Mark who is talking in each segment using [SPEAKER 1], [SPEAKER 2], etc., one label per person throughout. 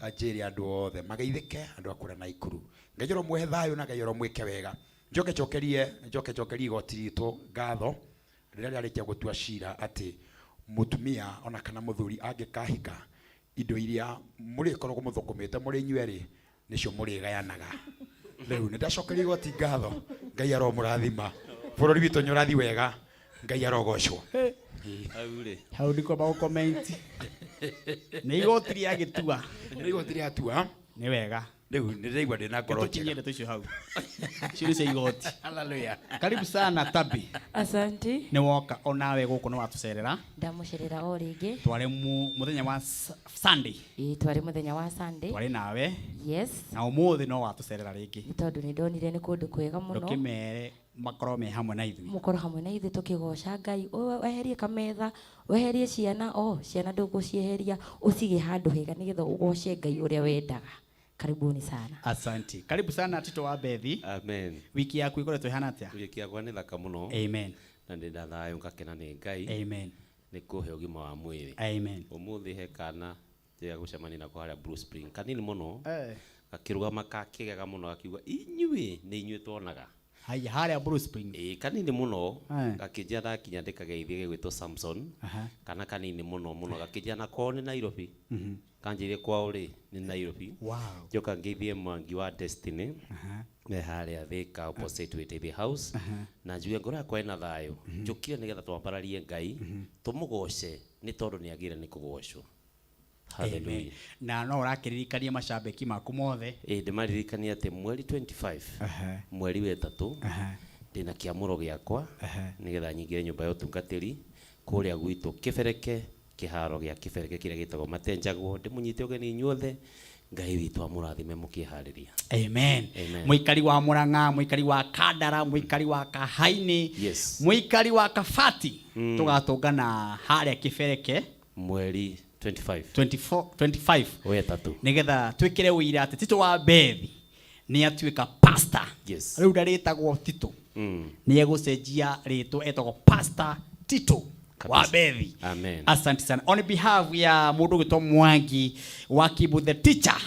[SPEAKER 1] Njĩre andũ othe mageithĩke, andũ a kũrĩa Naikuru. Ngai aromũhe thayũ na Ngai aromwĩke wega. Njoke njokerie, njoke njokerie igoti ritũ ngatho rĩrĩa rĩarĩkia gũtua cira atĩ mũtumia ona kana mũthuri angĩkahika, indo iria mũrĩkoragwo mũthũkũmĩte mũrĩ inyuerĩ nĩcio mũrĩgayanaga. Rĩu nĩ ndacokeria igoti ngatho. Ngai aromũrathima. Bũrũri witũ nĩ ũrathiĩ wega. Ngai arogocwo.
[SPEAKER 2] Hau rĩ.
[SPEAKER 3] Hau ndikwamba gũ comment. Nĩ igoti rĩagĩtua.
[SPEAKER 1] Nĩ igoti rĩatua.
[SPEAKER 3] Nĩ wega.
[SPEAKER 1] Rĩu nĩ ndĩraigua ndĩ na ngoro
[SPEAKER 3] Tũkinyie
[SPEAKER 1] njega.
[SPEAKER 3] ndeto icio hau. Icio nĩ cia igoti.
[SPEAKER 1] Hallelujah.
[SPEAKER 3] Karibu sana Tabi.
[SPEAKER 4] Asante.
[SPEAKER 3] Nĩ woka onawe gũkũ nĩ watũcerera.
[SPEAKER 4] Ndamũcerera o rĩngĩ.
[SPEAKER 3] Twarĩ mũthenya wa Sunday.
[SPEAKER 4] Ĩĩ, twarĩ mũthenya wa Sunday.
[SPEAKER 3] Twarĩ nawe.
[SPEAKER 4] Yes.
[SPEAKER 3] Na ũmũthĩ no watũcerera rĩngĩ.
[SPEAKER 4] Nĩ tondũ nĩ ndonire nĩ kũndũ kwega mũno.
[SPEAKER 3] Ndũkĩmere makorwo me hamwe na ithuĩ.
[SPEAKER 4] Mũkorwo hamwe na ithuĩ tũkĩgoca Ngai. Weherie kametha, weherie ciana, o ciana ndũgũcieheria, ũcige handũ hega nĩgetha ũgoce Ngai ũrĩa wendaga. Karibuni sana.
[SPEAKER 3] Asante. Karibu sana Tito wa Bethi.
[SPEAKER 2] Amen.
[SPEAKER 3] Wiki yaku ikoretwo ĩhana atĩa?
[SPEAKER 2] Wiki yakwa nĩ thaka mũno.
[SPEAKER 3] Amen.
[SPEAKER 2] Na ndĩ na thayũ ngakena nĩ Ngai.
[SPEAKER 3] Amen.
[SPEAKER 2] Nĩ kũhe ũgima wa mwĩrĩ.
[SPEAKER 3] Amen.
[SPEAKER 2] Ũmũthĩ he kana njega gũcemania nako harĩa Blue Spring. Kanini mũno.
[SPEAKER 3] Eh.
[SPEAKER 2] Gakĩrũgama kakĩgega mũno gakiuga inyuĩ nĩ inyuĩ tuonaga.
[SPEAKER 3] Haya, harĩa Blue Spring.
[SPEAKER 2] Ĩĩ, kanini mũno.
[SPEAKER 3] Eh.
[SPEAKER 2] Gakĩnjĩra ndakinya ndĩkageithie gegwĩtwo Samson.
[SPEAKER 3] Aha.
[SPEAKER 2] Kana kanini mũno mũno gakĩnjĩra na kwao nĩ Nairobi. Kanjĩrire kwao rĩ nĩ Nairobi.
[SPEAKER 3] Wow.
[SPEAKER 2] Njoka ngeithie Mwangi wa Destiny.
[SPEAKER 3] Aha.
[SPEAKER 2] Me harĩa Thika opposite Wĩtĩithi House.
[SPEAKER 3] Aha.
[SPEAKER 2] Na njuge ngoro yakwa ĩna thayũ. Njũkire nĩgetha twambararie Ngai, tũmũgoce nĩ tondũ nĩ agĩrĩire nĩ kũgocwo. Hallelujah.
[SPEAKER 3] Amen. Na no ũrakĩririkania macambĩki maku mothe.
[SPEAKER 2] Ĩĩ, ndĩmaririkanie atĩ mweri 25,
[SPEAKER 3] Aha.
[SPEAKER 2] mweri wa ĩtatũ,
[SPEAKER 3] Aha.
[SPEAKER 2] ndĩna kĩamũro gĩakwa
[SPEAKER 3] Aha.
[SPEAKER 2] nĩgetha nyingĩre nyũmba ya ũtungatĩri kũrĩa gwitũ Kĩbereke, kĩharo gĩa Kĩbereke kĩrĩa gĩtagwo Matenjagwo. Ndĩmũnyite ũgeni inyuothe, Ngai witũ amũrathime mũkĩharĩria.
[SPEAKER 3] Amen.
[SPEAKER 2] Amen.
[SPEAKER 3] Mũikari wa Murang'a, mũikari wa Kandara, mũikari wa Kahaini,
[SPEAKER 2] Yes.
[SPEAKER 3] mũikari wa Kabati, tũgatũngana harĩa Kĩbereke
[SPEAKER 2] Mweri 25.
[SPEAKER 3] 24, 25.
[SPEAKER 2] Wa ĩtatũ.
[SPEAKER 3] Nĩgetha twĩkĩre ũira atĩ Tito wa Bethi nĩ atuĩka pastor.
[SPEAKER 2] Yes.
[SPEAKER 3] Rĩu ndarĩtagwo Tito. Nĩ egũcenjia rĩtwa etagwo Pastor Tito wa
[SPEAKER 2] Kabisa.
[SPEAKER 3] Bethi.
[SPEAKER 2] Amen.
[SPEAKER 3] Asante sana. On behalf ya mũndũ ũgwĩtwo Mwangi wa Kibu the teacher.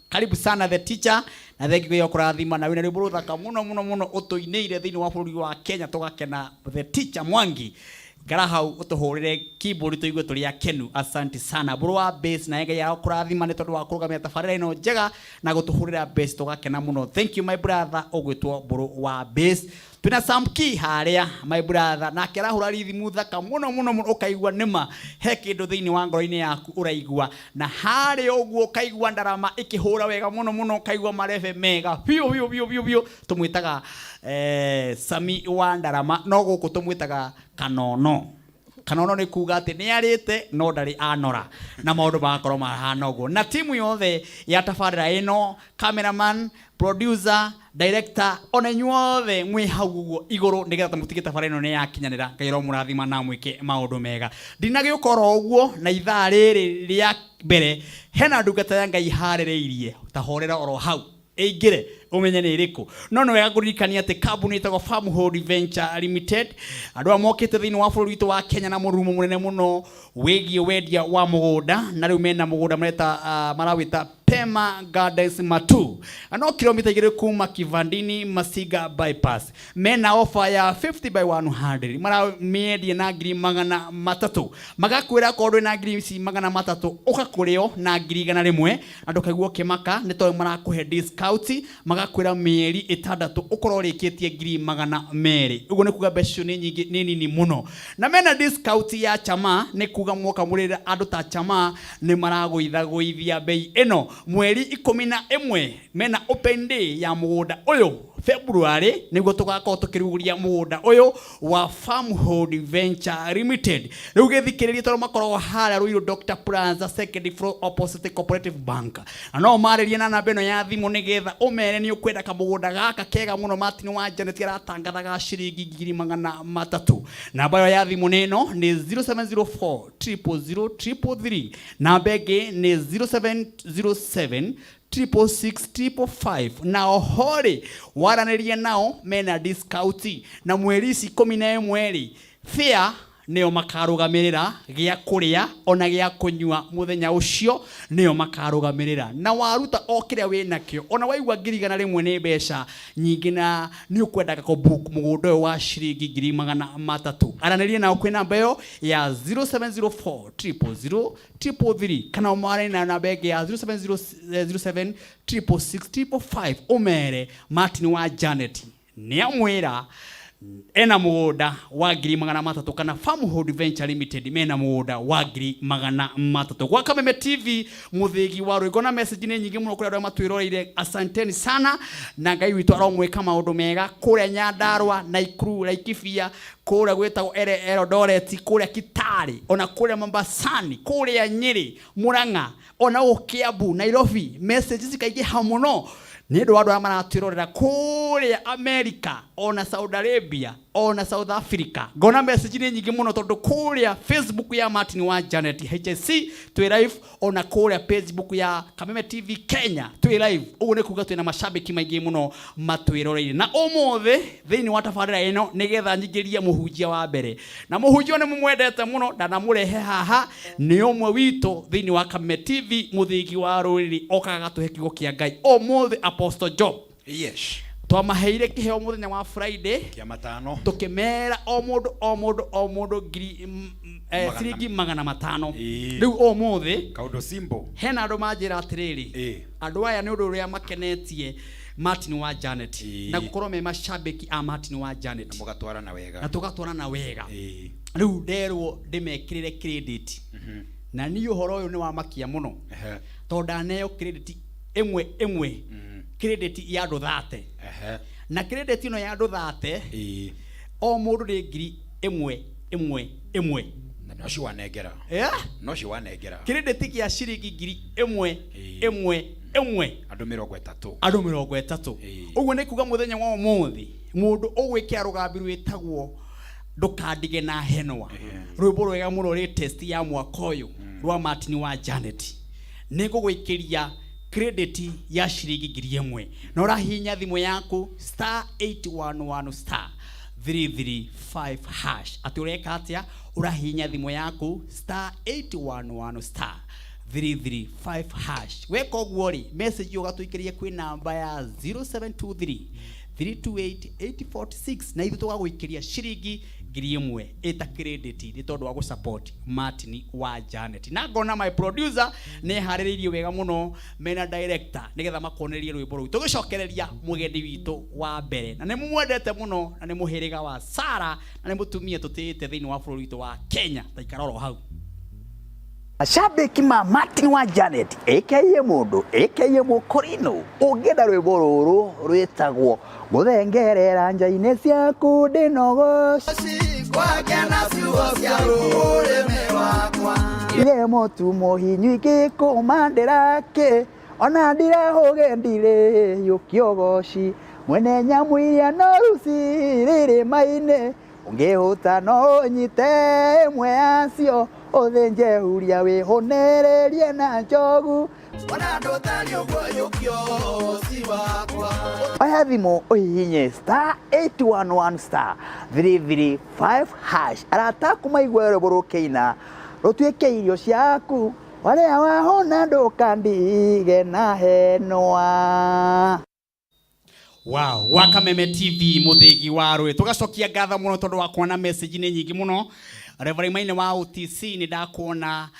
[SPEAKER 3] Karibu sana the teacher na thengi ya kũrathima na wĩna rwĩmbo rũthaka mũno mũno mũno ũtũinĩire thĩinĩ wa bũrũri wa Kenya tũgakena. The teacher Mwangi, ikara hau ũtũhũrĩre keyboard tũigue tũrĩ akenu. Asante sana. Mbũrũ wa bass na Ngai kũrathima nĩ tondũ wa kũrũgamia tabarĩra ĩno njega na gũtũhũrĩra bass tũgakena mũno. Thank you my brother ũgwĩtwo Mbũrũ wa bass. Twĩna Sam Key harĩa my brother nake arahũra rithimu thaka mũno mũno mũno ũkaigua nĩma he kĩndũ thĩinĩ wa ngoro-inĩ yaku ũraigua na harĩa ũguo ũkaigua ndarama ĩkĩhũra wega mũno mũno ũkaigua marebe mega biũ biũ biũ biũ biũ. Tũmwĩtaga Sami wa ndarama no gũkũ tũmwĩtaga Kanono. Kanono nĩ kuga atĩ nĩ arĩte no ndarĩ anora na maũndũ magakorwo mahana ũguo. Na timu yothe ya tabarĩra ĩno, cameraman, producer, director, ona inyuothe mwĩ hau ũguo igũrũ nĩgetha mũtige tabarĩra ĩno nĩ yakinyanĩra. Ngai aromũrathima na mwĩke maũndũ mega. Ndinagĩũka oro ũguo na ithaa rĩrĩ rĩa mbere hena ndungata ya Ngai harĩrĩirie ta horera oro hau ĩingĩre ũmenye nĩ ĩrĩkũ. No nĩ wega kũririkania atĩ kambuni ĩtagwo Farmhold Venture Limited, andũ aya mokĩte thĩinĩ wa bũrũri witũ wa Kenya na mũrurumo mũnene mũno wĩgiĩ wendia wa mũgũnda, na rĩu mena mũgũnda marawĩta Pema Gardens Matu, na no kilomita 2 kuma Kivandini Masinga bypass. Mena offer ya 50 by 100, maramĩendia na ngiri magana matatũ, magakwĩra korwo ndwĩ na ngiri ici magana matatũ ũgakũrĩo na ngiri igana rĩmwe, na ndũkaigua ũkĩmaka nĩ tondũ marakũhe discount, magakwĩra mĩeri ĩtandatũ ũkorwo ũrĩkĩtie ngiri magana merĩ. Ũguo nĩ kuga mbeca icio nĩ nyingĩ, nĩ nini mũno. Na mena discount ya chama, nĩ kuga mwoka mũrĩre andũ ta chama nĩ maragũithagũithia bei ĩno. Mweri 11 mena open day ya mũgũnda ũyũ February, nĩguo tũgakorwo tũkĩrugũria mũgũnda ũyũ wa Farmhold Venture Limited. Rĩu gĩthikĩrĩrie tondũ makoragwo harĩa Ruiru Dr. Plaza second floor opposite Cooperative Bank. Na no ũmarĩrie na namba ĩno ya thimũ nĩgetha ũmere nĩ ũkwenda kamũgũnda gaka kega mũno Martin wa Janet aratangatha ga ciringi ngiri magana matatũ. Namba ĩyo ya thimũ nĩ ĩno, nĩ 0704 000 333. Namba ĩngĩ nĩ 0707 triple six triple five. Na oho rĩ, waranĩria nao mena discount, na mweri ici 11 rĩ, fare Nĩo makarũgamĩrĩra gĩa kũrĩa ona gĩa kũnyua mũthenya ũcio, nĩo makarũgamĩrĩra. Na waruta o kĩrĩa wĩ nakĩo, ona waigua 100,000 nĩ mbeca nyingĩ na nĩ ũkwendaga kũ book mũgũnda ũyũ wa ciringi 300,000, aranĩria nao kwĩ namba ĩyo ya 0704 000 333, kana ũmarane na namba ĩngĩ ya 0707 666 555, ũmere Martin wa Janet nĩ amwĩra ena mũgũnda wa 300,000, kana Farmhold Venture Limited mena mũgũnda wa 300,000. Gwa Kameme TV, mũthĩgi wa rwĩmbo na message nĩ nyingĩ mũno kũrĩ andũ arĩa matwĩroreire. Asanteni sana, na Ngai witũ aromwĩka maũndũ mega kũrĩa Nyandarua, Naikuru, Laikipia, kũrĩa gwĩtagwo Eldoret, kũrĩa Kitale, ona kũrĩa Mombasani, kũrĩa Nyĩrĩ, Murang'a, ona gũkũ Kiambu, Nairobi. Message cikaingĩha mũno nĩ ũndũ wa andũ arĩa maratwĩrorera kũrĩa America, ona Saudi Arabia, ona South Africa. Ngona message nĩ nyingĩ mũno tondũ kũrĩa Facebook ya Martin wa Janet HSC twĩ live, ona kũrĩa Facebook ya Kameme TV Kenya twĩ live. Ũguo nĩ kuga twĩna mashabiki maingĩ mũno matwĩroreire. Na ũmũthĩ thĩinĩ wa tabarĩra ĩno, nĩgetha nyingĩrie mũhunjia wa mbere, na mũhunjia nĩ mũmwendete mũno, ndanamũrehe haha, nĩ ũmwe witũ thĩinĩ wa Kameme TV, mũthĩgi wa rũrĩrĩ, okaga gatũhe kiugo kĩa Ngai ũmũthĩ, Apostle Job.
[SPEAKER 1] Yes.
[SPEAKER 3] Twamaheire kĩheo mũthenya wa Friday
[SPEAKER 1] Kĩa 500.
[SPEAKER 3] Tũkĩmera o mũndũ o mũndũ o mũndũ ngiri ciringi 500. Rĩu ũmũthĩ
[SPEAKER 1] Kaũndũ simple.
[SPEAKER 3] hena andũ manjĩra atĩrĩrĩ, andũ aya nĩ ũndũ ũrĩa makenetie Martin wa Janet na gũkorwo me macambĩki a Martin wa Janet.
[SPEAKER 1] Na mũgatwarana wega.
[SPEAKER 3] Na tũgatwarana wega. Rĩu nderwo ndĩmekĩrĩre credit, na niĩ ũhoro ũyũ nĩ wamakia mũno tondũ ndaneo credit ĩmwe ĩmwe, credit ya andũ 30. Na credit ĩno ya andũ 30, o mũndũ nĩ 1,000 1 1.
[SPEAKER 1] Na nocio wanengera. Nocio wanengera.
[SPEAKER 3] Credit gĩa ciringi 1,000 1 1.
[SPEAKER 1] Andũ 30.
[SPEAKER 3] Andũ 30. Ũguo nĩ kuga mũthenya wa ũmũthĩ mũndũ ũgwĩkĩra rũgambi rwĩtagwo "Ndũkandige na Henwa", rwĩmbo rwega mũno latest ya mwaka ũyũ rwa Martin wa Janet, nĩ ngũgwĩkĩria credit ya ciringi 1,000, na ũrahihinya thimũ yaku *811 *335 hash. Atĩ ũreka atĩa? Ũrahihinya thimũ yaku *811 *335 hash. Weka ũguo rĩ, message ũgatũikĩria kwĩ namba ya 0723 328 846, na ithuĩ tũgagũikĩria ciringi 1,000 ĩta credit nĩ tondũ wa gũsupport Martin wa Janet. Na ngona my producer nĩ harĩrĩirie wega mũno mena director nĩgetha makuonererie rwĩmbo rũu, tũgĩcokereria mũgeni witũ wa mbere, na nĩ mũmwendete mũno, na nĩ mũhĩrĩga wa Sara, na nĩ mũtumia tũtĩĩte thĩinĩ wa bũrũri witũ wa Kenya. Taikara oro hau.
[SPEAKER 5] Mashabiki ma Martin wa Janet aka mũndũ aka mũkorino, ũngĩenda rwĩmbo rũrũ rwĩtagwo "Gũthengerera nja-inĩ ciaku ndĩnogoci", ire mũtu mũhinyu ingĩkũmandĩra kĩ, ona ndirahũge ndirĩ yũkĩogoci, mwene nyamũ iria noru cirĩrĩma-inĩ, ũngĩhũta no ũnyite ĩmwe yacio, ũthĩnje huria wĩhũnĩrĩrie na njogu. Oya thimũ ũhihinye *811 *335 hash. Arata aku maigue rwĩmbo rũkĩina, rũtuĩke irio ciaku warĩa wahũna, ndũkandige na henwa.
[SPEAKER 3] Wow, wa Kameme TV, mũthĩgi wa rũĩ, tũgacokia ngatho mũno tondũ wa kuona message nĩ nyingĩ mũno. Reverend Maine wa OTC, nĩ ndakuona.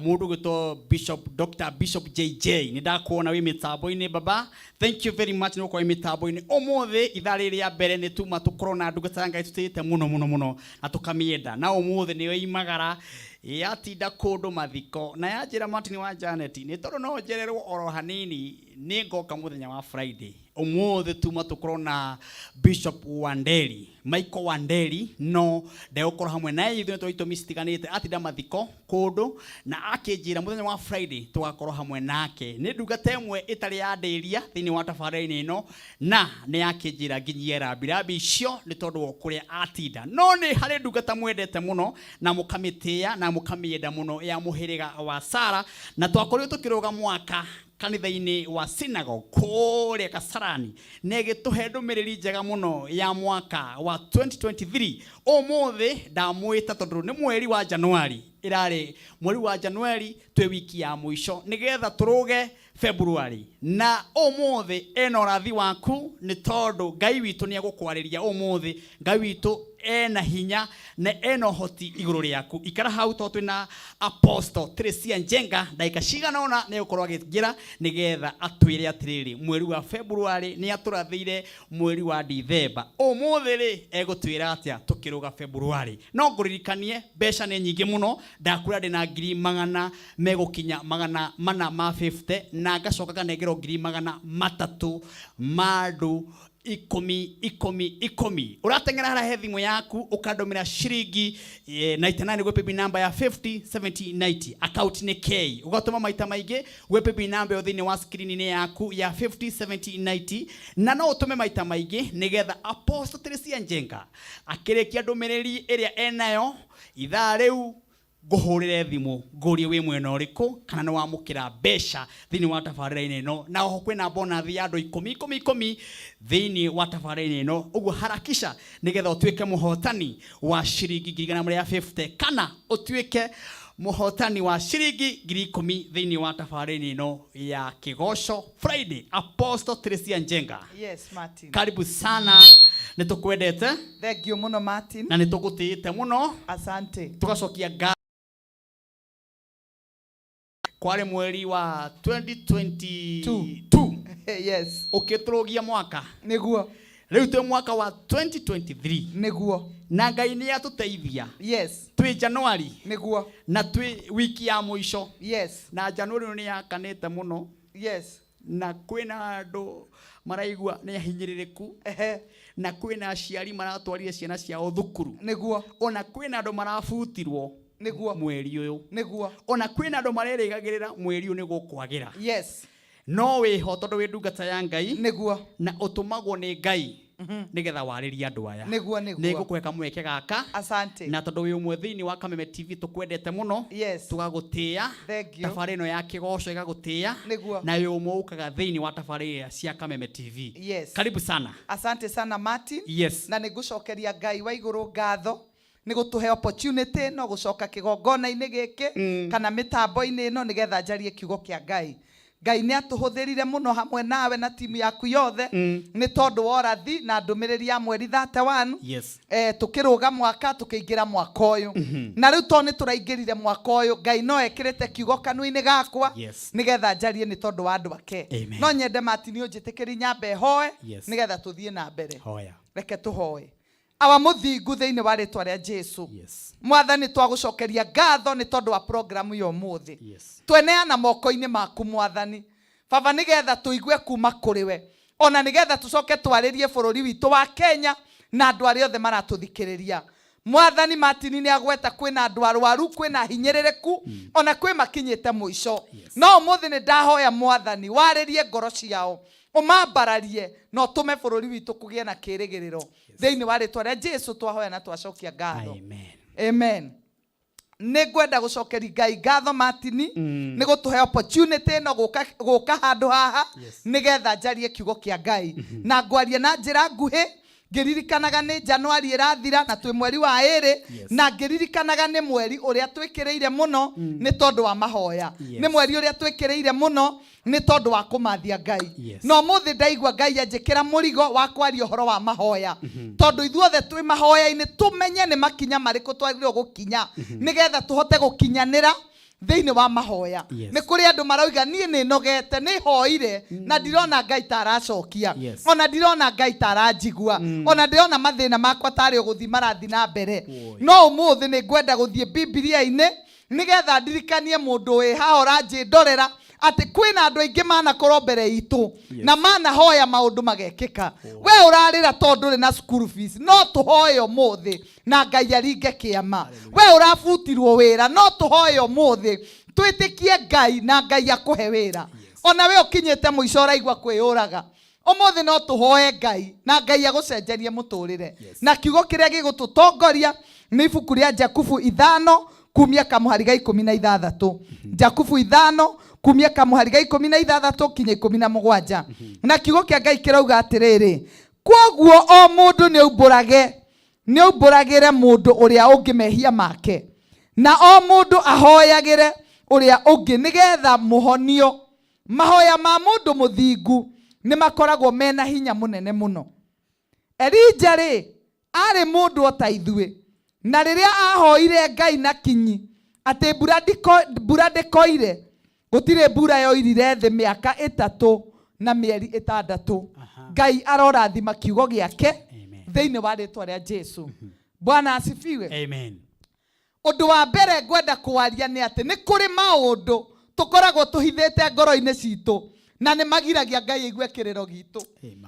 [SPEAKER 3] Mũndũ gwĩtwo Bishop Dr. Bishop JJ, nĩ ndakuona wĩ mĩtambo-inĩ. Baba, thank you very much nĩ gũkorwo wĩ mĩtambo-inĩ ũmũthĩ. Ithaa rĩrĩ rĩa mbere nĩ tuma tũkorwo na ndungata ya Ngai tũtĩĩte mũno mũno mũno na tũkamĩenda, na ũmũthĩ nĩyo imagara yatinda kũndũ mathiko, na yanjĩra, "Martin wa Janet, nĩ tondũ no njererwo oro hanini, nĩ ngoka mũthenya wa Friday." Ũmũthĩ tuma tũkorwo na Bishop Wanderi, Michael Wanderi, no ndegũkorwo hamwe na ithuĩ nĩ tondũ itũmi citiganĩte, atinda mathiko kũndũ, na akĩnjĩra mũthenya wa Friday tũgakorwo hamwe nake. Nĩ ndungata ĩmwe ĩtarĩ yandĩria thĩinĩ wa tabarĩra-inĩ ĩno, na nĩ akĩnjĩra nginyie rambirambi icio nĩ tondũ wa kũrĩa atinda. No nĩ harĩ ndungata mwendete mũno na mũkamĩtĩĩa na mũkamĩenda mũno ya mũhĩrĩga wa Sara, na twakorirwo tũkĩrũga mwaka. Kanitha-inĩ wa synagogue kũrĩa Kasarani, na ĩgĩtũhe ndũmĩrĩri njega mũno ya mwaka wa 2023. Ũmũthĩ ndamwĩta tondũ nĩ mweri wa Januari, ĩrarĩ mweri wa Januari, twĩ wiki ya mũico nĩgetha tũrũge February. Na ũmũthĩ ena ũrathi waku, nĩ tondũ Ngai witũ nĩ egũkwarĩria ũmũthĩ. Ngai witũ ena hinya na ena ũhoti igũrũ rĩaku. Ikara hau tondũ twĩna Apostle Teresia Njenga, ndagĩka cigana ũna nĩ egũkorwo akĩingĩra nĩgetha atwĩre atĩrĩrĩ, mweri wa February nĩ atũrathĩire mweri wa Dithemba, ũmũthĩ rĩ egũtwĩra atĩa tũkĩrũga February? No ngũririkanie mbeca nĩ nyingĩ mũno, ndakwĩra ndĩna ngiri magana megũkinya 450, na ngacoka nganengerwo ngiri 300 ma andũ ikũmi ikũmi ikũmi. Ũrateng'era harĩa he thimũ yaku ũkandũmĩra ciringi 99 gwĩ paybill number ya 50 70 90, account nĩ K. Ũgatũma maita maingĩ gwĩ paybill number ĩyo thĩinĩ wa screen-inĩ yaku ya 50 70 90, na no ũtũme maita maingĩ nĩgetha Apostle Teresia Njenga akĩrĩkia ndũmĩrĩri ĩrĩa enayo ithaa rĩu, ngũhũrĩre thimũ ngũrie wĩ mwena ũrĩkũ kana nĩ wamũkĩra mbeca thĩinĩ wa tabarĩra-inĩ ĩno. Na oho kwĩna bonus ya andũ ikũmi ikũmi ikũmi thĩinĩ wa tabarĩra-inĩ ĩno. Ũguo harakisha nĩgetha ũtuĩke mũhotani wa ciringi 150,000 kana ũtuĩke mũhotani wa ciringi 10,000 thĩinĩ wa tabarĩra-inĩ ĩno ya Kĩgoco Friday. Apostle Teresia Njenga.
[SPEAKER 6] Yes, Martin.
[SPEAKER 3] Karibu sana, nĩ tũkwendete.
[SPEAKER 6] Thank you mũno, Martin.
[SPEAKER 3] Na nĩ tũgũtĩĩte mũno.
[SPEAKER 6] Asante.
[SPEAKER 3] Tũgacokia nga kwarĩ mweri wa 2022. Ũkĩtũrũgia mwaka.
[SPEAKER 6] Nĩguo.
[SPEAKER 3] Rĩu twĩ mwaka wa 2023.
[SPEAKER 6] Nĩguo.
[SPEAKER 3] Na Ngai nĩ atũteithia. Twĩ January.
[SPEAKER 6] Nĩguo.
[SPEAKER 3] Na twĩ wiki ya mũico. Na January nĩ yakanĩte mũno. Na kwĩna andũ maraigua nĩ ahinyĩrĩrĩku. Na kwĩna aciari maratwarire ciana ciao thukuru.
[SPEAKER 6] Nĩguo.
[SPEAKER 3] Ona kwĩna andũ marabutirwo.
[SPEAKER 6] Nĩguo.
[SPEAKER 3] Mweri ũyũ.
[SPEAKER 6] Nĩguo.
[SPEAKER 3] Ona kwĩna andũ marerĩgagĩrĩra mweri ũyũ nĩ gũkwagĩra. No wĩho tondũ wĩ ndungata ya Ngai.
[SPEAKER 6] Nĩguo.
[SPEAKER 3] Na ũtũmagwo nĩ Ngai nĩgetha warĩrie andũ aya.
[SPEAKER 6] Nĩguo, nĩguo.
[SPEAKER 3] Nĩ ngũkũhe kamweke gaka.
[SPEAKER 6] Asante.
[SPEAKER 3] Na tondũ wĩ ũmwe thĩinĩ wa Kameme TV tũkwendete mũno. Tũgagũtĩĩa.
[SPEAKER 6] Thank you.
[SPEAKER 3] Tabarĩra ĩno ya Kĩgoco ĩgagũtĩĩa.
[SPEAKER 6] Nĩguo.
[SPEAKER 3] Na wĩ ũmwe ũkaga thĩinĩ wa tabarĩra cia Kameme TV. Karibu sana.
[SPEAKER 6] Asante sana, Martin. Na nĩ ngũcokeria Ngai wa igũrũ ngatho nĩ gũtũhe opportunity no gũcoka kĩgongona-inĩ gĩkĩ kana mĩtambo-inĩ ĩno nĩgetha njarie kiugo kĩa Ngai. Ngai nĩ atũhũthĩrire mũno hamwe nawe na timu yaku yothe nĩ tondũ wa ũrathi na ndũmĩrĩri ya mweri 31. Tũkĩrũga mwaka tũkĩingĩra mwaka ũyũ. Na rĩu tondũ nĩ tũraingĩrire mwaka ũyũ, Ngai no ekĩrĩte kiugo kanua-inĩ gakwa nĩgetha njarie nĩ tondũ wa andũ ake.
[SPEAKER 3] Amen.
[SPEAKER 6] No nyende Martin ũnjĩtĩkĩri nyambe hoe nĩgetha tũthiĩ na mbere.
[SPEAKER 3] Hoya.
[SPEAKER 6] Reke tũhoe. Awa mũthingu thĩinĩ wa rĩtwa rĩa Jesu. Mwathani, twagũcokeria ngatho nĩ tondũ wa programu ya ũmũthĩ. Tweneana moko-inĩ maku Mwathani. Baba, nĩgetha tũigue kuma kũrĩ we. Ona nĩgetha tũcoke twarĩrie bũrũri witũ wa Kenya na andũ arĩa othe maratũthikĩrĩria. Mwathani, Martin nĩ agweta kwĩna andũ arwaru, kwĩna hinyĩrĩrĩku, ona kwĩ makinyĩte mũico. No ũmũthĩ nĩ ndahoya Mwathani, warĩrie ngoro ciao, ũmambararie na ũtũme bũrũri witũ kũgĩe na kĩĩrĩgĩrĩro. Thĩinĩ wa rĩtwa rĩa Jesu twahoya na twacokia ngatho.
[SPEAKER 3] Amen.
[SPEAKER 6] Amen. Nĩ ngwenda gũcokeria Ngai ngatho Martin nĩ gũtũhe opportunity ĩno gũka handũ haha nĩgetha njarie kiugo kĩa Ngai. Na ngwaria na njĩra nguhĩ ngĩririkanaga nĩ Januari ĩrathira na twĩ mweri wa ĩrĩ, na ngĩririkanaga nĩ mweri ũrĩa twĩkĩrĩire mũno nĩ tondũ wa mahoya. Nĩ mweri ũrĩa twĩkĩrĩire mũno nĩ tondũ wa kũmathia Ngai. Na ũmũthĩ ndaigua Ngai anjĩkĩra mũrigo wa kwaria ũhoro wa mahoya. Tondũ ithuothe twĩ mahoya-inĩ tũmenye nĩ makinya marĩkũ twagĩrĩirwo gũkinya nĩgetha tũhote gũkinyanĩra thĩinĩ wa mahoya. Nĩ kũrĩ andũ marauga niĩ nĩ nogete, nĩ hoire na ndirona Ngai ta aracokia. Ona ndirona Ngai ta aranjigua. Ona ndirona mathĩna makwa tarĩ ũgũthiĩ marathiĩ na mbere. No ũmũthĩ nĩ ngwenda gũthiĩ Bibilia-inĩ nĩgetha ndirikanie mũndũ wĩ haha ũranjĩndorera atĩ kwĩna andũ aingĩ manakorwo mbere itũ na manahoya maũndũ magekĩka. We ũrarĩra tondũ ndũrĩ na school fees, no tũhoe ũmũthĩ na Ngai aringe kĩama. We ũrabutirwo wĩra, no tũhoe ũmũthĩ twĩtĩkie Ngai na Ngai akũhe wĩra. Ona we ũkinyĩte mũico ũraigua kwĩyũraga, ũmũthĩ no tũhoe Ngai na Ngai agũcenjerie mũtũrĩre. Na kiugo kĩrĩa gĩgũtũtongoria nĩ ibuku rĩa Jakubu 5 kumia kamũhari ga 16. Jakubu 5 Kumia kamũhari ga 16 kinya 17. Na kiugo kĩa Ngai kĩrauga atĩrĩrĩ, kwoguo o mũndũ nĩ aumbũrage nĩ aumbũragĩre mũndũ ũrĩa ũngĩ mehia make, na o mũndũ ahoyagĩre ũrĩa ũngĩ nĩgetha mũhonio. Mahoya ma mũndũ mũthingu nĩ makoragwo mena hinya mũnene mũno. Elija rĩ, aarĩ mũndũ o ta ithuĩ, na rĩrĩa aahoire Ngai na kinyi atĩ mbura ndĩkoire, gũtirĩ mbura yoirire thĩ mĩaka 3 na mĩeri 6. Ngai arorathima kiugo gĩake thĩinĩ wa rĩtwa rĩa Jesu. Bwana asifiwe.
[SPEAKER 3] Amen.
[SPEAKER 6] Ũndũ wa mbere ngwenda kwaria nĩ atĩ nĩ kũrĩ maũndũ tũkoragwo tũhithĩte ngoro-inĩ citũ na nĩ magiragia Ngai aigue kĩrĩro gitũ.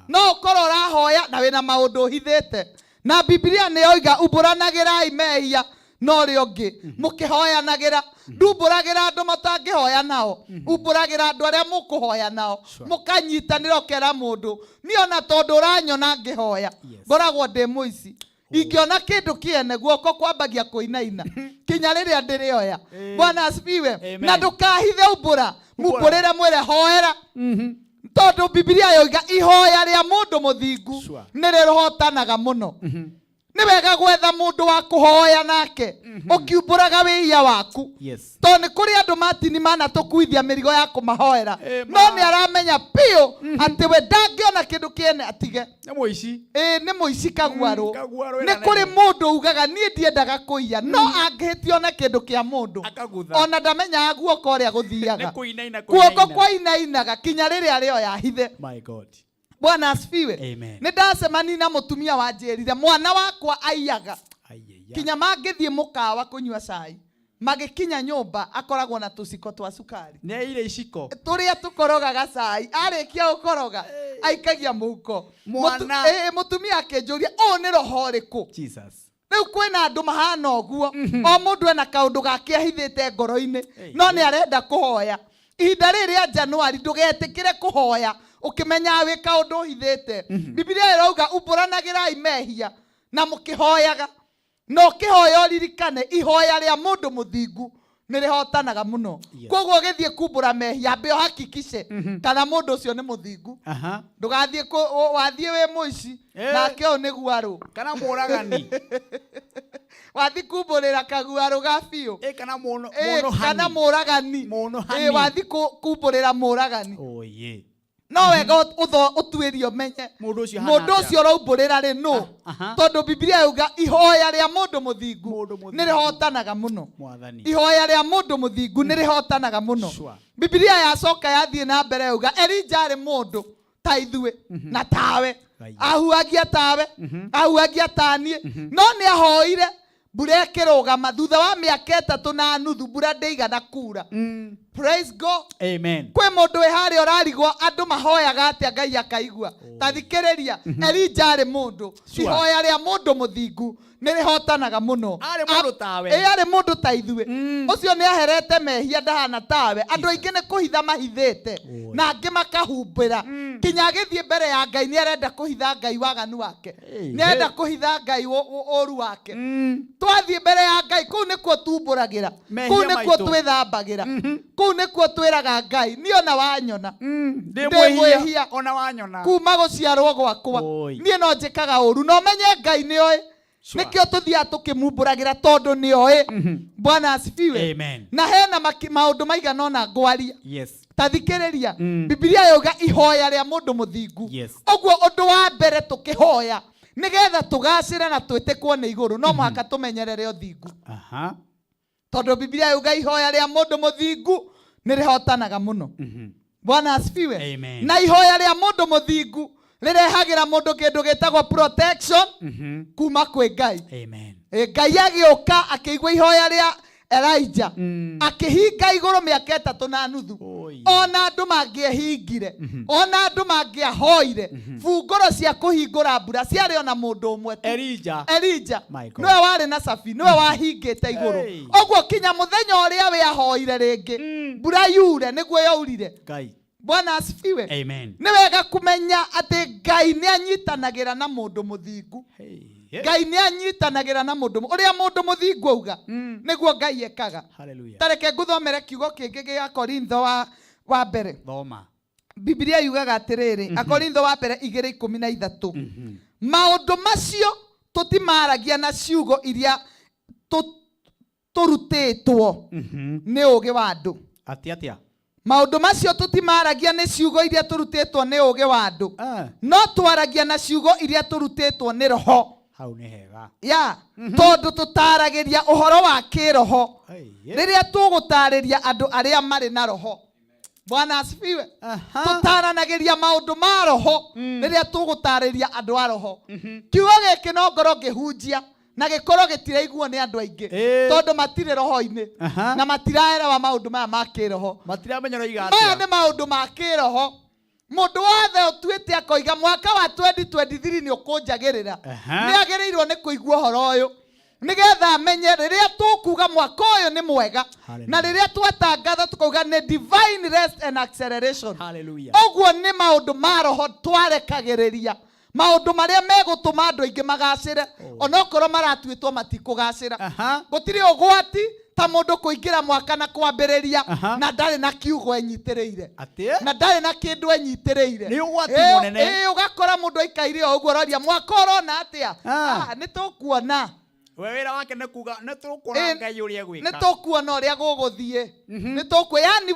[SPEAKER 6] No ũkorwo ũrahoya na wĩna maũndũ ũhithĩte, na Bibilia nĩ yoiga umbũranagĩrai mehia na ũrĩa ũngĩ mũkĩhoyanagĩra. Ndumbũragĩra andũ matangĩhoya nao, umbũragĩra andũ arĩa mũkũhoya nao, mũkanyitanĩra ũkera mũndũ, niĩ ona tondũ ũranyona ngĩhoya ngoragwo ndĩ mũici, ingĩona kĩndũ kĩene guoko kwambagia kũinaina kinya rĩrĩa ndĩrĩoya. Bwana asifiwe. Na ndũkahithe, umbũra, mumbũrĩre, mwĩre hoera, tondũ Bibilia yoiga ihoya rĩa mũndũ mũthingu nĩ rĩhotanaga mũno. Nĩ wega gwetha mũndũ wa kũhoya nake ũkiumbũraga wĩia waku, tondũ nĩ kũrĩ andũ matini manatũkuithia mĩrigo ya kũmahoera, no nĩ aramenya biũ atĩ we ndangĩona kĩndũ kĩene atige.
[SPEAKER 3] Nĩ mũici.
[SPEAKER 6] Ĩĩ, nĩ mũici kaguarũ.
[SPEAKER 3] Kaguarũ
[SPEAKER 6] Nĩ
[SPEAKER 3] ĩna
[SPEAKER 6] kũrĩ
[SPEAKER 3] nene.
[SPEAKER 6] Mũndũ ugaga niĩ ndiendaga kũiya, no angĩhĩtia ona kĩndũ kĩa mũndũ,
[SPEAKER 3] Akagutha.
[SPEAKER 6] ona ndamenyaga guoko ũrĩa gũthiaga.
[SPEAKER 3] Nĩ kũinaina.
[SPEAKER 6] Guoko
[SPEAKER 3] Kũinaina.
[SPEAKER 6] kwainainaga kinya rĩrĩa rĩoya hithe.
[SPEAKER 3] My God.
[SPEAKER 6] Bwana asifiwe.
[SPEAKER 3] Amen.
[SPEAKER 6] Nĩ ndacemania na mũtumia wanjĩrire mwana wakwa aiyaga
[SPEAKER 3] Aiya.
[SPEAKER 6] kinya mangĩthiĩ mũkawa kũnyua cai, magĩkinya nyũmba akoragwo na tũciko twa cukari.
[SPEAKER 3] Nĩ aire iciko.
[SPEAKER 6] Tũrĩa tũkorogaga cai, arĩkia gũkoroga aikagia mũhuko.
[SPEAKER 3] Mwana.
[SPEAKER 6] Mũtumia akĩnjũria, ũũ nĩ roho ũrĩkũ?
[SPEAKER 3] Jesus.
[SPEAKER 6] Rĩu kwĩna andũ mahana ũguo, o mũndũ ena kaũndũ gake ahithĩte ngoro-inĩ, no nĩ arenda kũhoya. Ihinda rĩrĩ rĩa Januari, ndũgetĩkĩre kũhoya ũkĩmenyaga wĩ kaũndũ ũhithĩte. Bibilia ĩrauga umbũranagĩrai mehia na mũkĩhoyaga, na ũkĩhoya ũririkane ihoya rĩa mũndũ mũthingu nĩ rĩhotanaga mũno. Koguo ũgĩthiĩ kumbũra mehia, ambe ũhakikishe kana mũndũ ũcio nĩ mũthingu. Ndũgathiĩ wathiĩ wĩ mũici, nake ũyũ nĩ guarũ.
[SPEAKER 3] Kana mũragani.
[SPEAKER 6] Wathiĩ kumbũrĩra kaguarũ ga biũ.
[SPEAKER 3] Kana mũno.
[SPEAKER 6] Kana mũragani.
[SPEAKER 3] Mũũnũhani.
[SPEAKER 6] Wathiĩ kumbũrĩra mũragani.
[SPEAKER 3] Oye.
[SPEAKER 6] No wega ũtuĩrie ũmenye
[SPEAKER 3] Mũndũ ũcio ahana
[SPEAKER 6] mũndũ
[SPEAKER 3] atĩa?
[SPEAKER 6] Ũcio ũraumbũrĩra rĩ nũ, tondũ Bibilia yauga ihoya rĩa mũndũ mũthingu
[SPEAKER 3] Mũndũ mũthingu.
[SPEAKER 6] nĩ rĩhotanaga mũno.
[SPEAKER 3] Mwathani.
[SPEAKER 6] Ihoya rĩa mũndũ mũthingu nĩ rĩhotanaga mũno. Bibilia yacoka yathiĩ na mbere yauga Elija arĩ mũndũ ta ithuĩ na tawe, ahuhagia tawe, ahuhagia taniĩ, no nĩ ahoire mbura ĩkĩrũgama. Thutha wa mĩaka 3 na nuthu mbura ndĩigana kura. Praise God.
[SPEAKER 3] Amen.
[SPEAKER 6] Kwĩ mũndũ wĩ harĩa ũrarigwo andũ mahoyaga atĩa Ngai akaigua. Ta thikĩrĩria, Elija arĩ mũndũ. Ihoya rĩa mũndũ mũthingu nĩ rĩhotanaga mũno.
[SPEAKER 3] Arĩ mũndũ tawe.
[SPEAKER 6] Ĩ, arĩ mũndũ ta ithuĩ. Ũcio nĩ aherete mehia, ndahana tawe. Andũ aingĩ nĩ kũhitha mahithĩte na angĩ makahumbĩra, kinya agĩthiĩ mbere ya Ngai nĩ arenda kũhitha Ngai waganu wake, nĩ arenda kũhitha Ngai ũru wake. Twathiĩ mbere ya Ngai, kũu nĩkuo tumbũragĩra,
[SPEAKER 3] Mehia
[SPEAKER 6] kũu nĩkuo
[SPEAKER 3] maitũ.
[SPEAKER 6] twĩthambagĩra, kũu nĩkuo twĩraga Ngai, niĩ ona wanyona
[SPEAKER 3] ndĩ
[SPEAKER 6] ndĩ
[SPEAKER 3] mwĩhia
[SPEAKER 6] mwĩhia.
[SPEAKER 3] Ona wanyona.
[SPEAKER 6] Kuma gũciarwo gwakwa niĩ no njĩkaga ũru, na ũmenye Ngai nĩ oĩ. Nĩkĩo tũthiaga tũkĩmumbũragĩra, tondũ nĩ oĩ. Bwana asifiwe.
[SPEAKER 3] Amen.
[SPEAKER 6] Na hena maũndũ maigana ũna ngwaria. Ta thikĩrĩria, Bibilia yauga ihoya rĩa mũndũ mũthingu. Ũguo ũndũ wa mbere tũkĩhoya nĩgetha tũgacĩre na twĩtĩkwo nĩ igũrũ, no mũhaka tũmenyerere ũthingu, tondũ Bibilia yauga ihoya rĩa mũndũ mũthingu nĩ rĩhotanaga mũno. Bwana asifiwe.
[SPEAKER 3] Amen.
[SPEAKER 6] Na ihoya rĩa mũndũ mũthingu rĩrehagĩra mũndũ kĩndũ gĩtagwo protection kuma kwĩ Ngai.
[SPEAKER 3] Amen.
[SPEAKER 6] Ngai agĩũka akĩigua ihoya rĩa Elijah, akĩhinga igũrũ mĩaka 3 na nuthu. Ona andũ mangĩehingire, ona andũ mangĩahoire, bungũro cia kũhingũra mbura ciarĩ ona mũndũ ũmwe tu.
[SPEAKER 3] Elijah.
[SPEAKER 6] Elijah.
[SPEAKER 3] My God.
[SPEAKER 6] Nĩwe warĩ na cabi, nĩwe wahingĩte igũrũ. Ũguo kinya mũthenya ũrĩa we ahoire rĩngĩ mbura yure, nĩguo yaurire.
[SPEAKER 3] Ngai.
[SPEAKER 6] Bwana asifiwe.
[SPEAKER 3] Amen.
[SPEAKER 6] Nĩ wega kũmenya atĩ Ngai nĩ anyitanagĩra na mũndũ mũthingu. Ngai nĩ anyitanagĩra na mũndũ ũrĩa mũndũ mũthingu auga nĩguo Ngai ekaga.
[SPEAKER 3] Hallelujah.
[SPEAKER 6] Ta reke nguthomere kiugo kĩngĩ gĩa Korintho wa Wa mbere.
[SPEAKER 3] Thoma.
[SPEAKER 6] Bibilia yugaga atĩrĩrĩ, Akorintho wa mbere 2:13, maũndũ macio tũtimaragia na ciugo iria tũrutĩtwo nĩ ũũgĩ wa andũ.
[SPEAKER 3] Atĩ atĩa?
[SPEAKER 6] Maũndũ macio tũtimaragia nĩ ciugo iria tũrutĩtwo nĩ ũũgĩ wa andũ, no twaragia na ciugo iria tũrutĩtwo nĩ Roho.
[SPEAKER 3] Hau nĩ hega.
[SPEAKER 6] Ya tondũ tũtaragĩria ũhoro wa kĩroho rĩrĩa tũgũtarĩria andũ arĩa marĩ na Roho. Bwana asifiwe. Tũtaranagĩria maũndũ ma Roho rĩrĩa tũgũtarĩria andũ a Roho. Kiugo gĩkĩ no ngorwo ngĩhunjia na gĩkorwo gĩtiraiguo nĩ andũ aingĩ, tondũ matirĩ roho-inĩ na matiraerewa maũndũ maya ma kĩroho.
[SPEAKER 3] Matiramenya ũroiga
[SPEAKER 6] Maya
[SPEAKER 3] atĩa.
[SPEAKER 6] nĩ maũndũ ma kĩroho. Mũndũ wothe ũtuĩte akoiga mwaka wa 2023 nĩ ũkũnjagĩrĩra, nĩ agĩrĩirwo nĩ kũigua ũhoro ũyũ nĩgetha amenye rĩrĩa tũkuga mwaka ũyũ nĩ mwega.
[SPEAKER 3] Hallelujah.
[SPEAKER 6] Na rĩrĩa twatangatha tũkauga nĩ divine rest and acceleration,
[SPEAKER 3] Hallelujah.
[SPEAKER 6] ũguo nĩ maũndũ ma roho twarekagĩrĩria, maũndũ marĩa megũtũma andũ aingĩ magacĩre onokorwo maratuĩtwo matikũgacĩra. Gũtirĩ ũgwati ta mũndũ kũingĩra mwaka na kwambĩrĩria na ndarĩ na kiugo enyitĩrĩire,
[SPEAKER 3] Atĩ?
[SPEAKER 6] na ndarĩ na kĩndũ enyitĩrĩire.
[SPEAKER 3] Nĩ ũgwati mũnene.
[SPEAKER 6] Ũgakora mũndũ aikaire o ũguo, ũroria mwaka ũrona atĩa? Ah, nĩ tũkuona.
[SPEAKER 3] We wĩra wake nĩ kuga nĩ tũkuona Ngai ũrĩa egwĩka.
[SPEAKER 6] Nĩ tũkuona ũrĩa gũgũthiĩ, nĩ tũkuona. Yani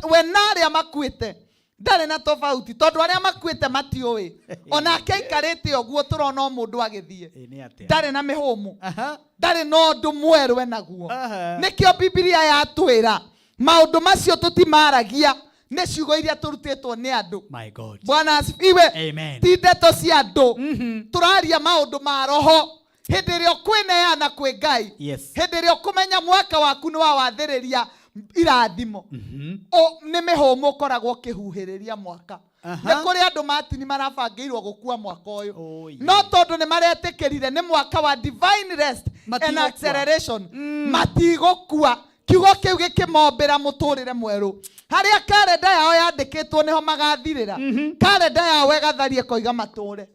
[SPEAKER 6] we na arĩa makuĩte ndarĩ na tofauti, tondũ arĩa makuĩte matiũĩ, onake aikarĩte ũguo tũrona o mũndũ agĩthiĩ.
[SPEAKER 3] Nĩ atĩa?
[SPEAKER 6] Ndarĩ na mĩhũmũ, ndarĩ na ũndũ mwerũ enaguo. Nĩkĩo Bibilia yatwĩra maũndũ macio tũtimaragia nĩ ciugo iria tũrutĩtwo nĩ andũ.
[SPEAKER 3] My God.
[SPEAKER 6] Bwana asifiwe.
[SPEAKER 3] Amen.
[SPEAKER 6] Ti ndeto cia andũ, tũraria maũndũ ma roho hĩndĩ ĩrĩa ũkwĩneana kwĩ Ngai, hĩndĩ ĩrĩa ũkũmenya mwaka waku nĩ wawathĩrĩria irathimo. Nĩ mĩhũmũ ũkoragwo ũkĩhuhĩrĩria mwaka. Nĩ kũrĩ andũ matini marabangĩirwo gũkua mwaka ũyũ, no tondũ nĩ maretĩkĩrire nĩ mwaka wa divine rest and
[SPEAKER 3] Matigũkua.
[SPEAKER 6] acceleration, matigũkua. Kiugo kĩu gĩkĩmombĩra mũtũrĩre mwerũ harĩa karenda yao yandĩkĩtwo nĩho magathirĩra. Karenda yao ĩgatharia ĩkoiga matũre.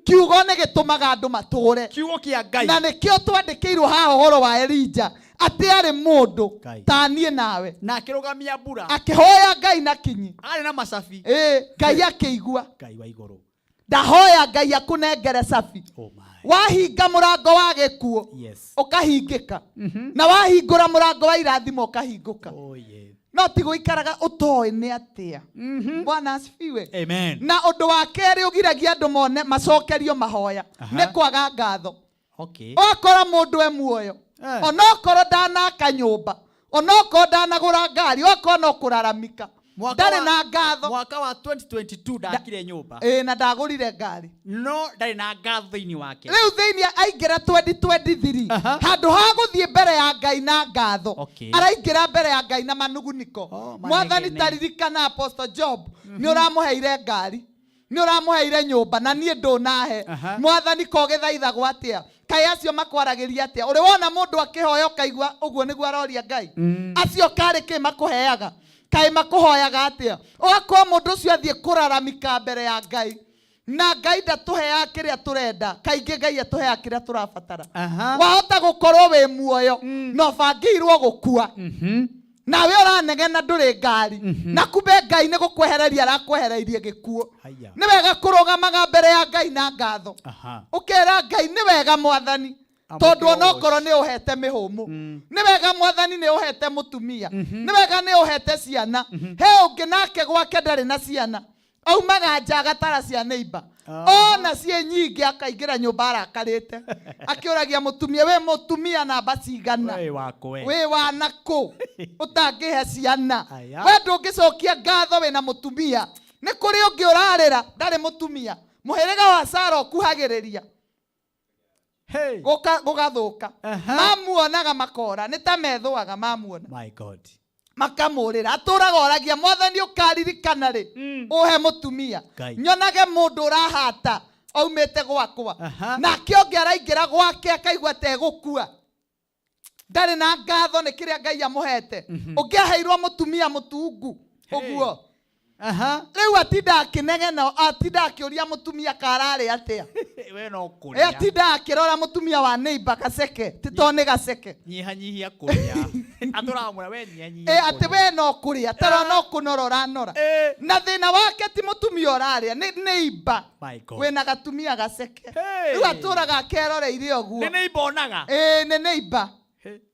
[SPEAKER 6] Kiugo nĩ gĩtũmaga andũ matũre.
[SPEAKER 3] Kiugo kĩa Ngai.
[SPEAKER 6] Na nĩkĩo twandĩkĩirwo haha ũhoro wa Elija atĩ arĩ mũndũ
[SPEAKER 3] Ngai.
[SPEAKER 6] ta niĩ nawe,
[SPEAKER 3] Na akĩrũgamia mbura.
[SPEAKER 6] Akĩhoya Ngai na kinyi.
[SPEAKER 3] Arĩ na macabi.
[SPEAKER 6] Ngai akĩigua.
[SPEAKER 3] Ngai wa igũrũ.
[SPEAKER 6] Ndahoya Ngai akũnengere cabi.
[SPEAKER 3] Oh my.
[SPEAKER 6] Wahinga mũrango wa gĩkuũ, ũkahingĩka, na wahingũra mũrango wa irathimo ũkahingũka.
[SPEAKER 3] Oh yeah.
[SPEAKER 6] No ti gũikaraga ũtoĩ nĩ atĩa. Bwana asifiwe.
[SPEAKER 3] Amen.
[SPEAKER 6] Na ũndũ wa kerĩ ũgiragia andũ mone macokerio mahoya nĩ kwaga ngatho. Ũgakora mũndũ e muoyo, onokorwo ndanaka nyũmba, onokorwo ndanagũra ngari, ũgakora no kũraramika, ndarĩ na ngatho.
[SPEAKER 3] Mwaka wa 2022 ndakire nyũmba.
[SPEAKER 6] Na ndagũrire ngari.
[SPEAKER 3] No ndarĩ na ngatho thĩinĩ wake.
[SPEAKER 6] Rĩu thĩinĩ aingĩra 2023, handũ ha gũthiĩ mbere ya Ngai na ngatho, araingĩra mbere ya Ngai na manuguniko.
[SPEAKER 3] Oh,
[SPEAKER 6] Mwathani,
[SPEAKER 3] manegene.
[SPEAKER 6] taririkana Apostle Job, nĩ ũramũheire ngari, nĩ ũramũheire nyũmba, na niĩ ndũnahe. Mwathani, ko gĩthaithagwo atĩa? Kaĩ acio makwaragĩria atĩa? Ũrĩ wona mũndũ akĩhoya ũkaigua ũguo nĩguo aroria Ngai? Acio karĩ kĩ makũheaga? Kaĩ makũhoyaga atĩa? Ũgakora mũndũ ũcio athiĩ kũraramika mbere ya Ngai, na Ngai ndatũheaga kĩrĩa tũrenda. Kaingĩ Ngai atũheaga kĩrĩa tũrabatara. Wahota gũkorwo wĩ muoyo na ũbangĩirwo gũkua, nawe ũranegena ndũrĩ ngari, na kumbe Ngai nĩ gũkwehereria arakwehereirie gĩkuũ.
[SPEAKER 3] Haya.
[SPEAKER 6] Nĩ wega kũrũgamaga mbere ya Ngai na ngatho, ũkera Ngai nĩ wega Mwathani, tondũ onokorwo nĩ ũhete mĩhũmũ, nĩ wega Mwathani nĩ ũhete mũtumia, nĩ wega nĩ ũhete ciana. He ũngĩ nake gwake ndarĩ na ciana, aumaga nja agatara cia neighbor, ona ciĩ nyingĩ, akaingĩra nyũmba arakarĩte akĩũragia mũtumia, wĩ mũtumia namba cigana?
[SPEAKER 3] Wĩ wakũ we.
[SPEAKER 6] Wĩ wanakũ ũtangĩhe ciana?
[SPEAKER 3] Aya.
[SPEAKER 6] We ndũngĩcokia ngatho wĩna mũtumia. Nĩ kũrĩ ũngĩ ũrarĩra ndarĩ mũtumia. Mũhĩrĩga wa Sara ũkuhagĩrĩria
[SPEAKER 3] Hey.
[SPEAKER 6] Gũgathũka. Mamuonaga makora, nĩ ta methũaga mamuona.
[SPEAKER 3] My God.
[SPEAKER 6] Makamũrĩra. Atũraga oragia Mwathani, ũkaririkana rĩ ũhe mũtumia,
[SPEAKER 3] Ngai.
[SPEAKER 6] nyonage mũndũ ũrahata aumĩte gwakwa. Nake ũngĩ araingĩra gwake akaigua ta egũkua, ndarĩ na ngatho nĩ kĩrĩa Ngai amũhete. Ũngĩ aheirwo mũtumia mũtungu ũguo, rĩu atinda akĩnegena, atinda akĩũria mũtumia kararĩ atĩa.
[SPEAKER 3] We no kũrĩa.
[SPEAKER 6] Atindaga akĩrora mũtumia wa neighbor gaceke, ti to nĩ gaceke.
[SPEAKER 3] Nyihanyihia kũrĩa. Atũramwĩra we nyihanyihia.
[SPEAKER 6] Atĩ we no kũrĩa, tarora no kũnora ũranora. Na thĩna wake ti mũtumia ũrarĩa, nĩ neighbor.
[SPEAKER 3] My God.
[SPEAKER 6] Wĩna gatumia gaceke.
[SPEAKER 3] Hey.
[SPEAKER 6] Rĩu atũraga akeroreire ũguo.
[SPEAKER 3] Nĩ neighbor onaga.
[SPEAKER 6] Nĩ neighbor.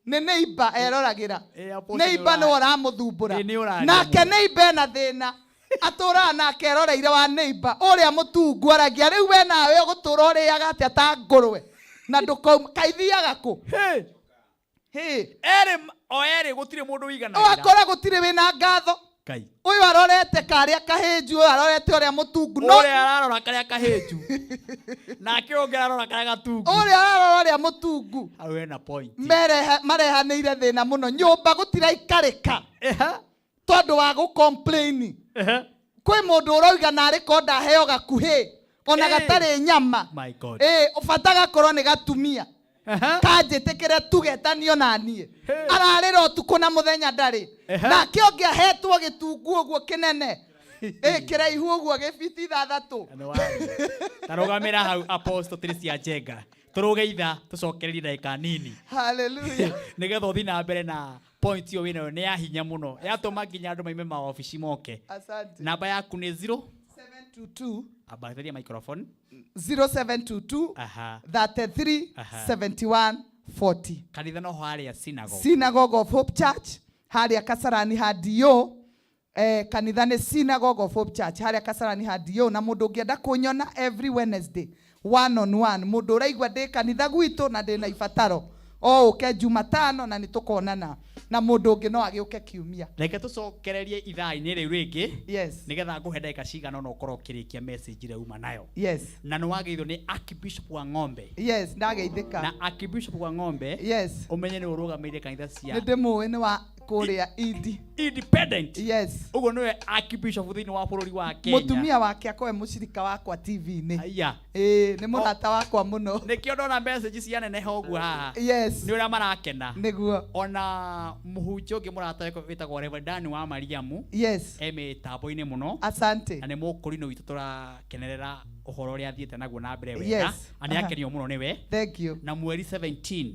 [SPEAKER 6] Nĩ neighbor eroragĩra.
[SPEAKER 3] Apostle
[SPEAKER 6] Neighbor
[SPEAKER 3] nĩ
[SPEAKER 6] nĩwe ũramũthumbũra.
[SPEAKER 3] Nĩ ũraria
[SPEAKER 6] Nake
[SPEAKER 3] mũno.
[SPEAKER 6] neighbor ena thĩna. Atũraga nake eroreire wa neighbor ũrĩa mũtungu aragia rĩu we nawe ũgũtũra ũrĩaga atĩa ta ngũrwe na ndũkauma kaithiaga kũ?
[SPEAKER 3] Hey.
[SPEAKER 6] Hĩ.
[SPEAKER 3] Erĩ o erĩ gũtirĩ mũndũ ũiganagĩra.
[SPEAKER 6] Ũgakora gũtirĩ wĩna ngatho.
[SPEAKER 3] Ngai.
[SPEAKER 6] Ũyũ arorete karĩa kahĩnju, ũyũ arorete ũrĩa mũtungu. No
[SPEAKER 3] Ũrĩa ararora karĩa kahĩnju. Nake ũngĩ ararora karĩa gatungu.
[SPEAKER 6] Ũrĩa ararora ũrĩa mũtungu.
[SPEAKER 3] Hau hena point.
[SPEAKER 6] Marehanĩire thĩna mũno. Nyũmba gũtiraikarĩka. Tondũ wa gũ-complain. Kwĩ mũndũ ũrauga narĩ ko ndaheo gakuhĩ ona gatarĩ nyama.
[SPEAKER 3] My God.
[SPEAKER 6] Bata gakorwo nĩ gatumia. Kanjĩtĩkĩre tugetanio na niĩ. Ararĩra ũtukũ na mũthenya ndarĩ. Nake ũngĩ ahetwo gĩtungu ũguo kĩnene. Kĩraihu ũguo gĩbiti ithathatũ.
[SPEAKER 3] Ta rũgamĩra hau Apostle Teresia Njenga. Tũrũge itha tũcokererie ndagĩka nini.
[SPEAKER 6] Hallelujah.
[SPEAKER 3] Nĩgetha ũthiĩ na mbere na point ĩyo wĩnayo nĩ ya hinya mũno. Yatũma nginya andũ maime maobici moke.
[SPEAKER 6] Asante.
[SPEAKER 3] Namba yaku nĩ 0
[SPEAKER 6] 722.
[SPEAKER 3] Ambatĩria microphone.
[SPEAKER 6] 0722.
[SPEAKER 3] Aha.
[SPEAKER 6] 33
[SPEAKER 3] Aha.
[SPEAKER 6] 71 40.
[SPEAKER 3] Kanitha no harĩa synagogue.
[SPEAKER 6] Synagogue of Hope Church harĩa Kasarani ha DO. Kanitha nĩ Synagogue of Hope Church harĩa Kasarani ha DO. Na mũndũ ũngĩenda kũnyona every Wednesday one on one, mũndũ ũraigua ndĩ kanitha gwitũ na ndĩ na ibataro, o ũke Jumatano na nĩtũkonana, na mũndũ ũngĩ no agĩũke kiumia.
[SPEAKER 3] Reke tũcokererie ithaa-inĩ rĩu rĩngĩ.
[SPEAKER 6] Yes.
[SPEAKER 3] Nĩgetha ngũhe ndagĩka cigana ũna ũkorwo ũkĩrĩkia message ĩrĩa uma nayo.
[SPEAKER 6] Yes.
[SPEAKER 3] Na nĩwageithio nĩ Archbishop wa Ng'ombe.
[SPEAKER 6] Yes, ndageithĩka.
[SPEAKER 3] Na Archbishop wa Ng'ombe.
[SPEAKER 6] Yes.
[SPEAKER 3] Ũmenye nĩ ũrũgamĩrĩire kanitha cia
[SPEAKER 6] Nĩ ndĩmũĩ nĩ wa kũrĩa Indi.
[SPEAKER 3] Independent.
[SPEAKER 6] Yes.
[SPEAKER 3] Ũguo nĩwe Archbishop thĩinĩ wa bũrũri wa Kenya.
[SPEAKER 6] Mũtumia wake akoe mũcirika wakwa T V-inĩ.
[SPEAKER 3] Aya.
[SPEAKER 6] Nĩ mũrata wakwa mũno.
[SPEAKER 3] Nĩkĩo ndona message cia neneha ũguo haha.
[SPEAKER 6] Yes.
[SPEAKER 3] Nĩ ũrĩa marakena.
[SPEAKER 6] Nĩguo.
[SPEAKER 3] Ona mũhunjia ũngĩ mũrata wĩtagwo Reverend Dan wa Mariamu.
[SPEAKER 6] Yes.
[SPEAKER 3] E mĩtambo-inĩ mũno.
[SPEAKER 6] Asante.
[SPEAKER 3] Na nĩ mũkũrinũ witũ tũrakenerera ũhoro ũrĩa athiĩte naguo na mbere wega.
[SPEAKER 6] Yes.
[SPEAKER 3] Na nĩ akenio mũno nĩwe.
[SPEAKER 6] Thank you.
[SPEAKER 3] Na mweri 17,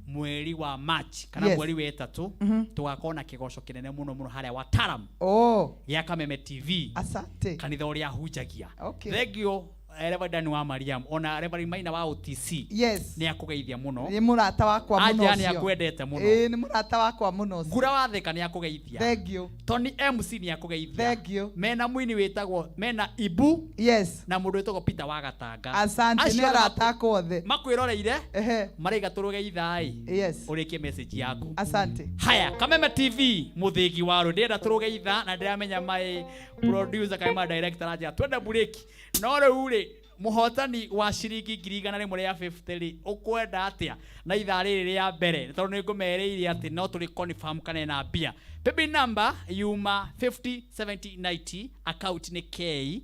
[SPEAKER 3] mweri wa March kana
[SPEAKER 6] Yes.
[SPEAKER 3] mweri wa ĩtatũ, tũgakorwo na kĩgoco kĩnene mũno mũno harĩa Watalam.
[SPEAKER 6] Oh.
[SPEAKER 3] Gĩa Kameme TV.
[SPEAKER 6] Asante.
[SPEAKER 3] Kanitha ũrĩa ahunjagia.
[SPEAKER 6] Okay.
[SPEAKER 3] Thank you. Reverend Dan wa Mariam, ona Reverend Maina wa OTC.
[SPEAKER 6] Yes.
[SPEAKER 3] Nĩ akũgeithia mũno.
[SPEAKER 6] Nĩ mũrata wakwa mũno
[SPEAKER 3] Anja nĩ
[SPEAKER 6] ũcio.
[SPEAKER 3] akwendete mũno.
[SPEAKER 6] Nĩ mũrata wakwa mũno ũcio.
[SPEAKER 3] Ngura wa Thika nĩ akũgeithia.
[SPEAKER 6] Thank you.
[SPEAKER 3] Tony MC nĩ akũgeithia.
[SPEAKER 6] Thank you.
[SPEAKER 3] Mena mũini wĩtagwo, mena Ibu.
[SPEAKER 6] Yes.
[SPEAKER 3] Na mũndũ wĩtagwo Peter wa Gatanga.
[SPEAKER 6] Asante, nĩ
[SPEAKER 3] Acio othe
[SPEAKER 6] arata akwa othe.
[SPEAKER 3] Makwĩroreire.
[SPEAKER 6] Ehe.
[SPEAKER 3] Maraiga tũrũge ithaa-ĩ.
[SPEAKER 6] Yes.
[SPEAKER 3] Ũrĩkie message yaku.
[SPEAKER 6] Asante.
[SPEAKER 3] Haya, Kameme TV mũthĩgi wa rũ. Ndĩrenda tũrũge ithaa na ndĩramenya my producer kana my director aranjĩra twende break. No rĩu rĩ, mũhotani wa ciringi ngiri igana rĩmwe rĩa 50 rĩ, ũkwenda atĩa na ithaa rĩrĩ rĩa mbere? Tondũ nĩ ngũmerĩire atĩ no tũrĩ confirm kana ena mbia. Paybill number yuma 50 70 90, account nĩ K,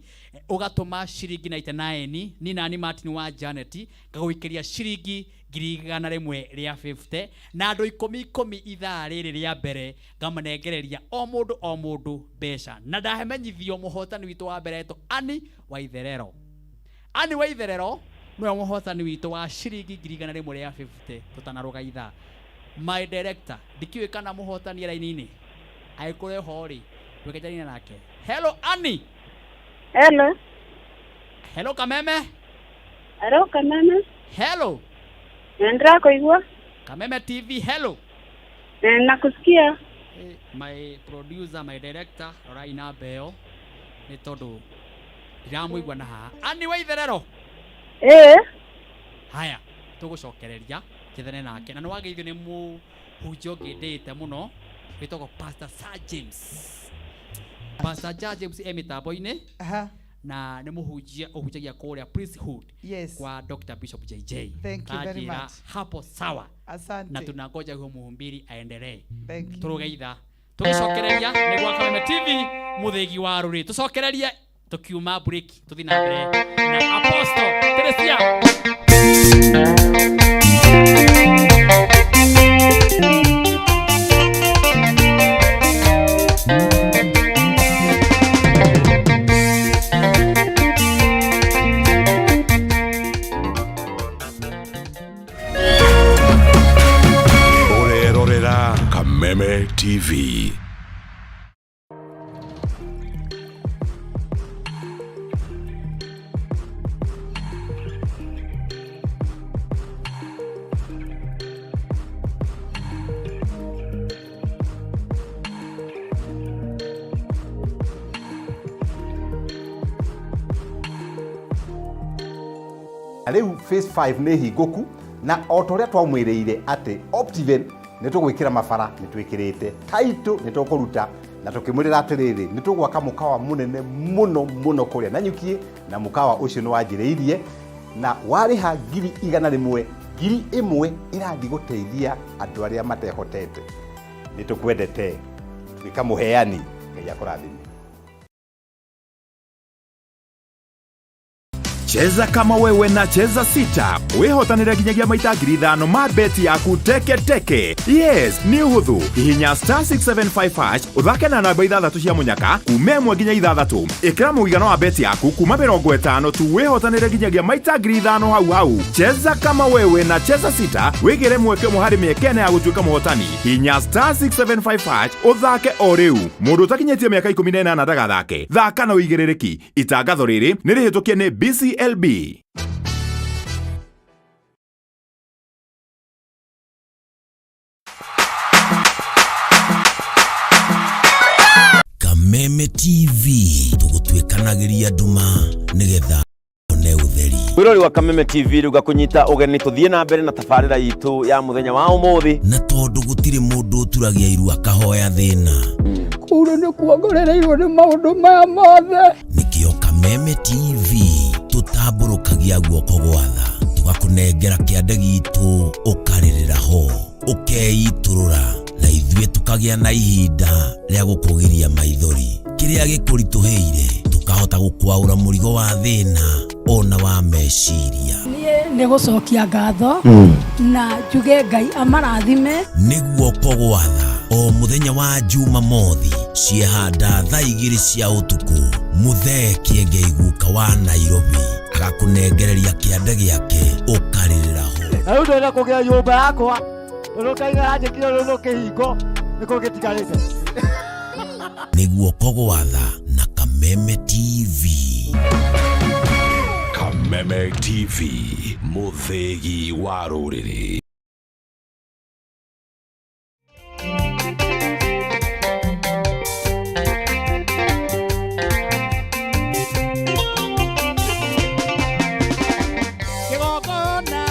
[SPEAKER 3] ũgatũma ciringi 99, ni nani Martin wa Janet, ngagũikĩria ciringi ngiri igana rĩmwe rĩa 50, na andũ ikũmi ikũmi ithaa rĩrĩ rĩa mbere ngamanengereria o mũndũ o mũndũ mbeca. Na ndahemenyithio mũhotani witũ wa mbere etwo Annie Waitherero. Annie Waitherero nĩwe mũhotani witũ wa ciringi ngiri igana rĩmwe rĩa 50 tũtanarũga ithaa. My director, ndikĩũĩ kana mũhotani e raini-inĩ. Angĩkorwo eho rĩ, reke njarie nake. Hello Annie.
[SPEAKER 7] Hello.
[SPEAKER 3] Hello Kameme.
[SPEAKER 7] Hello Kameme.
[SPEAKER 3] Hello.
[SPEAKER 7] Nĩndĩrakũigua.
[SPEAKER 3] Kameme TV, hello.
[SPEAKER 7] Nakusikia.
[SPEAKER 3] My producer, my director, rorai namba ĩyo nĩ tondũ ndiramũigua na haha. Annie Waitherero. Haya, tũgũcokereria njethane nake. Na nĩwageithio nĩ mũhunjia ũngĩ ndĩĩte mũno wĩtagwo Pastor Sir James. Pastor Sir James e mĩtambo-inĩ.
[SPEAKER 6] Aha.
[SPEAKER 3] Na nĩ mũhunjia ũhunjagia kũrĩa Priesthood.
[SPEAKER 6] Yes.
[SPEAKER 3] Kwa Dr. Bishop JJ.
[SPEAKER 6] Thank you very
[SPEAKER 3] Anjĩra
[SPEAKER 6] much.
[SPEAKER 3] hapo sawa.
[SPEAKER 6] Asante.
[SPEAKER 3] Na tunangoja huyo mhubiri aendelee.
[SPEAKER 6] Thank you.
[SPEAKER 3] Tũrũge ithaa. Tũgĩcokereria nĩ gwa Kameme TV mũthĩgi wa rũrĩ. Tũcokererie tũkiuma break tũthiĩ na mbere na Apostle Teresia.
[SPEAKER 8] TV.
[SPEAKER 9] Rĩu phase 5 nĩ hingũku na o ta ũrĩa twamwĩrĩire atĩ Optiven nĩ tũgwĩkĩra mabara nĩ twĩkĩrĩte taitũ nĩ tũkũruta na tũkĩmwĩrĩra atĩrĩrĩ nĩ tũgwaka mũkawa mũnene mũno mũno kũrĩa Nanyukiĩ na mũkawa ũcio nĩ wanjĩrĩirie na warĩha 100,000 1,000 ĩrathiĩ gũteithia andũ arĩa matehotete. Nĩ tũkwendete, tuĩka mũheani, Ngai akũrathime.
[SPEAKER 8] Cheza kama wewe na Cheza Sita wihotanire nginyagia maita 5,000 ma beti yaku teke teke. Yes, nĩ ũhũthũ. Hihinya star 675 hash ũthake na namba 6 cia mũnyaka kuma 1 nginya 6. Ĩkĩra mũigana wa beti yaku kuma 50 tu wihotanire nginyagia maita 5,000 hau hau. Cheza kama wewe na Cheza Sita wĩgĩre mweke ũmwe harĩ mĩeke ĩna ya gũtuĩka mũhotani. Hihinya star 675 hash ũthake o rĩu. Mũndũ ũtakinyĩtie mĩaka 18 ndagathake. Thaka na ũigĩrĩrĩki. Itangatho rĩrĩ nĩ rĩhĩtũkie nĩ BCLB.
[SPEAKER 10] Kameme TV tũgũtuĩkanagĩria nduma nĩgetha one ũtheri.
[SPEAKER 11] Mwirori wa Kameme TV rĩu ngakũnyita ũgeni tũthiĩ na mbere na tabarĩra itũ ya mũthenya wa ũmũthĩ.
[SPEAKER 10] Na tondũ gũtirĩ mũndũ ũturagia iru akahoya thĩna.
[SPEAKER 12] Kũu nĩ kuongorereirwo nĩ maũndũ maya mothe.
[SPEAKER 10] Nĩkĩo Kameme TV tũtambũrũkagia guoko gwatha tũgakũnengera kĩande gitũ ũkarĩrĩra ho ũkeitũrũra na ithuĩ tũkagĩa na ihinda rĩa gũkũgiria maithori kĩrĩa gĩkũritũhĩire tũkahota gũkwaũra mũrigo wa thĩna ona wa meciria.
[SPEAKER 12] Niĩ nĩ gũcokia ngatho na njuge Ngai amarathime.
[SPEAKER 10] Nĩ guoko gwatha o mũthenya wa Jumamothi ciehanda thaa 2 cia ũtukũ Mũthee Kĩengei guka wa Nairobi agakũnengereria kĩande gĩake ũkarĩrĩra ho.
[SPEAKER 13] Na rĩu ndĩrenda kũgĩa nyũmba yakwa tondũ Ngai nĩaranjĩkire rũrũ kĩhingo nĩkĩo gĩtigarĩte.
[SPEAKER 10] Nĩ guoko gwatha na Kameme TV.
[SPEAKER 8] Kameme TV, mũthĩgi wa rũrĩrĩ.
[SPEAKER 3] Kĩgongona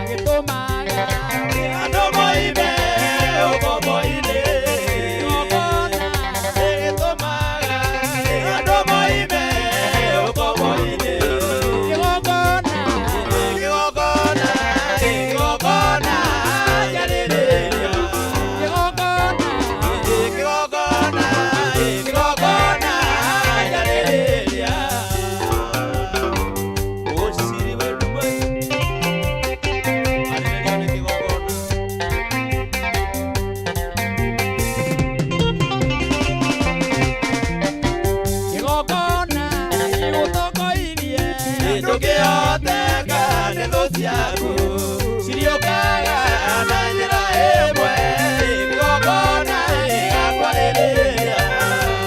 [SPEAKER 3] gĩtũmaga andũ moime ũkombo-inĩ. Kĩgongona gĩtũmaga andũ moime ũkombo-inĩ. Kĩgongona, kĩgongona, kĩgongona kĩarĩrĩria. Kĩgongona, kĩgongona, kĩgongona kĩarĩrĩria. Ũciri wetu arĩrĩrio nĩ kĩgongona. Kĩgongona gĩgũtongoirie ndũngĩhoteka nĩ thũ ciaku ciriũkaga na njĩra ĩmwe. Kĩgongona gĩgakwarĩrĩria.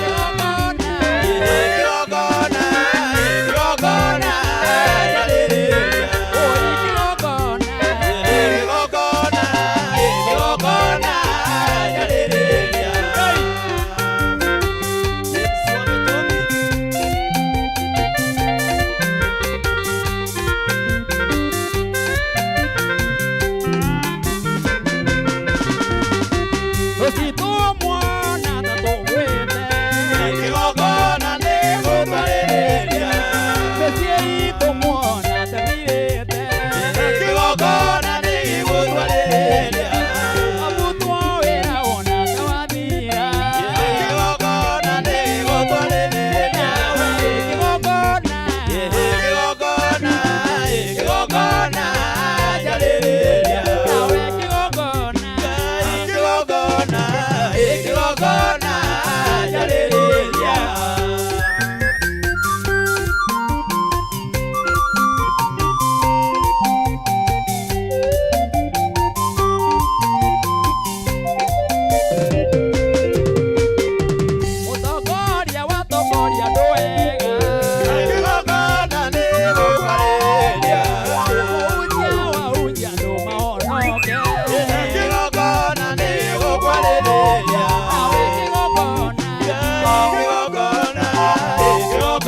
[SPEAKER 3] Kĩgongona, kĩgongona, kĩgongona kĩarĩrĩria. Kĩgongona, kĩgongona, kĩgongona kĩarĩrĩria.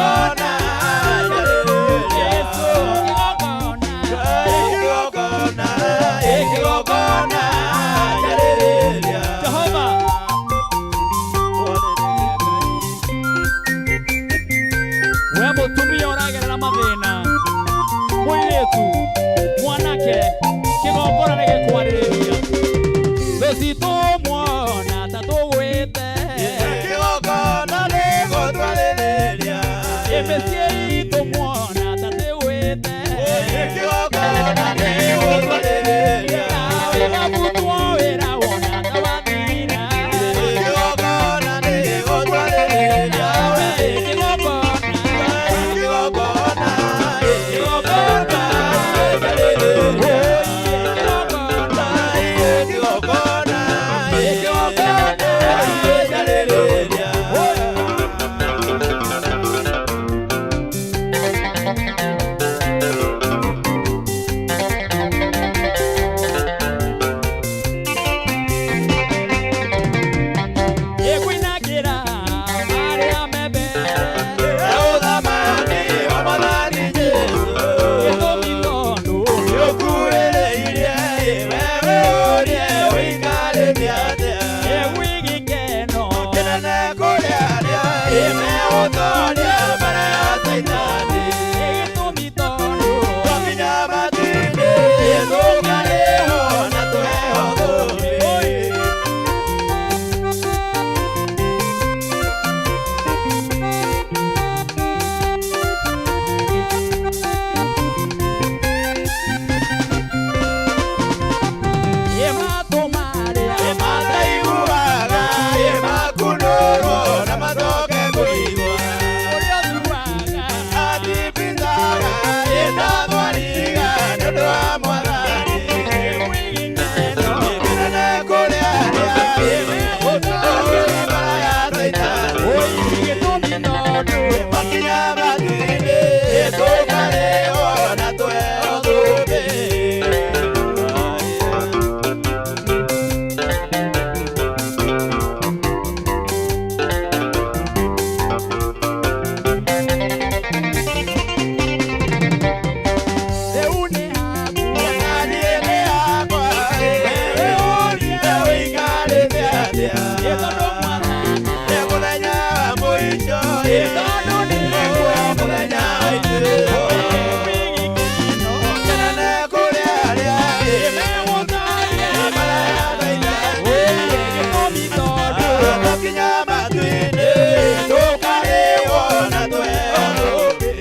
[SPEAKER 14] Kĩgongona njarĩrĩria. Kĩgongona, kĩgongona njarĩrĩria.
[SPEAKER 15] Jehova. We mũtumia ũragerera mathĩna, mũirĩtu, mwanake, kĩgongona nĩ gĩkwarĩrĩria. Thũ citũ muona ta tũgwĩte.
[SPEAKER 14] Kĩgongona nĩ gũtwarĩrĩria.
[SPEAKER 15] Ĩ mĩciĩ itũ muona ta tĩgwĩte.
[SPEAKER 14] Kĩgongona nĩ gũtwarĩrĩria.
[SPEAKER 15] Nawe wabutwo wĩra wona ta wathira.
[SPEAKER 14] Kĩgongona nĩ gũtwarĩrĩria.
[SPEAKER 15] Kĩgongona,
[SPEAKER 14] Kĩgongona, kĩgongona njarĩrĩria. Kĩgongona, kĩgongona njarĩrĩria.
[SPEAKER 15] Ĩkwinagĩra arĩa me mbere.
[SPEAKER 14] Ũthamaki wa Mwathani Jesũ.
[SPEAKER 15] Gĩtũmi tondũ
[SPEAKER 14] Nĩũkuhĩrĩirie, wewe ũrie ũikarĩte atĩa.
[SPEAKER 15] Ĩgwĩ gĩkeno
[SPEAKER 14] Kĩnene kũrĩ arĩa megũtooria mbere ya Caitani.
[SPEAKER 15] Gĩtũmi tondũ
[SPEAKER 14] Twakinya matu-inĩ, tũkarĩhwo na tũheo thũmbĩ.
[SPEAKER 15] Ĩmatũ marĩa
[SPEAKER 14] Mataiguaga, ĩmakunũrwo na macoke kũigua.
[SPEAKER 15] Ũrĩa ũthuaga
[SPEAKER 14] Atibitaga, ĩtathwariga nĩ ũndũ wa Mwathani. Kĩnene kũrĩ arĩa megũtooria mbere ya Caitani.
[SPEAKER 15] Gĩtũmi tondũ
[SPEAKER 14] Twakinya matu-inĩ, tũkarĩhwo na tũheo thũmbĩ.
[SPEAKER 15] Rĩu nĩ haku
[SPEAKER 14] Niĩ nĩ hakwa, wewe ũrie ũikarĩte atĩa.
[SPEAKER 15] Ĩ tondũ Mwathani
[SPEAKER 14] Nĩ mũthenya wa mũico,
[SPEAKER 15] Ĩ tondũ nĩ
[SPEAKER 14] mũthenya wa ituĩro. Kĩnene kũrĩ arĩa
[SPEAKER 15] megũtooria
[SPEAKER 14] mbere ya Caitani.
[SPEAKER 15] Gĩtũmi tondũ
[SPEAKER 14] Twakinya matu-inĩ, tũkarĩhwo na tũheo thũmbĩ.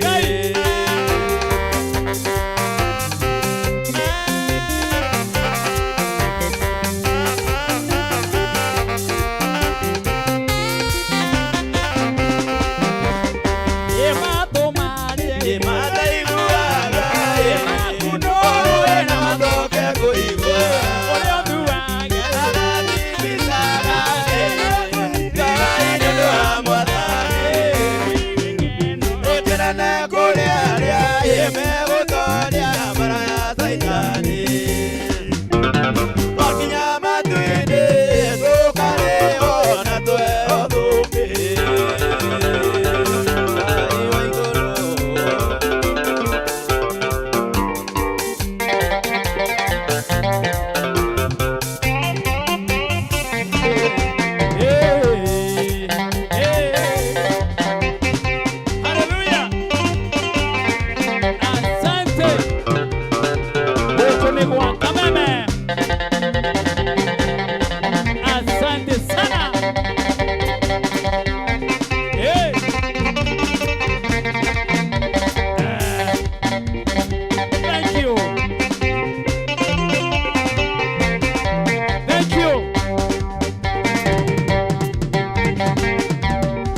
[SPEAKER 15] Ĩmatũ marĩa
[SPEAKER 14] Mataiguaga,
[SPEAKER 15] Ĩmakunũrwo
[SPEAKER 14] na macoke kũigua.
[SPEAKER 15] Ũrĩa ũthuaga
[SPEAKER 14] Atibitaga, Ngai nĩ ũndũ wa Mwathani. Kĩnene kũrĩ arĩa megũtooria mbara ya Caitani. Twakinya matu-inĩ, tũkarĩhwo na tũheo thũmbĩ. Ngai wa igũrũ.
[SPEAKER 15] Haleluya. Asante. Gũkũ nĩ gwa Kameme. Asante sana. Hey. Thank you. Thank you.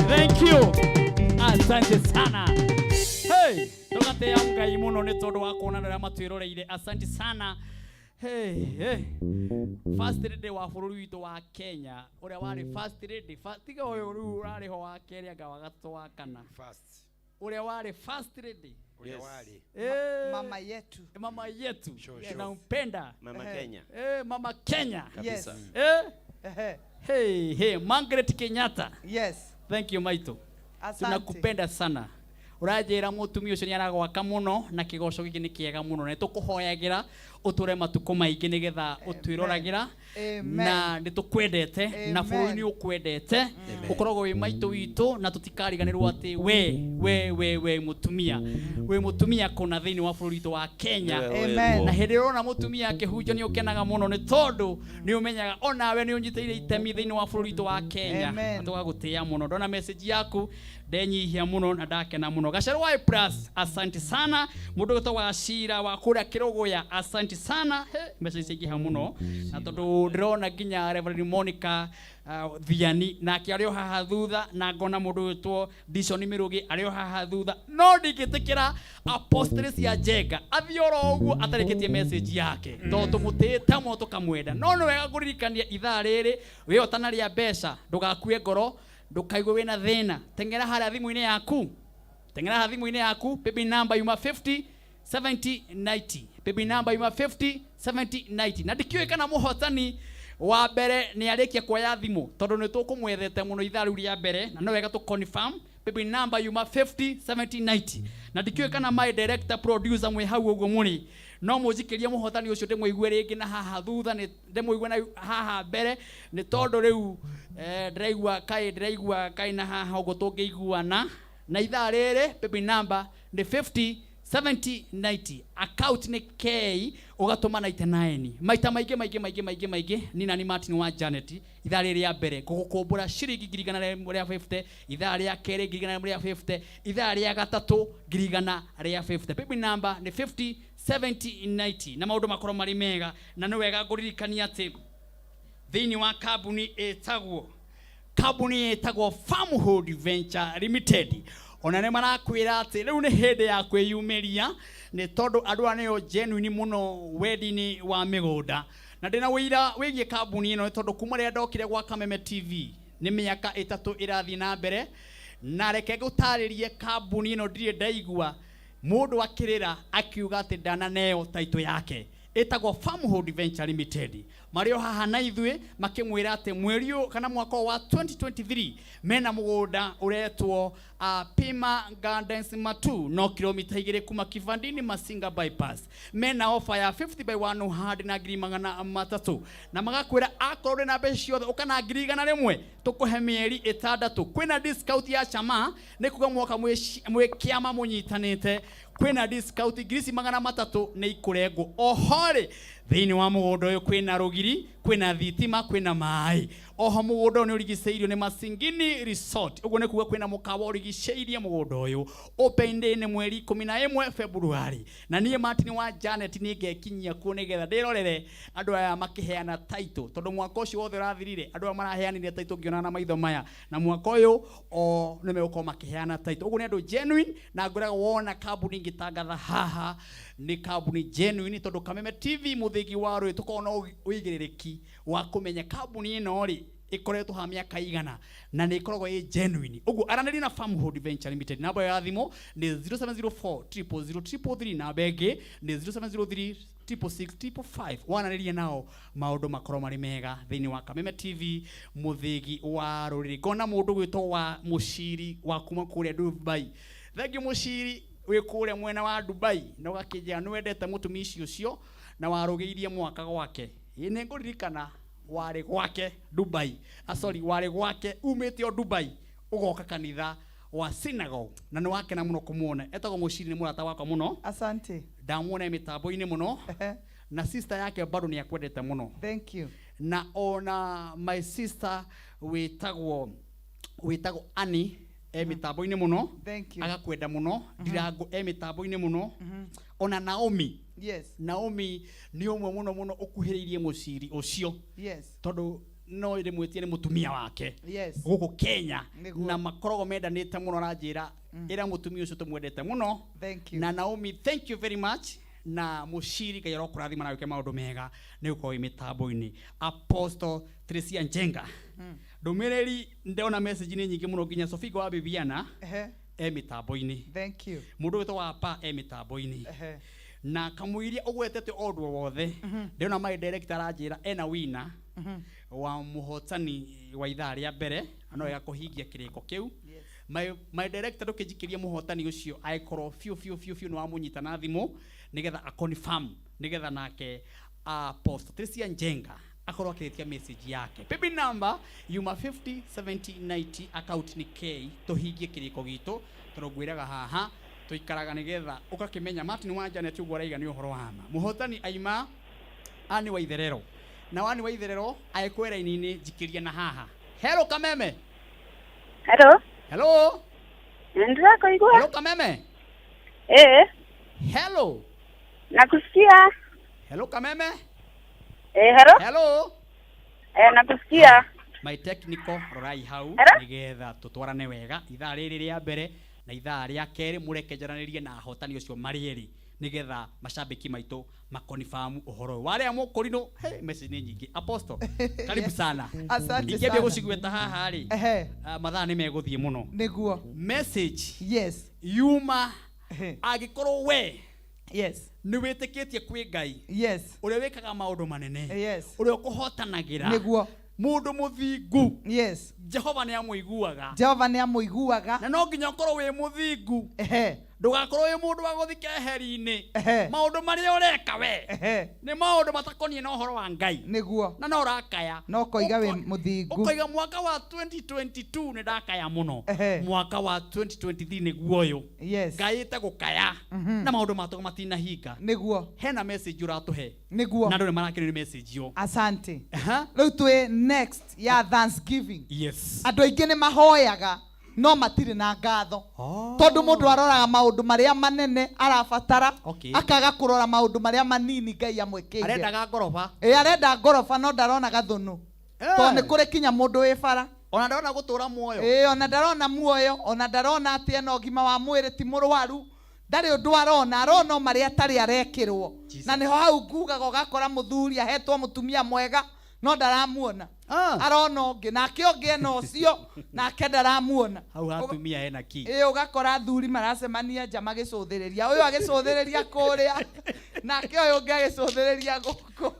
[SPEAKER 15] Thank you. Asante sana. Hey, tũgatĩa Ngai mũno nĩ tondũ wa kuona andũ arĩa matwĩroreire. Asante sana. Hey, hey. First lady wa bũrũri witũ wa Kenya ũrĩa warĩ first lady tiga ũyũ rĩu ũrarĩ ho wa kerĩ anga wa gatatũ wa kana
[SPEAKER 1] First.
[SPEAKER 3] Ũrĩa warĩ first lady.
[SPEAKER 1] Ũrĩa warĩ.
[SPEAKER 3] Eh,
[SPEAKER 6] Mama yetu.
[SPEAKER 3] Mama yetu.
[SPEAKER 1] Sure, sure.
[SPEAKER 3] Tunampenda.
[SPEAKER 2] Mama
[SPEAKER 6] Ehe.
[SPEAKER 2] Kenya.
[SPEAKER 3] Eh, Mama Kenya.
[SPEAKER 6] Yes.
[SPEAKER 3] Eh?
[SPEAKER 6] Ehe.
[SPEAKER 3] Hey, hey, Margaret Kenyatta.
[SPEAKER 6] Yes.
[SPEAKER 3] Thank you Maito.
[SPEAKER 6] Asante.
[SPEAKER 3] Tunakupenda sana. Ũranjĩra mũtumia ũcio nĩ aragwaka mũno na kĩgoco gĩkĩ nĩ kĩega mũno na nĩtũkũhoyagĩra ũtũre matukũ maingĩ nĩgetha ũtwĩroragĩra.
[SPEAKER 6] Amen.
[SPEAKER 3] Na nĩ tũkwendete na
[SPEAKER 6] Amen.
[SPEAKER 3] bũrũri nĩ ũkwendete, ũkoragwo wĩ maitũ witũ na tũtikariganĩrwo atĩ we we we we mũtumia wĩ mũtumia kũna thĩinĩ wa bũrũri witũ wa Kenya.
[SPEAKER 11] Nĩwe Amen.
[SPEAKER 3] Na hĩndĩ ĩrĩa ũrona mũtumia akĩhunjia nĩ ũkenaga mũno nĩ tondũ nĩ ũmenyaga onawe nĩ ũnyitĩrĩire itemi thĩinĩ wa bũrũri witũ wa Kenya.
[SPEAKER 6] Amen.
[SPEAKER 3] Na tũgagũtĩĩa mũno. Ndona message yaku ndenyihia mũno na ndakena mũno. Gacerũ wa Plus, asante sana. Mũndũ ũgwĩtwo wa Cira wa kũrĩa Kĩrũgũya, asante sana. He, message ciaingĩha mũno na tondũ ndĩrona nginya Reverend Monica Thiani nake arĩ o haha thutha, na ngona mũndũ ũgwĩtwo Dishon Mĩrũgĩ arĩ o haha thutha, no ndingĩtĩkĩra Apostle cia Njenga athiĩ oro ũguo atarĩkĩtie message yake tondũ tũmũtĩĩte mũno tũkamwenda. No nĩ wega kũririkania ithaa rĩrĩ wĩ ũtanarĩa mbeca, ndũgakue ngoro, ndũkaigue wĩna thĩna, teng'era harĩa thimũ-inĩ yaku, teng'era harĩa thimũ-inĩ yaku, paybill number yuma 50 70 90, paybill number yuma 50 70 90. Na ndikĩũĩ kana mũhotani wa mbere nĩ arĩkia kuoya thimũ tondũ nĩ tũkũmwethete mũno ithaa rĩu rĩa mbere, na no wega tũ confirm paybill number yuma 50 70 90. Na ndikĩũĩ kana my director producer mwĩ hau ũguo mũrĩ, no mũnjikĩrie mũhotani ũcio ndĩmũigue rĩngĩ na haha thutha, nĩ ndĩmũigue na haha mbere, nĩ tondũ rĩu ndĩraigua kaĩ, ndĩraigua kaĩ na haha ũguo tũngĩiguana. Na ithaa rĩrĩ paybill number nĩ 50 70 90, account nĩ K ũgatũma 99 maita maingĩ maingĩ maingĩ maingĩ maingĩ. Ni nani Martin wa Janet, ithaa rĩrĩ rĩa mbere ngũgũkũmbũra ciringi ngiri igana rĩa 50, ithaa rĩa kerĩ ngiri igana rĩa 50, ithaa rĩa gatatũ ngiri igana rĩa 50. Paybill number nĩ 50 70 90 na maũndũ makorwo marĩ mega. Na nĩ wega ngũririkania atĩ thĩinĩ wa kambuni ĩtagwo Farmhold Venture Limited, ona nĩ marakwĩra atĩ rĩu nĩ hĩndĩ ya kwĩyumĩria nĩ tondũ andũ aya nĩo genuine mũno wendi-inĩ wa mĩgũnda. Na ndĩna ũira wĩgiĩ kambuni ĩno nĩ tondũ kuma rĩrĩa ndokire gwa Kameme TV nĩ mĩaka 3 ĩrathiĩ na mbere, na reke ngũtarĩrie kambuni ĩno ndirĩ ndaigua mũndũ akĩrĩra akiuga atĩ ndananeo title yake. Ĩtagwo Farmhold Venture Limited, marĩ o haha na ithuĩ makĩmwĩra atĩ mweri ũyũ kana mwaka ũyũ wa 2023 mena mũgũnda ũretwo Pima Gardens Matu, no kilomita 2 kuma Kivandini Masinga bypass. Mena offer ya 50 by 100 na ngiri magana matatũ, na magakwĩra akorwo ndĩ na mbeca ciothe ũka na ngiri igana rĩmwe tũkũhe mĩeri 6. Kwĩna discount ya chama, nĩ kuga mwaka mwĩ kĩama mũnyitanĩte, kwĩna discount ngiri ici magana matatũ nĩ ikũrengwo. Oho rĩ, thĩinĩ wa mũgũnda ũyũ kwĩna rũgiri, kwĩna thitima, kwĩna maĩ. Oho mũgũnda ũyũ nĩ ũrigicĩirio nĩ Masingini Resort, ũguo nĩ kuga kwĩna mũkawa ũrigicĩirie mũgũnda ũyũ. Open day nĩ mweri 11 February, na niĩ Martin wa Janet nĩ ngekinyia kuo nĩgetha ndĩrorere andũ aya makĩheana title, tondũ mwaka ũcio wothe ũrathirire andũ aya maraheanire title ngĩona na maitho maya, na mwaka ũyũ o nĩ megũkorwo makĩheana title. Ũguo nĩ andũ genuine, na ngwĩraga wona kambuni ngĩtangatha haha nĩ kambuni genuine, tondũ Kameme TV mũthĩgi wa rũĩ tũkoragwo na ũigĩrĩrĩki wa kũmenya kambuni ĩno rĩ ĩkoretwo haha mĩaka igana na nĩ ĩkoragwo ĩ genuine. Ũguo aranĩria na Farmhold Venture Limited, namba ya thimũ nĩ 0704 000 333, namba ĩngĩ nĩ 0703 666 555. Wanarĩria nao maũndũ makorwo marĩ mega thĩinĩ wa Kameme TV mũthĩgi wa rũrĩrĩ. Ngona mũndũ gwĩtwo wa Mũciri wa kuma kũrĩa Dubai. Thengiũ Mũciri wĩ kũrĩa mwena wa Dubai, na ũgakĩnjĩra nĩ wendete mũtumia ũcio na warũgĩirie mwaka gwake. Ĩ nĩ ngũririkana warĩ gwake Dubai. Sorry, warĩ gwake umĩte o Dubai ũgoka kanitha wa synagogue, na nĩ wakena mũno kũmuona. Etagwo Mũciri, nĩ mũrata wakwa mũno.
[SPEAKER 6] Asante.
[SPEAKER 3] Ndamuona mĩtambo-inĩ mũno. Na sister yake bado nĩ akwendete mũno.
[SPEAKER 6] Thank you.
[SPEAKER 3] Na ona my sister wĩtagwo Annie e mĩtambo-inĩ mũno.
[SPEAKER 6] Thank you.
[SPEAKER 3] Agakwenda mũno. Ndirango e mĩtambo-inĩ mũno. Ona Naomi.
[SPEAKER 6] Yes.
[SPEAKER 3] Naomi nĩ ũmwe mũno mũno ũkuhĩrĩirie Mũciri ũcio.
[SPEAKER 6] Yes.
[SPEAKER 3] Tondũ no rĩmwĩtie nĩ mũtumia wake.
[SPEAKER 6] Yes.
[SPEAKER 3] Gũkũ Kenya.
[SPEAKER 6] Nĩguo.
[SPEAKER 3] Na makoragwo mendanĩte mũno, aranjĩra ĩra mũtumia ũcio tũmwendete mũno.
[SPEAKER 6] Thank you.
[SPEAKER 3] Na Naomi, thank you very much. Na Mũciri Ngai arokũrathima na wĩke maũndũ mega nĩ gũkorwo wĩ mĩtambo-inĩ. Apostle Tricia Njenga. Ndũmĩrĩri ndona message nĩ nyingĩ mũno nginya Sofigo wa Bibiana e mĩtambo-inĩ.
[SPEAKER 6] Thank you.
[SPEAKER 3] Mũndũ wĩtwo wa Pa e mĩtambo-inĩ. Na kamũiria ũgwetete o ũndũ o wothe, ndĩrona my director aranjĩra ena wina wa mũhotani wa ithaa rĩa mbere, no wega kũhingia kĩrĩko kĩu. My director ndũkĩnjikĩrie mũhotani ũcio angĩkorwo biũ biũ biũ biũ nĩ wamũnyita na thimũ nĩgetha a confirm nĩgetha nake Apostle Tricia Njenga akorwo akĩrĩtia message yake. Paybill number yuma 50 70 90, account nĩ K. Tũhingie kĩrĩko gitũ tondũ ngwĩraga haha tũikaraga nĩgetha ũgakĩmenya Martin wa Janet ũguo araiga nĩ ũhoro wa ma. Mũhotani aima Ani wa Itherero na Ani wa Itherero agĩkwĩ raini-inĩ njikĩria na haha. Hello Kameme.
[SPEAKER 7] Hello.
[SPEAKER 3] Hello.
[SPEAKER 7] Ndĩrakũigua.
[SPEAKER 3] Hello Kameme.
[SPEAKER 7] Eh.
[SPEAKER 3] Hello.
[SPEAKER 7] Nakusikia.
[SPEAKER 3] Hello Kameme.
[SPEAKER 7] Eh, hello.
[SPEAKER 3] Hello.
[SPEAKER 7] Eh, nakusikia.
[SPEAKER 3] My technical rorai hau
[SPEAKER 7] Hello?
[SPEAKER 3] nigetha tutwarane wega ithaa rĩrĩ rĩa mbere na ithaa rĩa kerĩ, mũreke njaranĩrie na ahotani ũcio marĩ erĩ nigetha macambĩki maitũ makonifamu ũhoro ũyũ warĩa mũkũrinũ. Hey, message nĩ nyingĩ. Apostle, karibu sana.
[SPEAKER 6] Asante
[SPEAKER 3] Ingĩambia
[SPEAKER 6] sana.
[SPEAKER 3] gũcigweta haha rĩ, mathaa nĩ megũthiĩ mũno.
[SPEAKER 6] Nĩguo.
[SPEAKER 3] Message
[SPEAKER 6] yes
[SPEAKER 3] yuma angĩkorwo we
[SPEAKER 6] yes
[SPEAKER 3] nĩ wĩtĩkĩtie kwĩ Ngai
[SPEAKER 6] yes
[SPEAKER 3] ũrĩa wĩkaga maũndũ manene,
[SPEAKER 6] yes
[SPEAKER 3] ũrĩa ũkũhotanagĩra.
[SPEAKER 6] Nĩguo.
[SPEAKER 3] Mũndũ mũthingu,
[SPEAKER 6] yes
[SPEAKER 3] Jehova nĩ amũiguaga.
[SPEAKER 6] Jehova nĩ amũiguaga.
[SPEAKER 3] Na no nginya ũkorwo wĩ mũthingu, ndũgakorwo wĩ mũndũ wa gũthiĩ keheri-inĩ. Maũndũ marĩa ũreka we nĩ maũndũ matakoniĩ na ũhoro wa Ngai.
[SPEAKER 6] Nĩguo.
[SPEAKER 3] Na no ũrakaya.
[SPEAKER 6] No koiga wĩ mũthingu.
[SPEAKER 3] Ũkoiga mwaka wa 2022 nĩ ndakaya mũno, mwaka wa 2023 nĩguo ũyũ
[SPEAKER 6] yes
[SPEAKER 3] ngaĩte gũkaya na maũndũ matũ matinahinga.
[SPEAKER 6] Nĩguo.
[SPEAKER 3] Hena message ũratũhe.
[SPEAKER 6] Nĩguo.
[SPEAKER 3] Na andũ nĩ marakenio nĩ message ĩyo.
[SPEAKER 6] Asante. Rĩu twĩ next ya Thanksgiving.
[SPEAKER 3] Yes.
[SPEAKER 6] Andũ aingĩ nĩ mahoyaga no matirĩ na ngatho, tondũ mũndũ aroraga maũndũ marĩa manene arabatara, akaga kũrora maũndũ marĩa manini Ngai amwĩkĩire.
[SPEAKER 3] Arendaga ngoroba.
[SPEAKER 6] Ĩ, arenda ngoroba no ndarona gathũnũ, tondũ nĩ kũrĩ kinya mũndũ wĩ bara.
[SPEAKER 3] Ona ndarona gũtũra muoyo.
[SPEAKER 6] Ĩ, ona ndarona muoyo, ona ndarona atĩ ena ũgima wa mwĩrĩ, ti mũrwaru, ndarĩ ũndũ arona, arona o marĩa atarĩ arekĩrwo. Na nĩho hau ngugaga ũgakora mũthuri ahetwo mũtumia mwega no ndaramuona, arona ũngĩ, nake ũngĩ ena ũcio nake ndaramuona.
[SPEAKER 3] Hau hatumia hena ki.
[SPEAKER 6] Ĩ, ũgakora athuri maracemania nja magĩcũthĩrĩria, ũyũ agĩcũthĩrĩria kũrĩa nake ũyũ ũngĩ agĩcũthĩrĩria gũkũ.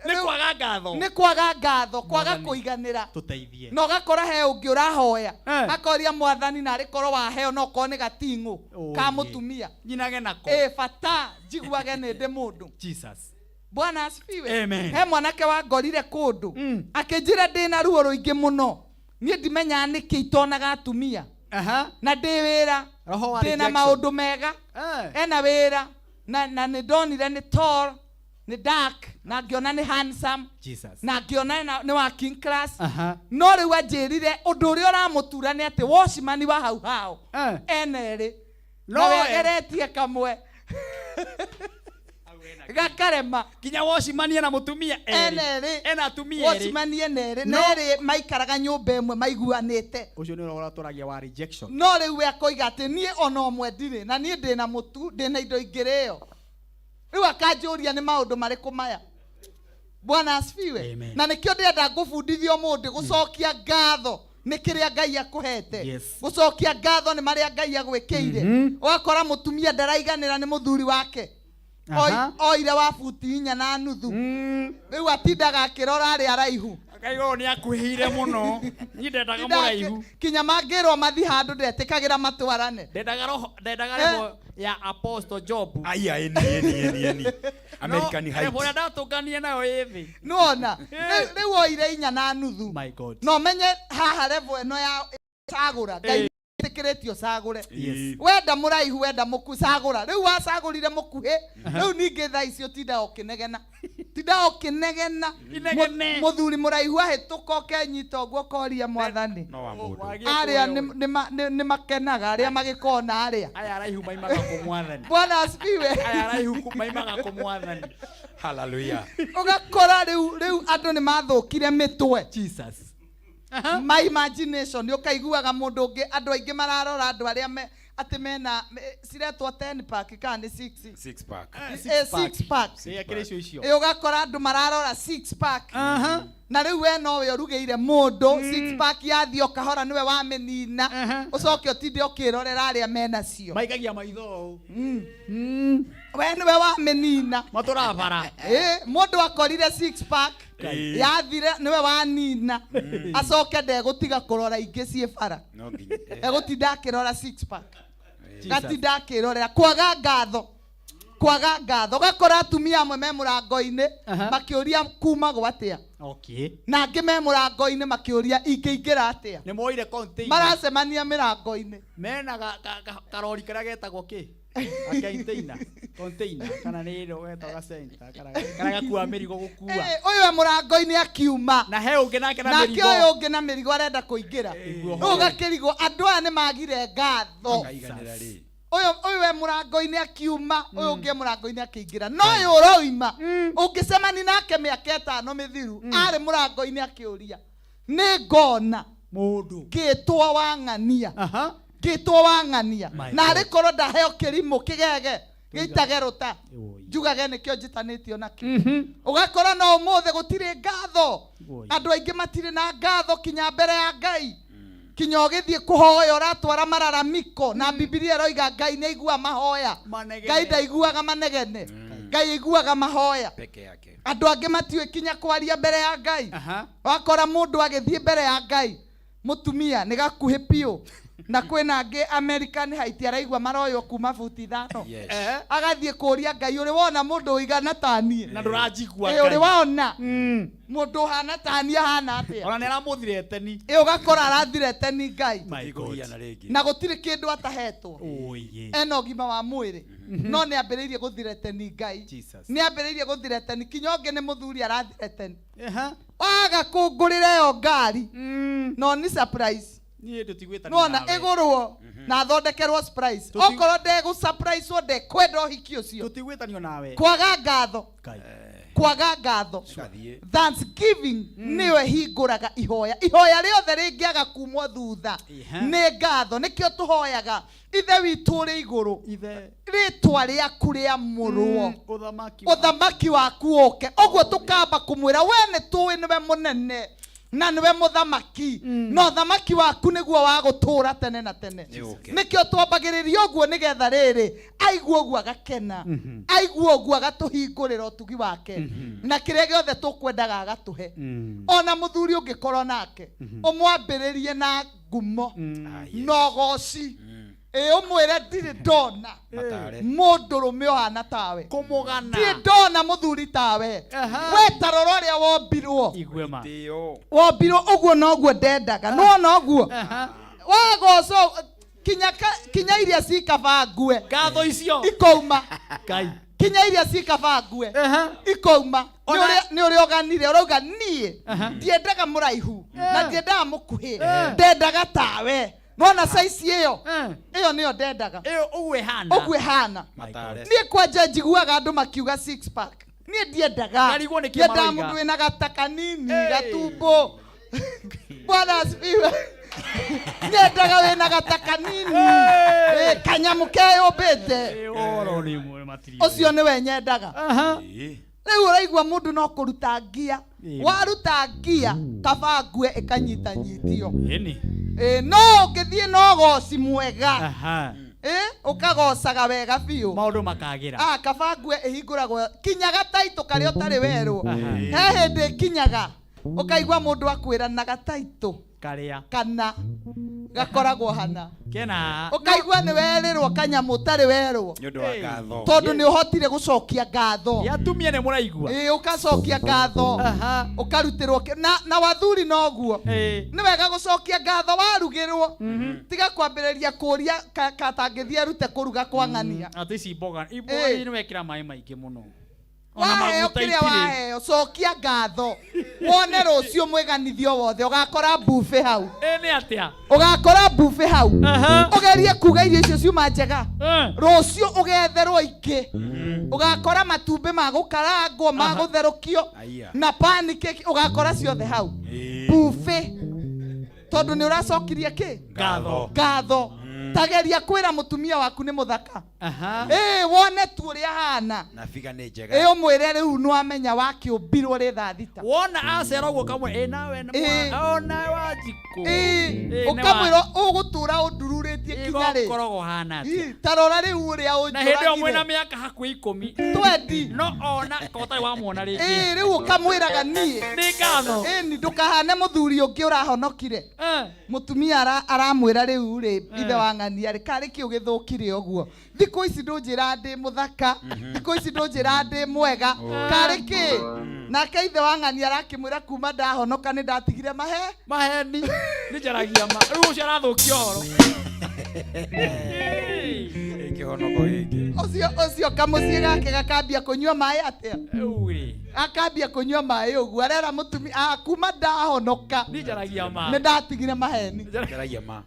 [SPEAKER 3] Nĩ kwaga ngatho.
[SPEAKER 6] Nĩ kwaga ngatho, kwaga
[SPEAKER 3] Mwathani,
[SPEAKER 6] kũiganĩra.
[SPEAKER 3] Tũteithie.
[SPEAKER 6] Na ũgakora he ũngĩ ũrahoya akoria Mwathani narĩ korwo waheo no korwo nĩ gating'ũ ka
[SPEAKER 3] Ĩĩ.
[SPEAKER 6] mũtumia
[SPEAKER 3] nyinage nako.
[SPEAKER 6] Ĩ, bata njiguage nĩ ndĩ mũndũ.
[SPEAKER 3] Jesus.
[SPEAKER 6] Bwana asifiwe.
[SPEAKER 3] Amen.
[SPEAKER 6] He mwanake wangorire kũndũ akĩnjĩra ndĩna ruo rũingĩ mũno, niĩ ndimenyaga nĩkĩ itonaga atumia na ndĩ wĩra,
[SPEAKER 3] Roho wa
[SPEAKER 6] ndĩna
[SPEAKER 3] rejection.
[SPEAKER 6] maũndũ mega, ena wĩra na nĩ ndonire nĩ tall, nĩ dark, na ngĩona nĩ handsome,
[SPEAKER 3] Jesus.
[SPEAKER 6] na ngĩona nĩ working class. No rĩu anjĩrire ũndũ ũrĩa ũramũtura nĩ atĩ watchman wa hau hao ena erĩ
[SPEAKER 3] No
[SPEAKER 6] na
[SPEAKER 3] we.
[SPEAKER 6] wegeretie kamwe gakarema.
[SPEAKER 3] Kinya watchman ena mũtumia erĩ.
[SPEAKER 6] Ena erĩ.
[SPEAKER 3] Ena atumia erĩ.
[SPEAKER 6] Watchman ena erĩ na
[SPEAKER 3] No.
[SPEAKER 6] erĩ maikaraga nyũmba ĩmwe maiguanĩte.
[SPEAKER 3] Ũcio nĩ ũrĩa tũragia wa rejection.
[SPEAKER 6] No rĩu we akoiga atĩ niĩ ona ũmwe ndirĩ na niĩ ndĩna mũtu, ndĩna indo ingĩrĩo. Rĩu akanjũria nĩ maũndũ marĩkũ maya. Bwana asifiwe.
[SPEAKER 3] Amen.
[SPEAKER 6] Na nĩkĩo ndĩrenda ngũbundithia ũmũthĩ gũcokia ngatho nĩ kĩrĩa Ngai akũhete.
[SPEAKER 3] Yes.
[SPEAKER 6] Gũcokia ngatho nĩ marĩa Ngai agwĩkĩire. Ũgakora mũtumia ndaraiganĩra nĩ mũthuri wake. Oire wa buti 4.5, rĩu atindaga akĩrora arĩa araihu.
[SPEAKER 3] Akaigua ũyũ nĩ akuhĩire mũno, niĩ ndendaga
[SPEAKER 6] Tindaga
[SPEAKER 3] mũraihu.
[SPEAKER 6] Kinya mangĩrwo mathi handũ ndetĩkagĩra matwarane.
[SPEAKER 3] Ndendaga roho, ndendaga level ya Apostle Job.
[SPEAKER 1] Aya, eni eni eni eni American
[SPEAKER 3] No,
[SPEAKER 1] height.
[SPEAKER 3] level ĩrĩa ndatũnganie nayo ĩ thĩ.
[SPEAKER 6] Nĩwona rĩu oire 4.5.
[SPEAKER 3] My God.
[SPEAKER 6] No menye haha level ĩno ya cagũra Ngai ĩtĩkĩrĩtio cagũre.
[SPEAKER 3] Yes.
[SPEAKER 6] Wenda mũraihu, wenda mũku, cagũra. Rĩu wacagũrire mũkuhĩ, rĩu ningĩ thaa ici ũtindaga ũkĩnegena, tindaga ũkĩnegena.
[SPEAKER 3] Inegene.
[SPEAKER 6] Mũthuri mũraihu ahĩtũka ũkenyita ũguo ũkoria Mwathani
[SPEAKER 1] No wa mũndũ.
[SPEAKER 6] arĩa nĩ makenaga arĩa magĩkona arĩa.
[SPEAKER 3] Aya araihu maimaga kũ Mwathani?
[SPEAKER 6] Bwana asifiwe.
[SPEAKER 3] Aya araihu maimaga kũ Mwathani?
[SPEAKER 1] Hallelujah.
[SPEAKER 6] Ũgakora rĩu andũ nĩ mathũkire mĩtwe.
[SPEAKER 3] Jesus.
[SPEAKER 6] My imagination ũkaiguaga mũndũ ũngĩ, andũ aingĩ mararora andũ arĩa me atĩ mena ciretwo 10 pack kana nĩ 6?
[SPEAKER 1] Six pack.
[SPEAKER 6] Six pack.
[SPEAKER 3] Ĩ, akĩrĩ icio icio.
[SPEAKER 6] Ĩ, ũgakora andũ mararora six pack, na rĩu we nowe ũrugĩire mũndũ six pack yathiĩ o kahora, nĩwe wamĩnina, ũcoke ũtinde ũkĩrorera arĩa menacio.
[SPEAKER 3] Maikagia maitho ũũ.
[SPEAKER 6] We nĩwe wamĩnina.
[SPEAKER 3] Matũrabara.
[SPEAKER 6] Ĩ, mũndũ akorire six pack. Yathire nĩwe wanina, acoke ndegũtiga kũrora ingĩ ciĩ bara.
[SPEAKER 1] No nginya.
[SPEAKER 6] Egũtinda akĩrora six pack, gatinda akĩrorera. Kwaga ngatho, kwaga ngatho. Ũgakora atumia amwe me mũrango-inĩ makĩũria kumagwo atĩa, na angĩ me mũrango-inĩ makĩũria ingĩingĩra atĩa.
[SPEAKER 3] Nĩ moire container.
[SPEAKER 6] Maracemania mĩrango-inĩ.
[SPEAKER 3] Mena karori karĩa getagwo kĩ? Container. Container kana nĩ ĩno getagwo ga center kana karĩa gakuaga mĩrigo gũkua.
[SPEAKER 6] Eh, ũyũ e mũrango-inĩ akiuma.
[SPEAKER 3] Na he ũngĩ nake na
[SPEAKER 6] nake
[SPEAKER 3] mĩrigo.
[SPEAKER 6] Ũyũ ũngĩ na mĩrigo arenda kũingĩra.
[SPEAKER 3] Nĩguo.
[SPEAKER 6] Rĩu ũgakĩrigwo andũ aya nĩ magire ngatho.
[SPEAKER 1] Makaiganĩra rĩ?
[SPEAKER 6] Ũyũ e mũrango-inĩ akiuma, ũyũ ũngĩ e mũrango-inĩ akĩingĩra, no ũyũ ũroima ũngĩcemani nake mĩaka 5 mĩthiru arĩ mũrango-inĩ akĩũria nĩ ngona
[SPEAKER 3] mũndũ
[SPEAKER 6] ngĩtwo wang'ania, ngĩtwo wang'ania.
[SPEAKER 3] My
[SPEAKER 6] Na
[SPEAKER 3] God.
[SPEAKER 6] arĩ korwo ndaheo kĩrimũ kĩgege gĩitage rũta njugage nĩkĩo njĩtanĩtio nakĩo. Ũgakora no ũmũthĩ gũtirĩ ngatho. Andũ aingĩ matirĩ na ngatho kinya mbere ya Ngai, kinya ũgĩthiĩ kũhoya ũratwara mararamiko, na Bibilia ĩroiga Ngai nĩ aigua mahoya.
[SPEAKER 3] Manegene.
[SPEAKER 6] Ngai ndaiguaga manegene, Ngai aiguaga mahoya.
[SPEAKER 1] Peke yake.
[SPEAKER 6] Andũ angĩ matiũĩ kinya kwaria mbere ya Ngai. Wakora mũndũ agĩthiĩ mbere ya Ngai, mũtumia nĩ gakuhĩ biũ, na kwĩna angĩ American height araigua maroywo kuma buti 5.
[SPEAKER 1] Yes.
[SPEAKER 6] Agathiĩ kũria Ngai, ũrĩ wona mũndũ ũigana ta niĩ?
[SPEAKER 3] Na ndũranjigua.
[SPEAKER 6] Ĩ, ũrĩ
[SPEAKER 3] Ngai.
[SPEAKER 6] wona mũndũ ũhana ta niĩ ahana atĩa?
[SPEAKER 3] Ona nĩ aramũthireteni.
[SPEAKER 6] Ĩ, ũgakora arathireteni Ngai.
[SPEAKER 3] My God.
[SPEAKER 1] Tũtikũgiana rĩngĩ.
[SPEAKER 6] Na gũtirĩ kĩndũ atahetwo.
[SPEAKER 3] Oye.
[SPEAKER 6] Ena ũgima wa mwĩrĩ, no nĩ ambĩrĩirie gũthireteni Ngai.
[SPEAKER 3] Jesus.
[SPEAKER 6] Nĩ ambĩrĩirie gũthireteni kinya ũngĩ nĩ mũthuri arathireteni waga kũngũrĩra ĩyo ngari, no nĩ surprise.
[SPEAKER 3] Niĩ ndũtigwĩtania
[SPEAKER 6] Nĩwona
[SPEAKER 3] nawe.
[SPEAKER 6] ĩgũrwo na athondekerwo surprise. Okorwo ndegũ surprise wo ndekwenda ũhiki ũcio.
[SPEAKER 3] Tũtigwĩtanio nawe.
[SPEAKER 6] Kwaga ngatho.
[SPEAKER 3] Ngai.
[SPEAKER 6] Kwaga ngatho.
[SPEAKER 1] Gathiĩ.
[SPEAKER 6] Thanksgiving nĩyo ĩhingũraga ihoya. Ihoya rĩothe rĩngĩaga kumwo thutha nĩ ngatho. Nĩkĩo tũhoyaga, Ithe witũ ũrĩ igũrũ,
[SPEAKER 3] Ithe.
[SPEAKER 6] rĩtwa rĩaku rĩamũrwo,
[SPEAKER 3] Ũthamaki.
[SPEAKER 6] Ũthamaki waku ũke. Ũguo tũkamba kũmwĩra we nĩ tũĩ nĩwe mũnene na nĩwe mũthamaki, na ũthamaki waku nĩguo wa gũtũũra tene na tene.
[SPEAKER 1] Nĩũke.
[SPEAKER 6] Nĩkĩo twambagĩrĩria ũguo, nĩgetha rĩrĩ aigua ũguo agakena, aigua ũguo agatũhingũrĩra ũtugi wake, na kĩrĩa gĩothe tũkwendaga agatũhe. Ona mũthuri ũngĩkorwo nake, ũmwambĩrĩrie na ngumo na ũgoci, ĩ ũmwĩre ndirĩ ndona
[SPEAKER 1] Matare.
[SPEAKER 6] mũndũrũme ũhana tawe.
[SPEAKER 3] Kũmũgana.
[SPEAKER 6] Ndirĩ ndona mũthuri tawe. We ta rora ũrĩa wombirwo.
[SPEAKER 3] Igue ma.
[SPEAKER 1] Tĩo.
[SPEAKER 6] Wombirwo ũguo noguo ndendaga, nĩwona ũguo wagocwo kinya kinya iria cikaba ngue.
[SPEAKER 3] Ngatho icio.
[SPEAKER 6] Ikouma.
[SPEAKER 3] Ngai.
[SPEAKER 6] Kinya iria cikaba ngue ikouma. Nĩ ũrĩa ũganire ũrauga niĩ ndiendaga mũraihu na ndiendaga mũkuhĩ, ndendaga tawe. Nona size ĩyo, ĩyo nĩyo ndendaga.
[SPEAKER 3] Ĩyo ũguo ĩhana.
[SPEAKER 6] Ũguo ĩhana.
[SPEAKER 1] Matare.
[SPEAKER 6] Niĩ kwanja njiguaga andũ makiuga six pack, niĩ ndiendaga.
[SPEAKER 3] Ngarigwo nĩkĩ
[SPEAKER 6] Ndiendaga
[SPEAKER 3] maroiga.
[SPEAKER 6] mũndũ wĩna gata kanini,
[SPEAKER 3] Hey.
[SPEAKER 6] gatumbo. Bwana asifiwe. Nyendaga wĩna gata kanini. Eh, kanyamũ keyũmbĩte.
[SPEAKER 3] Ũhoro nĩ mwe matirĩ.
[SPEAKER 6] Ũcio nĩwe nyendaga.
[SPEAKER 1] Ĩĩ.
[SPEAKER 6] Rĩu ũraigua mũndũ no kũruta ngia.
[SPEAKER 3] Ĩĩ.
[SPEAKER 6] Waruta ngia kaba ngue ĩkanyitanyitio.
[SPEAKER 3] Ĩni.
[SPEAKER 6] Ĩ, no ũngĩthiĩ na ũgoci mwega, ĩ ũkagocaga wega biũ,
[SPEAKER 3] Maũndũ makagĩra.
[SPEAKER 6] Ah, kaba ngue ĩhingũragwo kinya gataitũ karĩa ũtarĩ werwo. He hĩndĩ ĩkinyaga ũkaigua mũndũ akwĩra na gataitũ
[SPEAKER 3] Karĩa.
[SPEAKER 6] kana gakoragwo hana.
[SPEAKER 3] Kena.
[SPEAKER 6] Ũkaigua nĩ werĩrwo kanyamũ ũtarĩ werwo.
[SPEAKER 1] Nĩ ũndũ wa ngatho.
[SPEAKER 6] Tondũ nĩ ũhotire gũcokia ngatho.
[SPEAKER 3] Ya atumia nĩ mũraigua.
[SPEAKER 6] Ĩ, ũkacokia ngatho ũkarutĩrwo na wathuri noguo. Nĩ wega gũcokia ngatho warugĩrwo, tiga kwambĩrĩria kũria katangĩthiĩ arute kũruga kwa ng'ania.
[SPEAKER 3] Atĩ ici mboga. Mboga nĩ wekĩra maĩ maingĩ mũno. Ona
[SPEAKER 6] Waheo
[SPEAKER 3] maguta
[SPEAKER 6] kĩrĩa
[SPEAKER 3] itirĩ.
[SPEAKER 6] waheo, cokia ngatho wone rũciũ mwĩganithio wothe ũgakora buffet hau.
[SPEAKER 3] Ĩ nĩ atĩa?
[SPEAKER 6] Ũgakora buffet hau, ũgerie kuga irio icio ciuma njega. Rũciũ ũgetherwo ingĩ, ũgakora matumbĩ ma gũkarangwo, ma gũtherũkio.
[SPEAKER 1] Aya.
[SPEAKER 6] Na pancake ũgakora ciothe hau buffet, tondũ nĩ ũracokirie kĩ?
[SPEAKER 3] Ngatho.
[SPEAKER 6] Ngatho. Tageria kwĩra mũtumia waku nĩ mũthaka.
[SPEAKER 3] Aha.
[SPEAKER 6] Ĩĩ, wone tu ũrĩa ahana.
[SPEAKER 1] Na figa nĩ njega.
[SPEAKER 6] Ĩ, ũmwĩre rĩu nĩwamenya wakĩũmbirwo rĩ thaa thita.
[SPEAKER 3] Wona acera ũguo kamwe ĩ nawe nĩ
[SPEAKER 6] Ĩ.
[SPEAKER 3] ona Wanjikũ.
[SPEAKER 6] Ĩ,
[SPEAKER 3] Ĩ, nĩ
[SPEAKER 6] ũkamwĩra ũgũtũra ũndururĩtie kinya rĩ.
[SPEAKER 3] Ũkoragwo ũhana atĩa?
[SPEAKER 6] Ĩ, ta rora rĩu ũrĩa
[SPEAKER 3] Na hĩndĩ ĩyo mwĩna
[SPEAKER 6] ũnjũragire.
[SPEAKER 3] mĩaka hakuhĩ ikũmi.
[SPEAKER 6] Twendi.
[SPEAKER 3] No ona ko ũtarĩ wamwona rĩngĩ.
[SPEAKER 6] Ĩ, rĩu ũkamwĩraga niĩ.
[SPEAKER 3] Nĩ ngatho.
[SPEAKER 6] Ĩni, ndũkahane mũthuri ũngĩ ũrahonokire. Mũtumia aramwĩra rĩu rĩ, ithe wa ng'ania rĩ, karĩ kĩ ũgĩthũkire ũguo? Thikũ ici ndũnjĩra ndĩ mũthaka, thikũ ici ndũnjĩra ndĩ mwega, karĩ kĩ? Nake ithe wa ng'ania arakĩmwĩra kuma ndahonoka nĩ ndatigire mahe.
[SPEAKER 3] Maheni. Nĩ njaragia ma. Rĩu ũcio arathũkia ũhoro.
[SPEAKER 1] Kĩhonoko gĩkĩ.
[SPEAKER 6] Ũcio ũcio kamũciĩ gake gakambia kũnyua maĩ atĩa?
[SPEAKER 3] Rĩu rĩ.
[SPEAKER 6] Akambia kũnyua maĩ ũguo arera mũtumia ah, kuma ndahonoka
[SPEAKER 3] Nĩ njaragia ma.
[SPEAKER 6] nĩ ndatigire maheni.
[SPEAKER 1] Njaragia ma.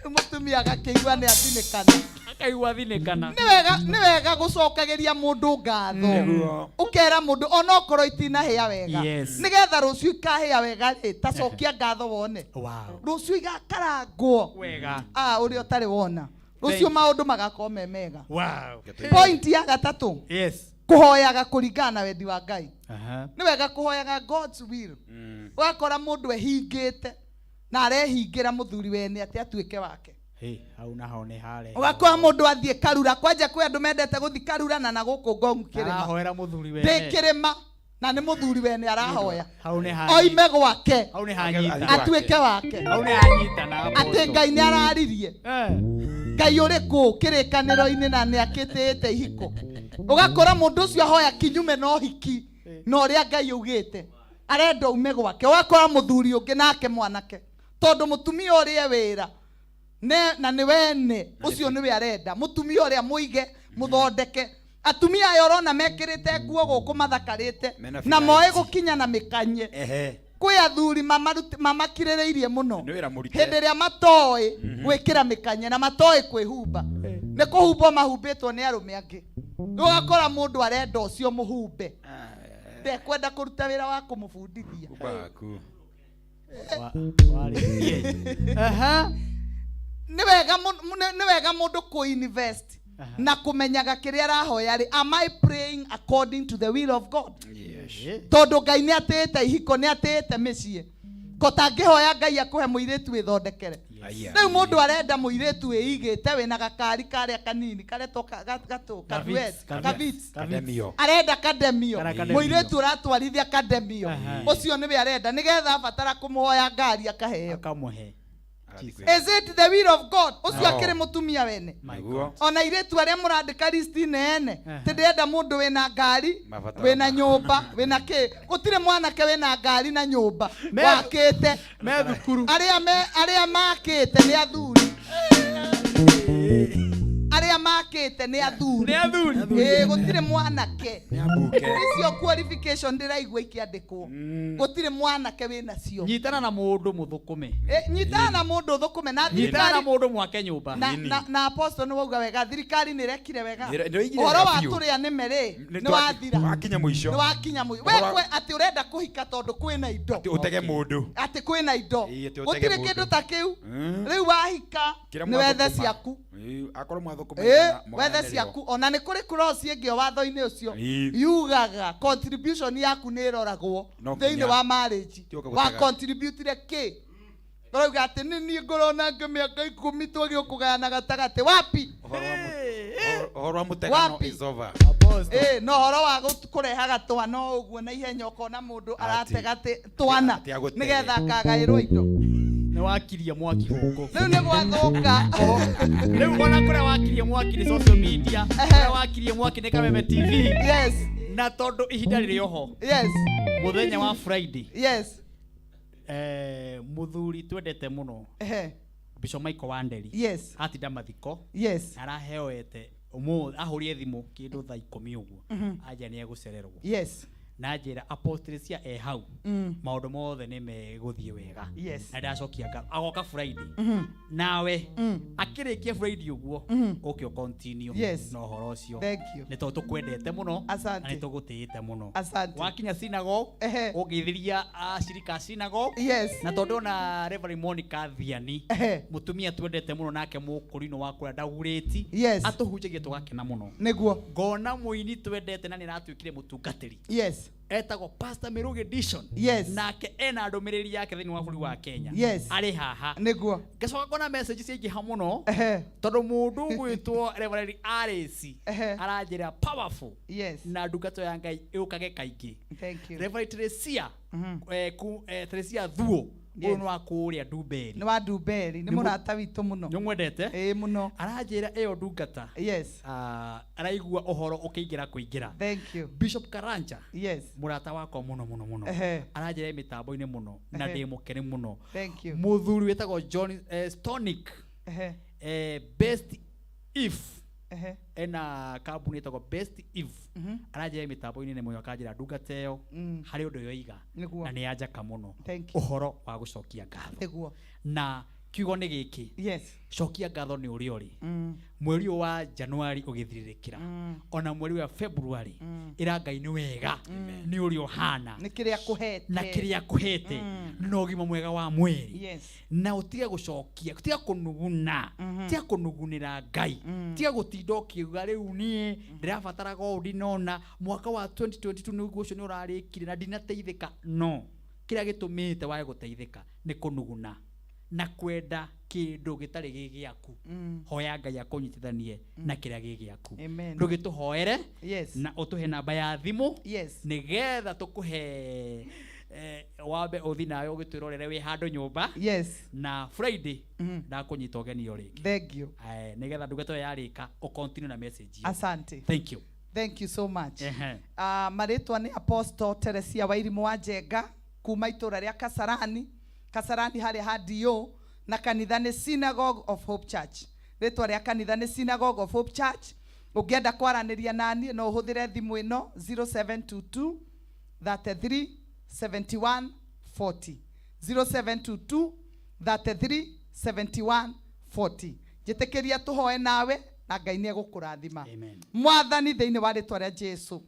[SPEAKER 6] Rĩu mũtumia agakĩigua nĩ athinĩkana.
[SPEAKER 3] Akaigua thinĩkana.
[SPEAKER 6] Nĩ wega nĩ wega gũcokagĩria mũndũ ngatho.
[SPEAKER 1] Nĩguo.
[SPEAKER 6] Ũkera mũndũ onokorwo itinahĩa wega.
[SPEAKER 3] Yes.
[SPEAKER 6] Nĩgetha rũciũ ikahĩa wega rĩ, ta cokia ngatho wone.
[SPEAKER 3] Wow.
[SPEAKER 6] Rũciũ igakarangwo.
[SPEAKER 3] Wega.
[SPEAKER 6] Ah, ũrĩa ũtarĩ wona. Rũciũ
[SPEAKER 3] Thank you.
[SPEAKER 6] maũndũ magakorwo me mega.
[SPEAKER 3] Wow.
[SPEAKER 6] Point ya gatatũ.
[SPEAKER 3] Yes.
[SPEAKER 6] Kũhoyaga kũringana na wendi wa Ngai.
[SPEAKER 3] Aha.
[SPEAKER 6] Nĩ wega kũhoyaga God's will. Ũgakora mũndũ ehingĩte na arehingĩra mũthuri wene atĩ atuĩke wake.
[SPEAKER 3] Hey, hau naho nĩ hare.
[SPEAKER 6] Ũgakora mũndũ athiĩ karura kwanja kwĩ andũ mendete gũthiĩ karura na na gũkũ Ngong kĩrĩma.
[SPEAKER 3] Arahoera mũthuri
[SPEAKER 6] Ndĩ
[SPEAKER 3] wene.
[SPEAKER 6] kĩrĩma na nĩ mũthuri wene arahoya.
[SPEAKER 3] Hau nĩ hanyita.
[SPEAKER 6] Oime gwake
[SPEAKER 3] Hau nĩ hanyita.
[SPEAKER 6] atuĩke wake.
[SPEAKER 3] Hau nĩ hanyita na
[SPEAKER 6] Atĩ Ngai nĩ araririe. Ngai ũrĩkũ kĩrĩkanĩro-inĩ na nĩ akĩtĩĩte ihiko. Ũgakora mũndũ ũcio ahoya kinyume na ũhiki na ũrĩa Ngai augĩte. Arenda ume gwake. Ũgakora mũthuri ũngĩ nake mwanake. Tondũ mũtumia ũrĩa e wĩra ne, na nĩ wene ũcio nĩwe arenda. Mũtumia ũrĩa mũige mũthondeke. Atumia aya ũrona mekĩrĩte nguo gũkũ mathakarĩte
[SPEAKER 1] Mena
[SPEAKER 6] na
[SPEAKER 1] figure
[SPEAKER 6] moĩ
[SPEAKER 1] eight.
[SPEAKER 6] gũkinya na mĩkanye.
[SPEAKER 1] Ehe.
[SPEAKER 6] Kwĩ athuri mamakirĩrĩirie mũno
[SPEAKER 1] Nĩ wĩra mũritũ.
[SPEAKER 6] hĩndĩ ĩrĩa matoĩ gwĩkĩra mĩkanye na matoĩ kwĩhumba nĩ kũhumbwo mahumbĩtwo nĩ arũme angĩ. Rĩu ũgakora mũndũ arenda ũcio mũhumbe ndekwenda kũruta wĩra wa kũmũbundithia.
[SPEAKER 1] Baku.
[SPEAKER 3] Aha.
[SPEAKER 6] Nĩ wega nĩ wega mũndũ kũ-invest na kũmenyaga kĩrĩa arahoya rĩ, am I praying according to the will of God?
[SPEAKER 1] Yes.
[SPEAKER 6] Tondũ Ngai nĩ atĩĩte ihiko, nĩ atĩĩte mĩciĩ. Ko tangĩhoya Ngai akũhe mũirĩtu wĩthondekere.
[SPEAKER 1] Aya.
[SPEAKER 6] Rĩu mũndũ arenda mũirĩtu wĩigĩte wĩna gakari karĩa kanini karetwo gatũ kaduet
[SPEAKER 3] Kavits.
[SPEAKER 6] kavits
[SPEAKER 1] Kademio.
[SPEAKER 6] arenda kademio
[SPEAKER 3] Kana kademio.
[SPEAKER 6] mũirĩtu ũratwarithia kademio
[SPEAKER 3] Aha.
[SPEAKER 6] ũcio nĩwe arenda nĩgetha abatara kũmũhoya ngari akaheo.
[SPEAKER 3] Akamũhe.
[SPEAKER 6] Is it the will of God? Ũcio
[SPEAKER 1] No.
[SPEAKER 6] akĩrĩ mũtumia wene.
[SPEAKER 1] Nĩguo.
[SPEAKER 6] Ona airĩtu arĩa mũrandĩka listi nene
[SPEAKER 3] Aha.
[SPEAKER 6] tĩ ndĩrenda mũndũ wĩna ngari
[SPEAKER 1] Mabataro
[SPEAKER 6] wĩna
[SPEAKER 1] ma-
[SPEAKER 6] nyũmba wĩna kĩ gũtirĩ mwanake wĩna ngari na nyũmba
[SPEAKER 3] Me-
[SPEAKER 6] wakĩte
[SPEAKER 3] Me thukuru.
[SPEAKER 6] arĩa me arĩa makĩte nĩ athuri arĩa makĩte nĩ athuri
[SPEAKER 3] Nĩ athuri.
[SPEAKER 6] Ĩĩ, gũtirĩ mwanake
[SPEAKER 1] Nĩ ambuke.
[SPEAKER 6] icio qualification ndĩraigua ikĩandĩkwo gũtirĩ mwanake wĩnacio.
[SPEAKER 3] Nyitana na mũndũ mũthũkũme.
[SPEAKER 6] Ĩ, nyitana na mũndũ ũthũkũme na
[SPEAKER 3] Nyitana na
[SPEAKER 6] thirikari
[SPEAKER 3] mũndũ mwake nyũmba.
[SPEAKER 6] na, na, na apostle nĩ wauga wega thirikari nĩ ĩrekire wega
[SPEAKER 1] Nĩ ĩroigire
[SPEAKER 6] ũhoro
[SPEAKER 1] wega
[SPEAKER 6] wa
[SPEAKER 1] biũ.
[SPEAKER 6] tũrĩa nĩme rĩ
[SPEAKER 1] Nĩ
[SPEAKER 6] nĩ wathira
[SPEAKER 1] Wakinya mũico.
[SPEAKER 6] nĩ wakinya mũico we
[SPEAKER 1] Ũhoro wa-
[SPEAKER 6] kwe atĩ ũrenda kũhika tondũ kwĩna indo
[SPEAKER 1] Atĩ ũtege mũndũ.
[SPEAKER 6] atĩ kwĩna indo
[SPEAKER 1] Ĩĩ, atĩ ũtege
[SPEAKER 6] gũtirĩ
[SPEAKER 1] mũndũ.
[SPEAKER 6] kĩndũ ta kĩu
[SPEAKER 1] Mm.
[SPEAKER 6] rĩu wahika
[SPEAKER 1] Kĩrĩa
[SPEAKER 6] nĩ wethe
[SPEAKER 1] mwathũkũma.
[SPEAKER 6] ciaku
[SPEAKER 1] Ĩĩ, akorwo mwathũkũma
[SPEAKER 6] Ĩĩ,
[SPEAKER 1] igana,
[SPEAKER 6] wethe
[SPEAKER 1] mũgayanĩrĩrwo.
[SPEAKER 6] ciaku ona nĩ kũrĩ clause ĩngĩ o watho-inĩ ũcio
[SPEAKER 1] Ĩĩ.
[SPEAKER 6] yugaga contribution yaku nĩ ĩroragwo
[SPEAKER 1] No
[SPEAKER 6] thĩinĩ
[SPEAKER 1] nginya.
[SPEAKER 6] wa marriage
[SPEAKER 1] Ti ũka
[SPEAKER 6] wa
[SPEAKER 1] gũtega.
[SPEAKER 6] contributire kĩ ũrauga atĩ nĩ niĩ ngũrona ngĩ mĩaka ikũmi twagĩrĩirwo kũgayana gatagatĩ wapi
[SPEAKER 1] Ũhoro wa mũtegano
[SPEAKER 6] Wapi?
[SPEAKER 1] is over.
[SPEAKER 6] Ĩĩ, no ũhoro wa kũrehaga twana o ũguo na ihenya ũkona mũndũ aratega twana
[SPEAKER 1] Atĩ agũtege.
[SPEAKER 6] nĩgetha akagaĩrwo indo.
[SPEAKER 3] Nĩ wakiria mwaki gũkũ.
[SPEAKER 6] Rĩu nĩ gwathũka.
[SPEAKER 3] Rĩu ona kũrĩa wakirie mwaki nĩ social media, kũrĩa wakirie mwaki nĩ Kameme TV.
[SPEAKER 6] Yes.
[SPEAKER 3] Na tondũ ihinda rĩrĩ oho.
[SPEAKER 6] Yes.
[SPEAKER 3] Mũthenya wa Friday.
[SPEAKER 6] Yes.
[SPEAKER 3] Mũthuri twendete mũno.
[SPEAKER 6] Ehe.
[SPEAKER 3] Bishop Michael Wanderi.
[SPEAKER 6] Yes.
[SPEAKER 3] Atinda mathiko.
[SPEAKER 6] Yes.
[SPEAKER 3] Araheoete ũmũthĩ ahũrire thimũ kĩndũ thaa ikũmi ũguo.
[SPEAKER 6] Mhm.
[SPEAKER 3] Anja nĩ egũcererwo.
[SPEAKER 6] Yes.
[SPEAKER 3] Na njĩra Apostle cia e hau, maũndũ mothe nĩ megũthiĩ wega.
[SPEAKER 6] Yes.
[SPEAKER 3] Na ndacokia ngatho. Agoka Friday. Nawe akĩrĩkia Friday ũguo, ũke ũ continue
[SPEAKER 6] Yes.
[SPEAKER 3] na ũhoro ũcio.
[SPEAKER 6] Thank you.
[SPEAKER 3] Nĩ tondũ tũkwendete mũno
[SPEAKER 6] Asante.
[SPEAKER 3] na nĩ tũgũtĩĩte mũno.
[SPEAKER 6] Asante.
[SPEAKER 3] Wakinya synagogue, ũngĩithĩria acirika a synagogue.
[SPEAKER 6] Yes.
[SPEAKER 3] Na tondũ ona Reverend Monica Thiani, mũtumia twendete mũno nake mũkũrinũ wa kũrĩa Ndagurĩti,
[SPEAKER 6] Yes.
[SPEAKER 3] atũhunjagia tũgakena mũno.
[SPEAKER 6] Nĩguo.
[SPEAKER 3] Ngona mũini twendete na nĩ aratuĩkire mũtungatĩri.
[SPEAKER 6] Yes.
[SPEAKER 3] Etagwo Pastor Mirugi Dishon.
[SPEAKER 6] Yes.
[SPEAKER 3] Nake ena ndũmĩrĩri yake thĩinĩ wa bũrũri wa Kenya.
[SPEAKER 6] Yes.
[SPEAKER 3] Arĩ haha.
[SPEAKER 6] Nĩguo.
[SPEAKER 3] Ngacoka ngona message ciaingĩha mũno tondũ mũndũ ũgwĩtwo Reverend Alice aranjĩra powerful.
[SPEAKER 6] Yes.
[SPEAKER 3] Na ndungata ya Ngai ĩũkage kaingĩ.
[SPEAKER 6] Thank you.
[SPEAKER 3] Reverend Teresia, Teresia Thuo, ũyũ nĩ wa kũrĩa Ndumberi.
[SPEAKER 6] Nĩ wa Ndumberi, nĩ mũrata witũ mũno.
[SPEAKER 3] Nĩ ũmwendete?
[SPEAKER 6] Ĩĩ mũno.
[SPEAKER 3] Aranjĩra ĩyo ndungata.
[SPEAKER 6] Yes.
[SPEAKER 3] Araigua ũhoro ũkĩingĩra kũingĩra.
[SPEAKER 6] Thank you.
[SPEAKER 3] Bishop Karanja.
[SPEAKER 6] Yes.
[SPEAKER 3] Mũrata wakwa mũno mũno mũno. Aranjĩra ĩ mĩtambo-inĩ mũno na ndĩ mũkenu mũno.
[SPEAKER 6] Thank you.
[SPEAKER 3] Mũthuri wĩtagwo John Stonic. Best If. Ena kambuni ĩtagwo Best If. Aranjĩra mĩtambo-inĩ nĩ mũno akanjĩra ndungata ĩyo harĩ ũndũ yoiga
[SPEAKER 6] Nĩguo.
[SPEAKER 3] na nĩ yanjaka mũno.
[SPEAKER 6] Thank you.
[SPEAKER 3] Ũhoro wa gũcokia ngatho.
[SPEAKER 6] Nĩguo.
[SPEAKER 3] Na kiugo nĩ gĩkĩ.
[SPEAKER 6] Yes.
[SPEAKER 3] Cokia ngatho nĩ ũrĩa ũrĩ. Mweri ũyũ wa Januari ũgĩthirĩrĩkĩra, ona mweri wa February, ĩra Ngai nĩ wega nĩ ũrĩa ũhana
[SPEAKER 6] Nĩ kĩrĩa akũhete.
[SPEAKER 3] na kĩrĩa akũhete na ũgima mwega wa mwĩrĩ.
[SPEAKER 6] Yes.
[SPEAKER 3] Na ũtige gũcokia, tiga kũnuguna, tiga kũnugunĩra Ngai, tiga gũtinda ũkiuga rĩu niĩ ndĩrabataraga ũũ ndinona mwaka wa 2022 nĩguo ũcio nĩ ũrarĩkire na ndinateithĩka. No kĩrĩa gĩtũmĩte wage gũteithĩka nĩ kũnuguna na kwenda kĩndũ gĩtarĩ gĩ gĩaku. Hoya Ngai akũnyitithanie na kĩrĩa gĩ gĩaku.
[SPEAKER 6] Amen.
[SPEAKER 3] Ndũgĩtũhoere.
[SPEAKER 6] Yes.
[SPEAKER 3] Na ũtũhe namba ya thimũ.
[SPEAKER 6] Yes.
[SPEAKER 3] Nĩgetha tũkũhe wambe ũthi nawe ũgĩtwĩrorere wĩ handũ nyũmba.
[SPEAKER 6] Yes.
[SPEAKER 3] Na Friday ndakũnyita ũgeni o rĩngĩ.
[SPEAKER 6] Thank you.
[SPEAKER 3] Nĩgetha ndungata ĩyo yarĩka ũ continue na message ĩyo.
[SPEAKER 6] Asante.
[SPEAKER 3] Thank you.
[SPEAKER 6] Thank you so much.
[SPEAKER 3] Ehe.
[SPEAKER 6] Marĩtwa nĩ Apostle Teresia Wairimu wa Njenga kuma itũra rĩa Kasarani, Kasarani harĩa ha DO, na kanitha nĩ Synagogue of Hope Church. Rĩtwa rĩa kanitha nĩ Synagogue of Hope Church. Ũngĩenda kwaranĩria naniĩ no ũhũthĩre thimũ ĩno 0722 33 71 40. 0722 33 71 40. Njĩtĩkĩria tũhoe nawe na Ngai nĩ egũkũrathima. Mwathani, thĩinĩ wa rĩtwa rĩa Jesu,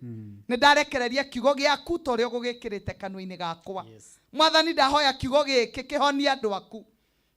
[SPEAKER 6] nĩ ndarekereria kiugo gĩaku ta ũrĩa ũgũgĩkĩrĩte kanua-inĩ gakwa. Mwathani, ndahoya kiugo gĩkĩ kĩhonie andũ aku.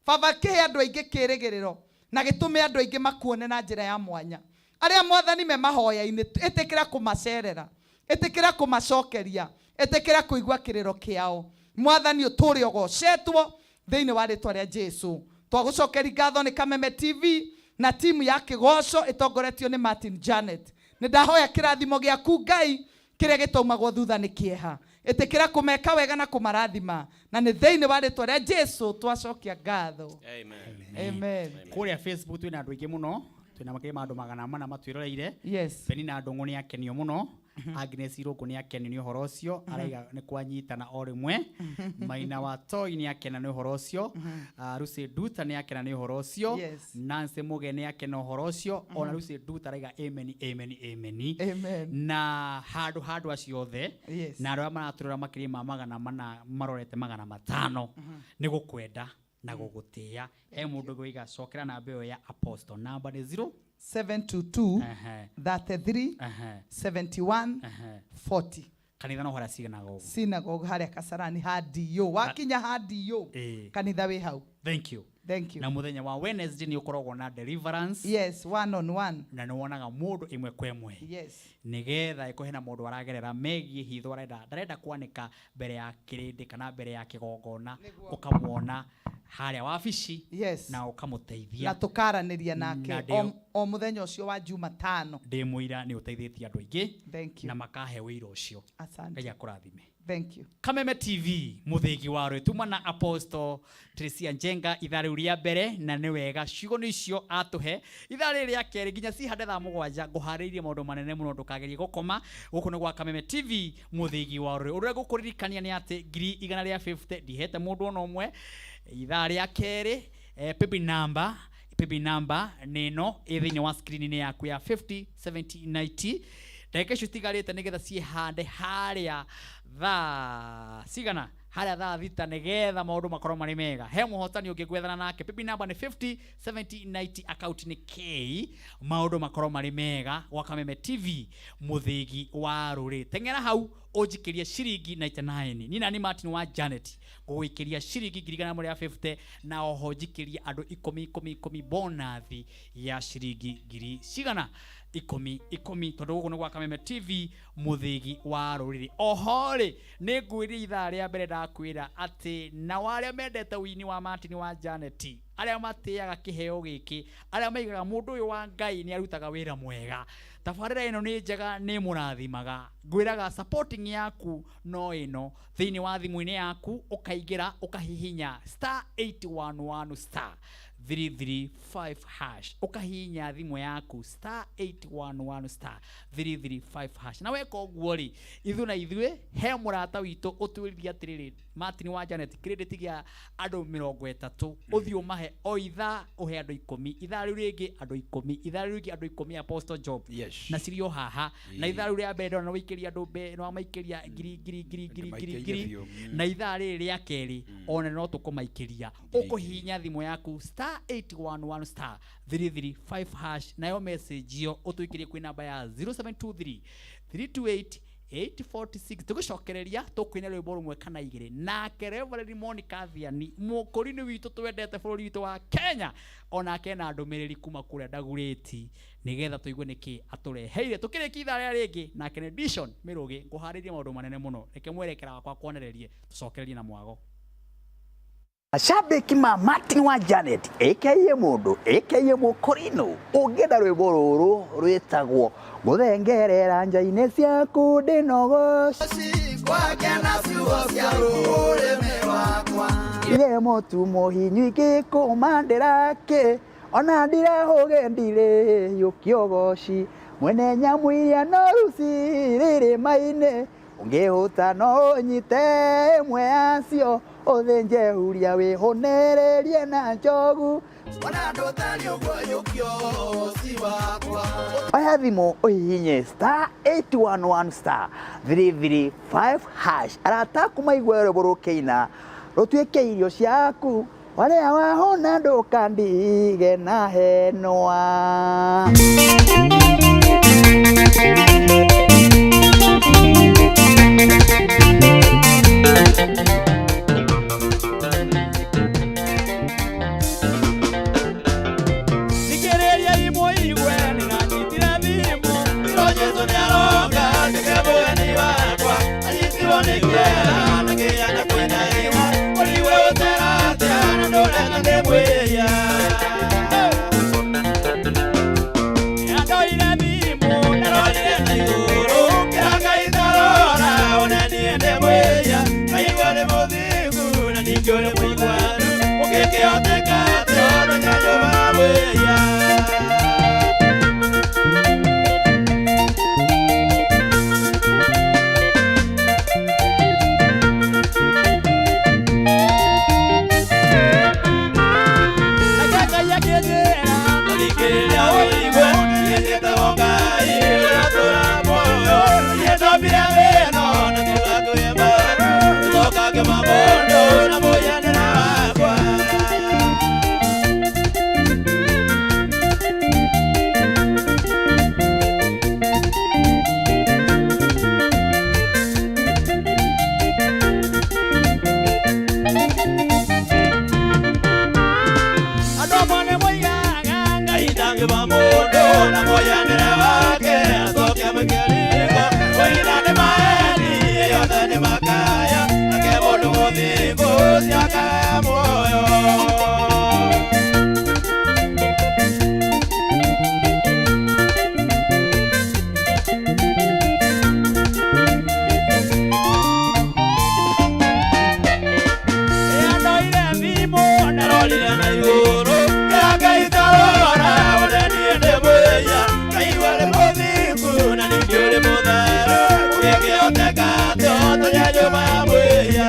[SPEAKER 6] Baba, kĩhe andũ aingĩ kĩĩrĩgĩrĩro na gĩtũme andũ aingĩ makuone na njĩra ya mwanya. Arĩa Mwathani me mahoya-inĩ, ĩtĩkĩra kũmacerera, ĩtĩkĩra kũmacokeria, ĩtĩkĩra kũigua kĩrĩro kĩao. Mwathani, ũtũũre ũgocetwo thĩinĩ wa rĩtwa rĩa Jesu. Twagũcokeria ngatho nĩ Kameme TV na timu ya kĩgoco ĩtongoretio nĩ Martin Janet. Nĩ ndahoya kĩrathimo gĩaku Ngai kĩrĩa gĩtaumagwo thutha nĩ kĩeha. Ĩtĩkĩra kũmeka wega na kũmarathima, na nĩ thĩinĩ wa rĩtwa rĩa Jesu twacokia ngatho.
[SPEAKER 2] Amen.
[SPEAKER 6] Amen.
[SPEAKER 3] Kũrĩa Facebook twĩna andũ aingĩ mũno, twĩna makĩria ma andũ 400 matwĩroreire.
[SPEAKER 6] Yes.
[SPEAKER 3] Penina Ndũng'ũ nĩ akenio mũno. Agnes Irũngũ nĩ akenio nĩ ũhoro ũcio, araiga nĩ kwanyitana o rĩmwe. Maina wa Toi nĩ akena nĩ ũhoro ũcio. Lucy Nduta nĩ akena nĩ ũhoro ũcio.
[SPEAKER 6] Yes.
[SPEAKER 3] Nancy Muge nĩ akena ũhoro ũcio. Ona Lucy Nduta araiga amen, amen, amen.
[SPEAKER 6] Amen.
[SPEAKER 3] Na handũ handũ acio othe,
[SPEAKER 6] Yes.
[SPEAKER 3] na andũ arĩa maratũrora makĩria ma 400 marorete 500 nĩ gũkwenda na gũgũtĩĩa. He mũndũ ũgũiga cokera namba ĩyo ya Apostle. Namba nĩ 0
[SPEAKER 6] 722 33 71 40.
[SPEAKER 3] Kanitha no harĩa synagogue.
[SPEAKER 6] Synagogue harĩa Kasarani ha DO. Wakinya ha DO, kanitha wĩ hau.
[SPEAKER 3] Thank you.
[SPEAKER 6] Thank you.
[SPEAKER 3] Na mũthenya wa Wednesday nĩ ũkoragwo na deliverance.
[SPEAKER 6] Yes, one on one.
[SPEAKER 3] Na nĩ wonaga mũndũ ĩmwe kwa ĩmwe.
[SPEAKER 6] Yes.
[SPEAKER 3] Nĩgetha ĩkorwo hena mũndũ aragerera megiĩ hitho, arenda ndarenda kwanĩka mbere ya kĩrĩndĩ kana mbere ya kĩgongona, ũkamuona harĩa wabici.
[SPEAKER 6] Yes.
[SPEAKER 3] Na ũkamũteithia.
[SPEAKER 6] Na tũkaranĩria nake
[SPEAKER 3] Na ndĩ-
[SPEAKER 6] o mũthenya ũcio wa Jumatano.
[SPEAKER 3] Ndĩ mũira nĩ ũteithĩtie andũ aingĩ.
[SPEAKER 6] Thank you.
[SPEAKER 3] Na makahe wĩira ũcio.
[SPEAKER 6] Asante.
[SPEAKER 3] Ngai akũrathime.
[SPEAKER 6] Thank you.
[SPEAKER 3] Kameme TV mũthĩgi wa rwĩ tuma na Apostle Teresia Njenga ithaa rĩu rĩa mbere, na nĩ wega ciugo nĩ icio atũhe ithaa rĩrĩ rĩa kerĩ nginya cihande thaa 7. Ngũharĩirie maũndũ manene mũno, ndũkagerie gũkoma. Gũkũ nĩ gwa Kameme TV mũthĩgi wa rwĩ. Ũndũ ũrĩa ngũkũririkania nĩ atĩ ngiri igana rĩa 50 ndihete mũndũ ona ũmwe ithaa rĩa kerĩ. Paybill number, paybill number nĩ ĩno ĩ thĩinĩ wa screen-inĩ yaku ya 50 70 90. Ndagĩka icio itigarĩte nĩgetha ciĩhande harĩa thaa cigana, harĩa thaa 6, nĩgetha maũndũ makorwo marĩ mega. He mũhotani ũngĩ gwethana nake, paybill number nĩ 50 70 90, account nĩ K. Maũndũ makorwo marĩ mega gwa Kameme TV, mũthĩgi wa rũrĩrĩ. Teng'era hau ũnjikĩrie ciringi 99. Niĩ nani Martin wa Janet ngũgũikĩria ciringi 150, na oho njikĩrie andũ ikũmi ikũmi ikũmi bonathi ya ciringi ngiri cigana, ikũmi ikũmi, tondũ gũkũ nĩ gwa Kameme TV, mũthĩgi wa rũrĩrĩ. Oho rĩ, nĩ ngwĩrire ithaa rĩa mbere, ndakwĩra atĩ nao arĩa mendete wini wa Martin wa Janet, arĩa matĩaga kĩheo gĩkĩ, arĩa maigaga mũndũ ũyũ wa Ngai nĩ arutaga wĩra mwega, tabarĩra ĩno nĩ njega, nĩ mũrathimaga, ngwĩraga supporting yaku no ĩno thĩinĩ wa thimũ-inĩ yaku, ũkaingĩra ũkahihinya star 811 star 335 hash, ũkahihinya thimũ yaku star 811 star 335 hash. Na weka ũguo rĩ, ithuĩ na ithuĩ he mũrata witũ ũtwĩrire atĩrĩrĩ, Martin wa Janet, credit gĩa andũ 30 ũthiĩ ũmahe o ithaa, ũhe andũ 10, ithaa rĩu rĩngĩ andũ 10, ithaa rĩu rĩngĩ andũ 10, Apostle Job. Na cirĩ o haha na ithaa rĩu rĩa mbere ndona wĩikĩria andũ nĩ wamaikĩria ngiri ngiri ngiri ngiri ngiri
[SPEAKER 1] Ndĩmaikĩirie
[SPEAKER 3] ngiri
[SPEAKER 1] biũ.
[SPEAKER 3] Na ithaa rĩrĩ rĩa kerĩ ona no tũkũmaikĩria, ũkũhihinya thimũ yaku star 811 star 335 hash, nayo message ĩyo ũtũikĩrie kwĩ namba ya 0723 328 846. Tũgĩcokereria tũkũina rwĩmbo rũmwe kana igĩrĩ nake Reverend Monica Thiani, mũkũrinĩ witũ twendete bũrũri witũ wa Kenya, onake na ndũmĩrĩri kuma kũrĩa Ndagurĩti, nĩgetha tũigue nĩkĩ atũreheire. Tũkĩrĩkia ithaa rĩrĩa rĩngĩ nake nĩ Dishon Mĩrũgĩ, ngũharĩrie maũndũ manene mũno. Reke mwerekera wakwa kwonererie, tũcokererie na mwago.
[SPEAKER 5] Mashabiki ma Martin wa Janet aka mũndũ aka mũkũrinũ, ũngĩenda rwĩmbo rũrũ rwĩtagwo gũthengerera nja-inĩ ciaku ndĩnogoci
[SPEAKER 14] Kwake na ciugo cia rũrĩmĩ wakwa.
[SPEAKER 5] Ire mũtu mũhinyu ingĩkũmandĩra kĩ, ona ndirahũge ndirĩ yũkĩogoci mwene nyamũ iria noru cirĩrĩma-inĩ, ũngĩhũta no ũnyite ĩmwe yacio, ũthĩnje huria wĩhũnĩrĩrie na njogu.
[SPEAKER 14] Ona ndũtariĩ ũguo yũkio ũci wakwa.
[SPEAKER 5] Oya thimũ ũhihinye star 811 star 335 hash. Arata aku maigue rwĩmbo rũkĩina rũtuĩke irio ciaku, warĩa wahũna ndũkandige na henwa.
[SPEAKER 14] Thikĩrĩria imũigue nĩranyitire thimũ. Iro Jesũ nĩaroka nduĩke mũgeni wakwa, anyitirwo nĩ kĩeha na kĩeha na kũinaina, ũriwe ũtera atĩa na ndũreka ndĩmwĩhia. Nĩandoire thimũ ndarorire na igũrũ, kĩra Ngai ndarora one niĩ ndĩmwĩhia, ngaigua nĩ mũthingu na ningĩ ũrĩ mũiguanu, ũngĩkĩhoteka atĩa ũmenye nyũmba mwĩhia. Thikĩrĩria ũigue njĩtagwo Ngai ũrĩa ũtũũraga muoyo, niĩ ndombire thĩ ĩno na tũgakwĩ maru, tũcoka ngĩma mũndũ na mũhianĩre wakwa. Andũ amwe nĩ moigaga Ngai ndangĩma mũndũ na mũhianĩre wake, acoke amũikĩrĩre oiga nĩ maeni yothe nĩ makaya, ake mũndũ mũthingu ciakaya muoyo. Nĩandoire thimũ ndarorire na igũrũ, kĩra Ngai ndarora one niĩ ndĩ mwĩhia, ngaigua nĩ mũthingu na ningĩ ũrĩ mũtheru, ũngĩkĩhoteka atĩa ũtonye nyũmba ya mwĩhia.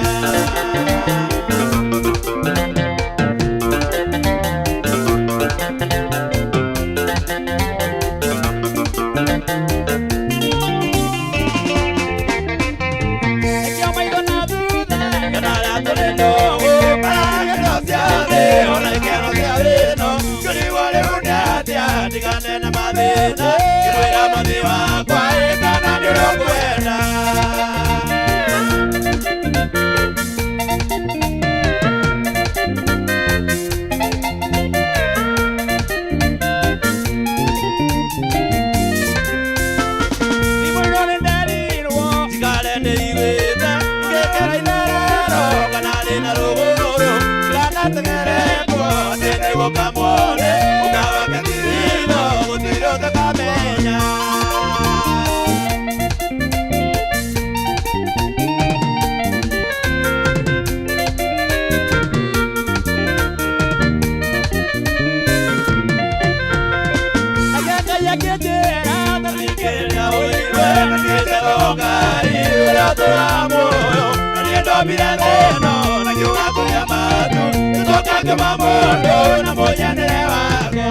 [SPEAKER 14] ndigane na mathĩna ngĩmwĩra mwathi wakwa ĩ kana nĩ ũrĩa ũkwenda. Thimũ-inĩ nĩnderirwo njikare ndĩiguĩte ngĩkĩra itherero kana ndĩna rũgũrũ ndikanatengerekwo atĩ nĩgũkamuone ũkawake thithino gũtirĩ ũtakamenya. Wakwa.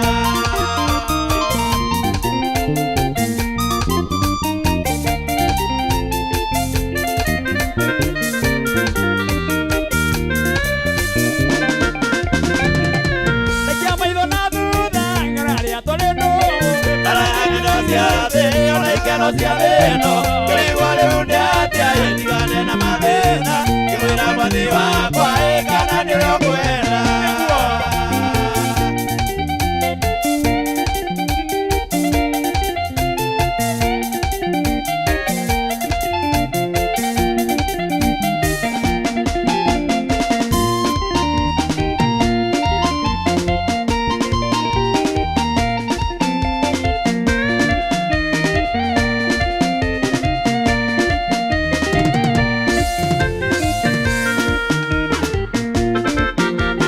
[SPEAKER 15] Rekia maitho na thutha ng'ora arĩa tũrĩ nũ
[SPEAKER 14] Tarangino cia thĩ ona ikeno cia thĩ ĩno ngĩrigwo rĩu nĩ atĩa ĩ ndigane na mathĩna ngĩmwĩra mwathi wakwa ĩ kana nĩ ũrĩa ũkwenda.
[SPEAKER 15] Thank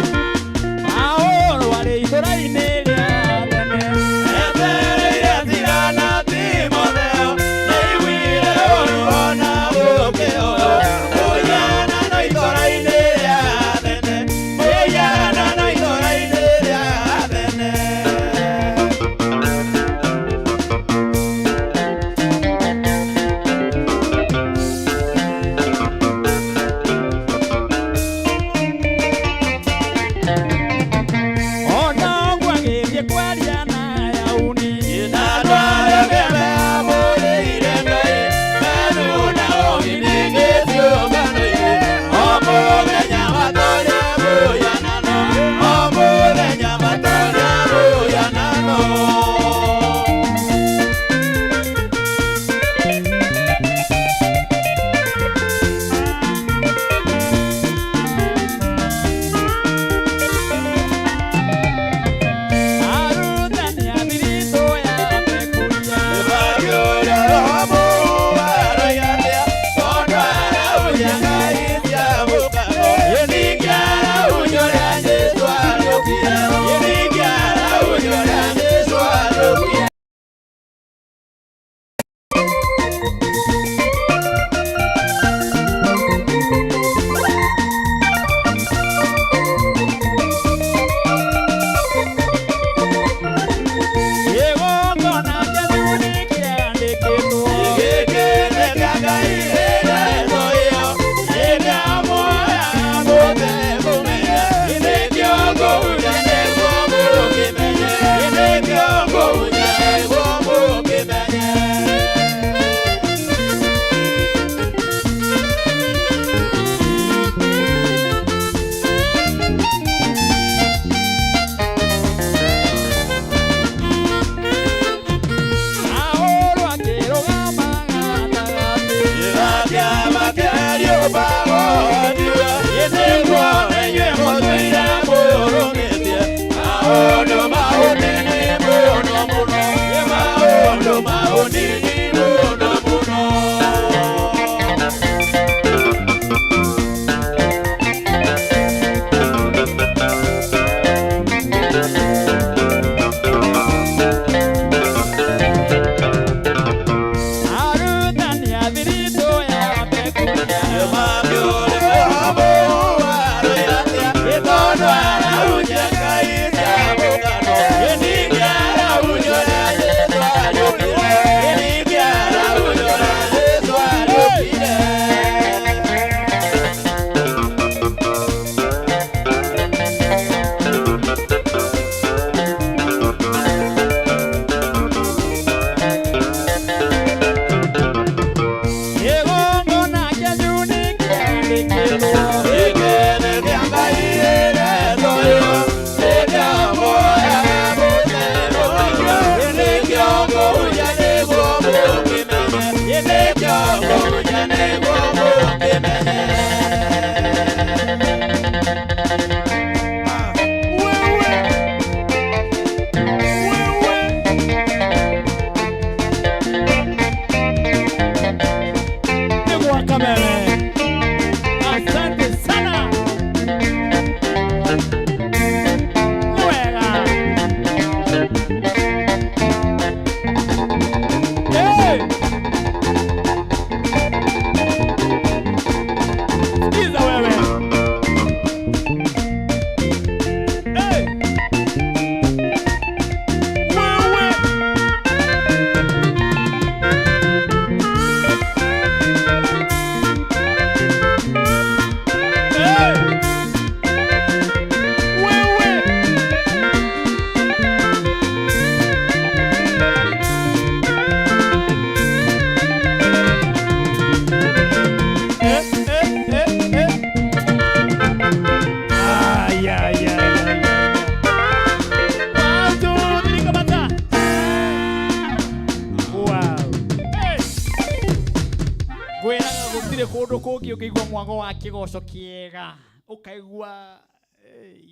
[SPEAKER 3] Gũtirĩ kũndũ kũngĩ ũngĩigua mwago wa kĩgoco kĩega ũkaigua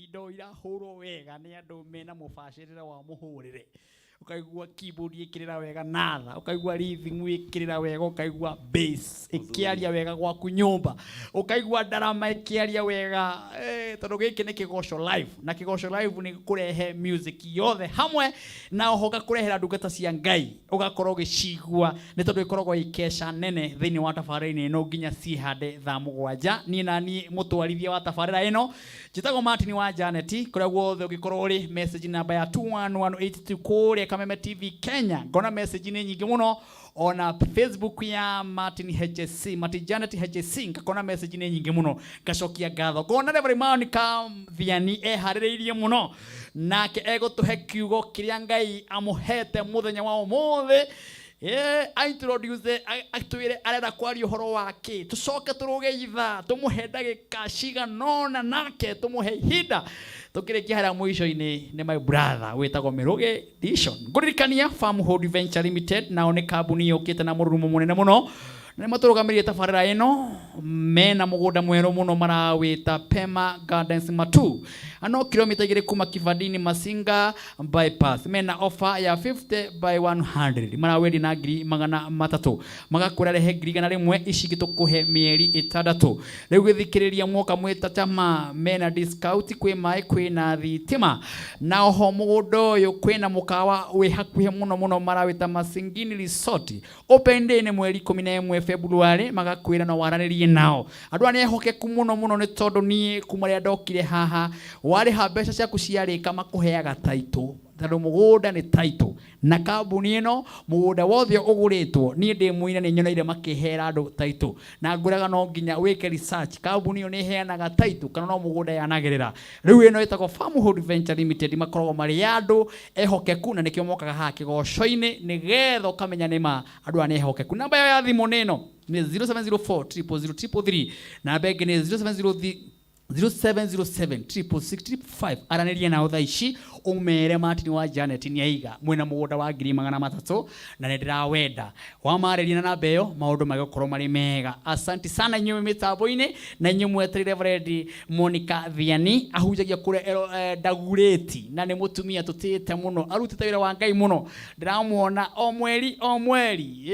[SPEAKER 3] indo irahũrwo wega nĩ andũ mena mũbacĩrĩre wa mũhũrĩre, ũkaigua keyboard ĩkĩrĩra wega natha, ũkaigua rhythm ĩkĩrĩra wega, ũkaigua bass ĩkĩaria wega gwaku nyũmba, ũkaigua ndarama ĩkĩaria wega, tondũ gĩkĩ nĩ kĩgoco live, na kĩgoco live nĩ kũrehe music yothe hamwe na oho ũgakũrehera ndungata cia Ngai ũgakorwo ũgĩcigua, nĩ tondũ ĩkoragwo ĩ keca nene thĩinĩ wa tabarĩra-inĩ ĩno nginya ciĩhande thaa 7. Niĩ na niĩ mũtwarithia wa tabarĩra ĩno njĩtagwo Martin wa Janet, kũrĩa guothe ũngĩkorwo ũrĩ, message namba ya 21182 kũrĩa Kameme TV Kenya. Ngona message nĩ nyingĩ mũno, ona Facebook ya Martin HSC, Martin Janet HSC, ngakona message nĩ nyingĩ mũno, ngacokia ngatho. Ngona Reverend Monica Thiani eharĩrĩirie mũno, nake egũtũhe kiugo kĩrĩa Ngai amũhete mũthenya wa ũmũthĩ. Introduce, atwĩre arenda kwaria ũhoro wa kĩ, tũcoke tũrũge ithaa tũmũhe ndagĩka ciganona nake tũmũhe ihinda. Tũkĩrĩkia harĩa mũico-inĩ nĩ my brother wĩtagwo Mĩrũgĩ Dishon. Ngũririkania Farmhold Venture Limited nao nĩ kambuni yũkĩte na mũrurumo mũnene mũno, na nĩ matũrũgamĩrĩire tabarĩra ĩno. Mena mũgũnda mwerũ mũno marawĩta Pema Gardens Matu, no kilomita 2 kuma Kibandini Masinga bypass. Mena offer ya 50 by 100, marawendia na 300,000, magakwĩra rehe 100,000, ici ingĩ tũkũhe mĩeri 6. Rĩu gĩthikĩrĩria mwoka mwĩta chama, mena discount, kwĩ maĩ, kwĩna thitima, na oho mũgũnda ũyũ kwĩna mũkawa wĩ hakuhĩ mũno mũno marawĩta Masingini Resort. Open day nĩ mweri 11 February, magakwĩra no waranĩrie nao. Andũ aya nĩ ehokeku mũno mũno, nĩ tondũ niĩ kuma rĩrĩa ndokire haha, warĩha mbeca ciaku ciarĩka makũheaga title, tondũ mũgũnda nĩ title, na kambuni ĩno mũgũnda wothe ũgũrĩtwo, niĩ ndĩ mũira nĩ nyoneire makĩhera andũ title, na ngwĩraga no nginya wĩke research, kambuni ĩyo nĩ ĩheanaga title kana no mũgũnda yanagĩrĩra. Rĩu ĩno ĩtagwo Farmhold Venture Limited, makoragwo marĩ andũ ehokeku, na nĩkĩo mokaga haha kĩgoco-inĩ nĩgetha ũkamenya nĩ ma andũ aya nĩ ehokeku. Namba yao ya thimũ nĩ ĩno, nĩ 0704 000 333, namba ĩngĩ nĩ 0703 0707 666 555. Aranĩria nao thaa ici ũmere Martin wa Janet nĩ aiga mwĩna mũgũnda wa 300,000 na nĩ ndĩrawenda. Wamarĩria na namba ĩyo maũndũ magũkorwo marĩ mega. Asanti sana inyuĩ mĩtambo-inĩ, na inyuĩ mwetereire Reverend Monica Thiani ahunjagia kũrĩa Ndagurĩti, na nĩ mũtumia tũtĩĩte mũno, arutĩte wĩra wa Ngai mũno. Ndĩramuona o mweri o mweri,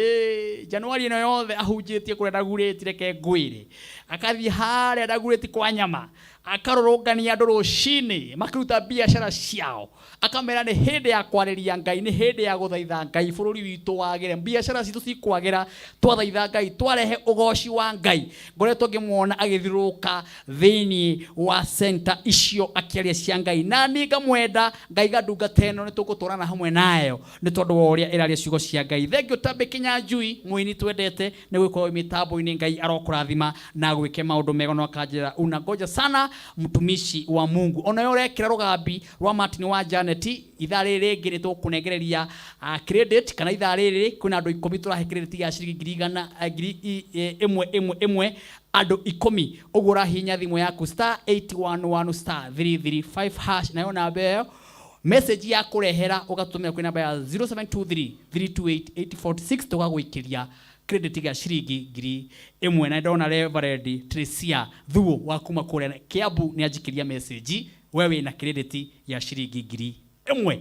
[SPEAKER 3] Januari ĩno yothe ahunjĩtie kũrĩa Ndagurĩti. Reke ngwĩre, akathiĩ harĩa Ndagurĩti kwa nyama, akarũrũngania andũ rũcinĩ makĩruta biacara ciao, akamera nĩ hĩndĩ ya kwarĩria Ngai, nĩ hĩndĩ ya gũthaitha Ngai bũrũri witũ wagĩre, biacara citũ cikwagĩra twathaitha Ngai, twarehe ũgoci wa Ngai. Ngoretwo ngĩmuona agĩthiũrũrũka thĩinĩ wa center icio akĩaria cia Ngai, na niĩ ngamwenda ngaiga ndungata ĩno nĩ tũgũtwarana hamwe nayo nĩ tondũ wa ũrĩa ĩraria ciugo cia Ngai. Thengiũ Tambĩ Kĩnyanjui, mũini twendete, nĩ gũkorwo mĩtambo-inĩ. Ngai arokũrathima na gwĩke maũndũ mega, no akanjĩra unangoja sana mtumishi wa Mungu. Ona yo ũrekĩra rũgambi rwa Martin wa Janet, ithaa rĩrĩ rĩngĩ nĩ tũkũnengereria credit, kana ithaa rĩrĩ kwĩna andũ 10 tũrahe credit ya ciringi 100,000, 1,000 ĩmwe ĩmwe, andũ 10. Ũguo ũrahihinya thimũ yaku star 811 star 335 hash, nayo namba ĩyo message ya kũrehera ũgatũmĩra kwĩ namba ya 0723 328 846, tũgagũikĩria credit gĩa ciringi 1,000. Na ndona Reverend Tricia Thuo wa kuma kũrĩa Kiambu nĩ anjikĩria message, we wĩna credit ya ciringi 1,000.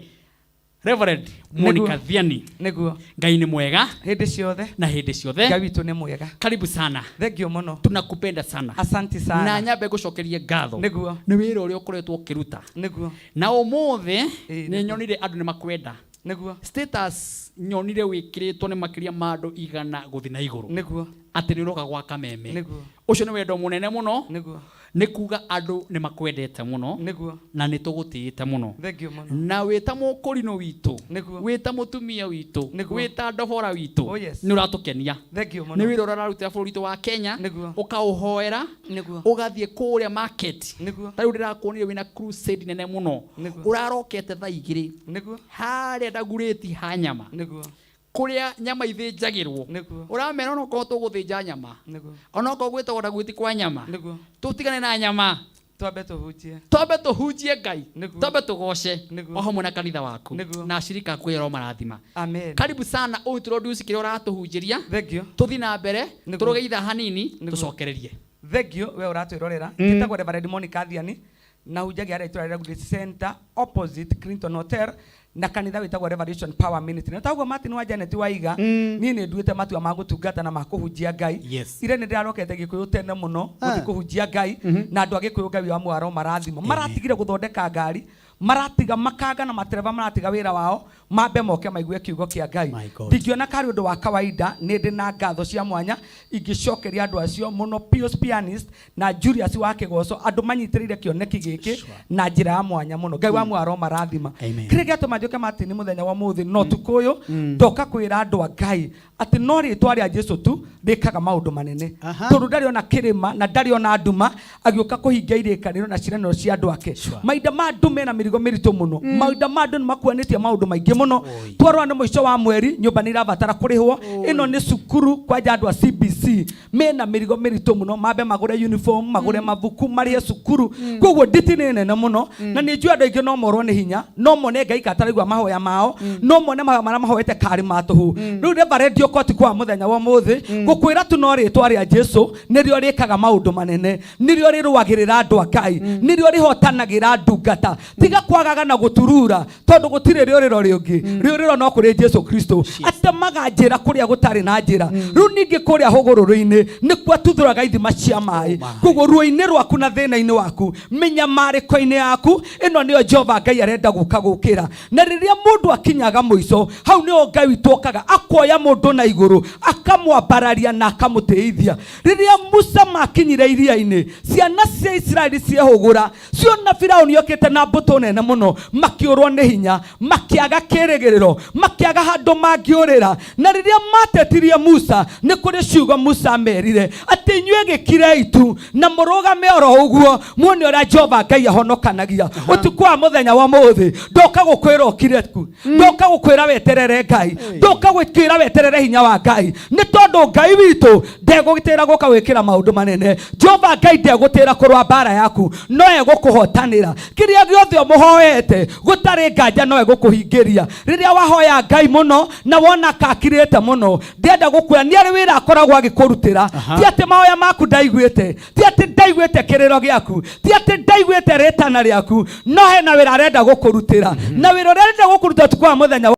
[SPEAKER 3] Reverend Monica Thiani,
[SPEAKER 6] Nĩguo.
[SPEAKER 3] Ngai nĩ mwega
[SPEAKER 6] hĩndĩ ciothe.
[SPEAKER 3] Na hĩndĩ ciothe.
[SPEAKER 6] Ngai witũ nĩ mwega.
[SPEAKER 3] Karibu sana.
[SPEAKER 6] Thengiũ mũno.
[SPEAKER 3] Tunakupenda sana.
[SPEAKER 6] Asante sana.
[SPEAKER 3] Na nyambe ngũcokerie ngatho
[SPEAKER 6] Nĩguo.
[SPEAKER 3] nĩ wĩra ũrĩa ũkoretwo ũkĩruta.
[SPEAKER 6] Nĩguo.
[SPEAKER 3] Na ũmũthĩ nĩ nyonire andũ nĩ makwenda.
[SPEAKER 6] Nĩguo.
[SPEAKER 3] Status nyonire wĩkĩrĩtwo nĩ makĩria ma andũ 100 gũthiĩ na igũrũ.
[SPEAKER 6] Nĩguo.
[SPEAKER 3] Atĩ nĩ ũroka gwa Kameme.
[SPEAKER 6] Nĩguo.
[SPEAKER 3] Ũcio nĩ wendo mũnene mũno.
[SPEAKER 6] Nĩguo.
[SPEAKER 3] Nĩ kuga andũ nĩ makwendete mũno.
[SPEAKER 6] Nĩguo.
[SPEAKER 3] Na nĩ tũgũtĩĩte mũno.
[SPEAKER 6] Thengiũ mũno.
[SPEAKER 3] Na wĩta mũkũrinũ witũ.
[SPEAKER 6] Nĩguo.
[SPEAKER 3] Wĩta mũtumia witũ.
[SPEAKER 6] Nĩguo.
[SPEAKER 3] Wĩta ndobora witũ.
[SPEAKER 6] Oh, yes.
[SPEAKER 3] Nĩ ũratũkenia.
[SPEAKER 6] Thengiũ mũno.
[SPEAKER 3] Nĩ wĩra ũrĩa ũrarutĩra bũrũri witũ wa Kenya.
[SPEAKER 6] Nĩguo.
[SPEAKER 3] Ũkaũhoera.
[SPEAKER 6] Nĩguo.
[SPEAKER 3] Ũgathiĩ kũrĩa market.
[SPEAKER 6] Nĩguo.
[SPEAKER 3] Ta rĩu ndĩrakuonire wĩna crusade nene mũno.
[SPEAKER 6] Nĩguo.
[SPEAKER 3] Ũrarokete thaa 2.
[SPEAKER 6] Nĩguo.
[SPEAKER 3] Harĩa Ndagurĩti ha nyama.
[SPEAKER 6] Nĩguo.
[SPEAKER 3] Kũrĩa nyama ithĩnjagĩrwo.
[SPEAKER 6] Nĩguo.
[SPEAKER 3] Ũramera onokorwo tũgũthĩnja nyama.
[SPEAKER 6] Nĩguo.
[SPEAKER 3] Onokorwo gwĩtagwo Ndagurĩti kwa nyama.
[SPEAKER 6] Nĩguo.
[SPEAKER 3] Tũtigane na nyama.
[SPEAKER 6] Twambe tũhunjie.
[SPEAKER 15] Twambe tũhunjie Ngai.
[SPEAKER 6] Nĩguo.
[SPEAKER 15] Twambe tũgoce
[SPEAKER 6] Nĩguo.
[SPEAKER 15] o hamwe na kanitha waku
[SPEAKER 6] Nĩguo.
[SPEAKER 15] na ashirika aku ĩrĩa marathima.
[SPEAKER 6] Amen.
[SPEAKER 15] Karibu sana ũintroduce kĩrĩa ũratũhunjĩria.
[SPEAKER 6] Thank you.
[SPEAKER 15] Tũthiĩ na mbere
[SPEAKER 6] Nĩguo.
[SPEAKER 15] tũrũge ithaa hanini
[SPEAKER 6] Nĩguo.
[SPEAKER 15] tũcokererie.
[SPEAKER 6] Thank you we ũratwĩrorera. Njĩtagwo Reverend Monica Thiani na hunjagia harĩa itũra rĩa Grace Center opposite Clinton Hotel na kanitha wĩtagwo Revolution Power Ministry. Na taguo Martin wa Janet waiga, niĩ nĩ nduĩte matua ma gũtungata na ma kũhunjia Ngai. Ire nĩ ndĩrarokete Gĩkũyũ tene mũno gũthiĩ kũhunjia Ngai, na andũ a Gĩkũyũ Ngai wa mwaro marathimo. Maratigire gũthondeka ngari, maratiga makanga na matereba, maratiga wĩra wao mambe moke maigue kiugo kĩa Ngai. Ndingĩona karĩ ũndũ wa kawaida. Nĩ ndĩ na ngatho cia mwanya ingĩcokeria andũ acio mũno, Pius Pianist na Julius wa Kĩgoco, andũ manyitĩrĩire kĩoneki gĩkĩ na njĩra ya mwanya mũno. Ngai wa mwaro marathima. Kĩrĩa gĩatũma njũke Martin mũthenya wa mũthĩ no tukũ ũyũ, ndoka kwĩra andũ a Ngai atĩ no rĩtwa rĩa Jesu tu rĩkaga maũndũ manene, tondũ ndarĩ ona kĩrĩma na ndarĩ ona nduma agĩũka kũhingia irĩkanĩro na ciĩranĩro cia andũ ake. Mahinda ma andũ mena mĩrigo mĩritũ mũno, mahinda ma andũ nĩ makuanĩtie maũndũ maingĩ mũno. Twarora nĩ mũico wa mweri, nyũmba nĩ irabatara kũrĩhwo, ĩno nĩ cukuru kwanja andũ a CBC mena mĩrigo mĩritũ mũno, mambe magũre uniform, magũre mabuku, marĩhe cukuru. Koguo nditi nĩ nene mũno, na nĩ njũĩ andũ aingĩ no morwo nĩ hinya, no mone Ngai kataraigua mahoya mao, no mone mahoya marĩa mahoete karĩ ma tũhũ. Rĩu Reverend Okoti kwa mũthenya wa ũmũthĩ gũkwĩra tu no rĩtwa rĩa Jesu nĩrĩo rĩkaga maũndũ manene, nĩrĩo rĩrũagĩrĩra andũ a Ngai, nĩrĩo rĩhotanagĩra ndungata. Tiga kwagaga na gũturura, tondũ gũtirĩ rĩũrĩro rĩngĩ, rĩũrĩro no kũrĩ Jesu Kristo. Atemaga njĩra kũrĩa gũtarĩ na njĩra. Rĩu ningĩ kũrĩa hũgũrũrũ-inĩ nĩkuo atuthũraga ithima cia maĩ. Koguo ruo-inĩ rwaku na thĩna-inĩ waku, mĩnyamarĩko-inĩ yaku, ĩno nĩyo Jehova Ngai arenda gũka gũkĩra. Na rĩrĩa mũndũ akinyaga mũico hau, nĩho Ngai witũ okaga akoya mũndũ na igũrũ, akamwambararia na akamũtĩithia. Rĩrĩa Musa makinyire iria-inĩ, ciana cia Isiraeli ciehũgũra ciona Firaũni okĩte na mbũtũ nene mũno, makĩũrwo nĩ hinya, makĩaga kĩrĩgĩrĩro, makĩaga handũ mangĩũrĩra. Na rĩrĩa matetirie Musa, nĩ kũrĩ ciugo Musa amerire atĩ inyuĩ gĩkirei tu na mũrũgame oro ũguo muone ũrĩa Jehova Ngai ahonokanagia. Ũtukũ wa mũthenya wa mũthĩ ndoka gũkwĩra ũkire ku, ndoka gũkwĩra weterere Ngai, ndoka gũkwĩra weterere hinya wa Ngai, nĩ tondũ Ngai witũ ndegũgĩtĩra gũka gwĩkĩra maũndũ manene. Jehova Ngai ndegũtĩra kũrũa mbara yaku, no egũkũhotanĩra. Kĩrĩa gĩothe ũmũhoete gũtarĩ nganja no egũkũhingĩria. Rĩrĩa wahoya Ngai mũno na wona kakirĩte mũno, ndĩrenda gũkwĩra nĩ arĩ wĩra akoragwo agĩkũrutĩra. Ti atĩ mahoya maku ndaiguĩte, ti atĩ ndaiguĩte kĩrĩro gĩaku, ti atĩ ndaiguĩte rĩtana rĩaku, no hena wĩra arenda gũkũrutĩra. Na wĩra ũrĩa arenda gũkũrutĩra ũtukũ wa mũthenya,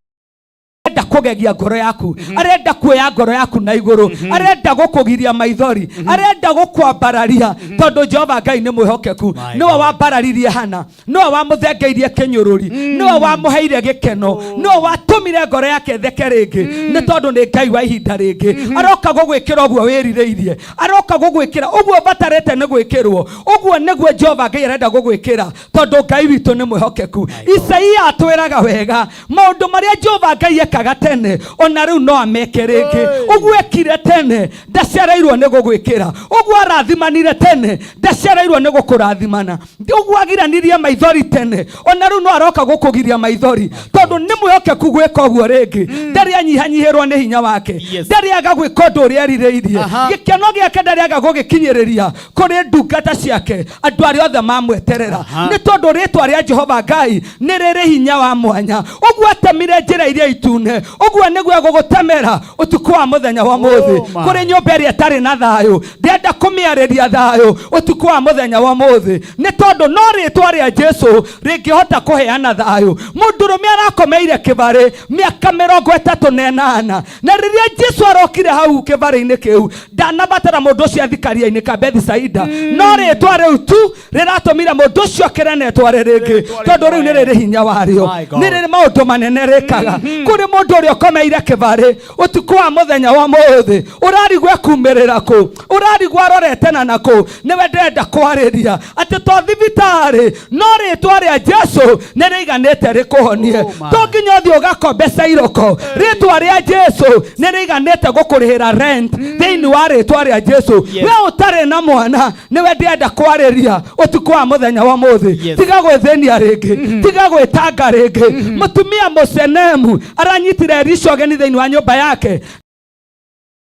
[SPEAKER 6] arenda kũgegia ngoro yaku, arenda kuoya ngoro yaku na igũrũ, arenda gũkũgiria maithori, arenda gũkwambararia, tondũ Jehova Ngai nĩ mwĩhokeku. Nĩwe wambararirie Hana, nĩwe wamũthengeirie kĩnyũrũri, nĩwe wamũheire gĩkeno, nĩwe watũmire ngoro yake ĩtheke rĩngĩ, nĩ tondũ nĩ Ngai wa ihinda rĩngĩ. Aroka gũgwĩkĩra ũguo wĩrirĩirie, aroka gũgwĩkĩra ũguo ũbatarĩte nĩ gwĩkĩrwo. Ũguo nĩguo Jehova Ngai arenda gũgwĩkĩra, tondũ Ngai witũ nĩ mwĩhokeku. Isaia atwĩraga wega maũndũ marĩa Jehova Ngai ekaga tene, ona rĩu no ameke rĩngĩ. Ũguo ekire tene, ndacereirwo nĩ gũgwĩkĩra. Ũguo arathimanire tene, ndacereirwo nĩ gũkũrathimana. Ũguo agiranirie maithori tene, ona rĩu no aroka gũkũgiria maithori, tondũ nĩ mwĩhokeku gwĩka ũguo rĩngĩ. Ndarĩ anyihanyihĩrwo nĩ hinya wake, ndarĩ aga gwĩka ũndũ ũrĩa erirĩirie. Gĩkeno gĩake ndarĩ aga gũgĩkinyĩrĩria kũrĩ ndungata ciake, andũ arĩa othe mamweterera, nĩ tondũ rĩtwa rĩa Jehova Ngai nĩ rĩrĩ hinya wa mwanya. Ũguo atemire njĩra iria itune, ũguo nĩguo egũgũtemera ũtukũ wa mũthenya wa mũthĩ. Kũrĩ nyũmba ĩrĩa ĩtarĩ na thayũ, ndĩrenda kũmĩarĩria thayũ ũtukũ wa mũthenya wa mũthĩ, nĩ tondũ no rĩtwa rĩa Jesu rĩngĩhota kũheana thayũ. Mũndũrũme arakomeire kĩbarĩ mĩaka 38, na rĩrĩa Jesu arokire hau kĩbarĩ-inĩ kĩu, ndanabatara mũndũ ũcio athikaria-inĩ ka Bethisaida, no rĩtwa rĩu tu rĩratũmire mũndũ ũcio okĩre na etware rĩngĩ, tondũ rĩu nĩ rĩrĩ hinya warĩo, nĩ rĩrĩ maũndũ manene rĩkaga. Kũrĩ mũndũ ũrĩa ũkomeire kĩbarĩ ũtukũ wa mũthenya wa mũthĩ, ũrarigwo ekumĩrĩra kũ, ũrarigwo arorete na nakũ, nĩwe ndĩrenda kwarĩria atĩ to thibitarĩ, no rĩtwa rĩa Jesu nĩ rĩiganĩte rĩkũhonie. To nginya ũthiĩ ũgakombe cairoko, rĩtwa rĩa Jesu nĩ rĩiganĩte gũkũrĩhĩra rent. Thĩinĩ wa rĩtwa rĩa Jesu, we ũtarĩ na mwana, nĩwe ndĩrenda kwarĩria ũtukũ wa mũthenya wa mũthĩ. Tiga gwĩthĩnia rĩngĩ, tiga gwĩtanga rĩngĩ. Mũtumia mũcenemu aranyitire Elisha ũgeni thĩinĩ wa nyũmba yake,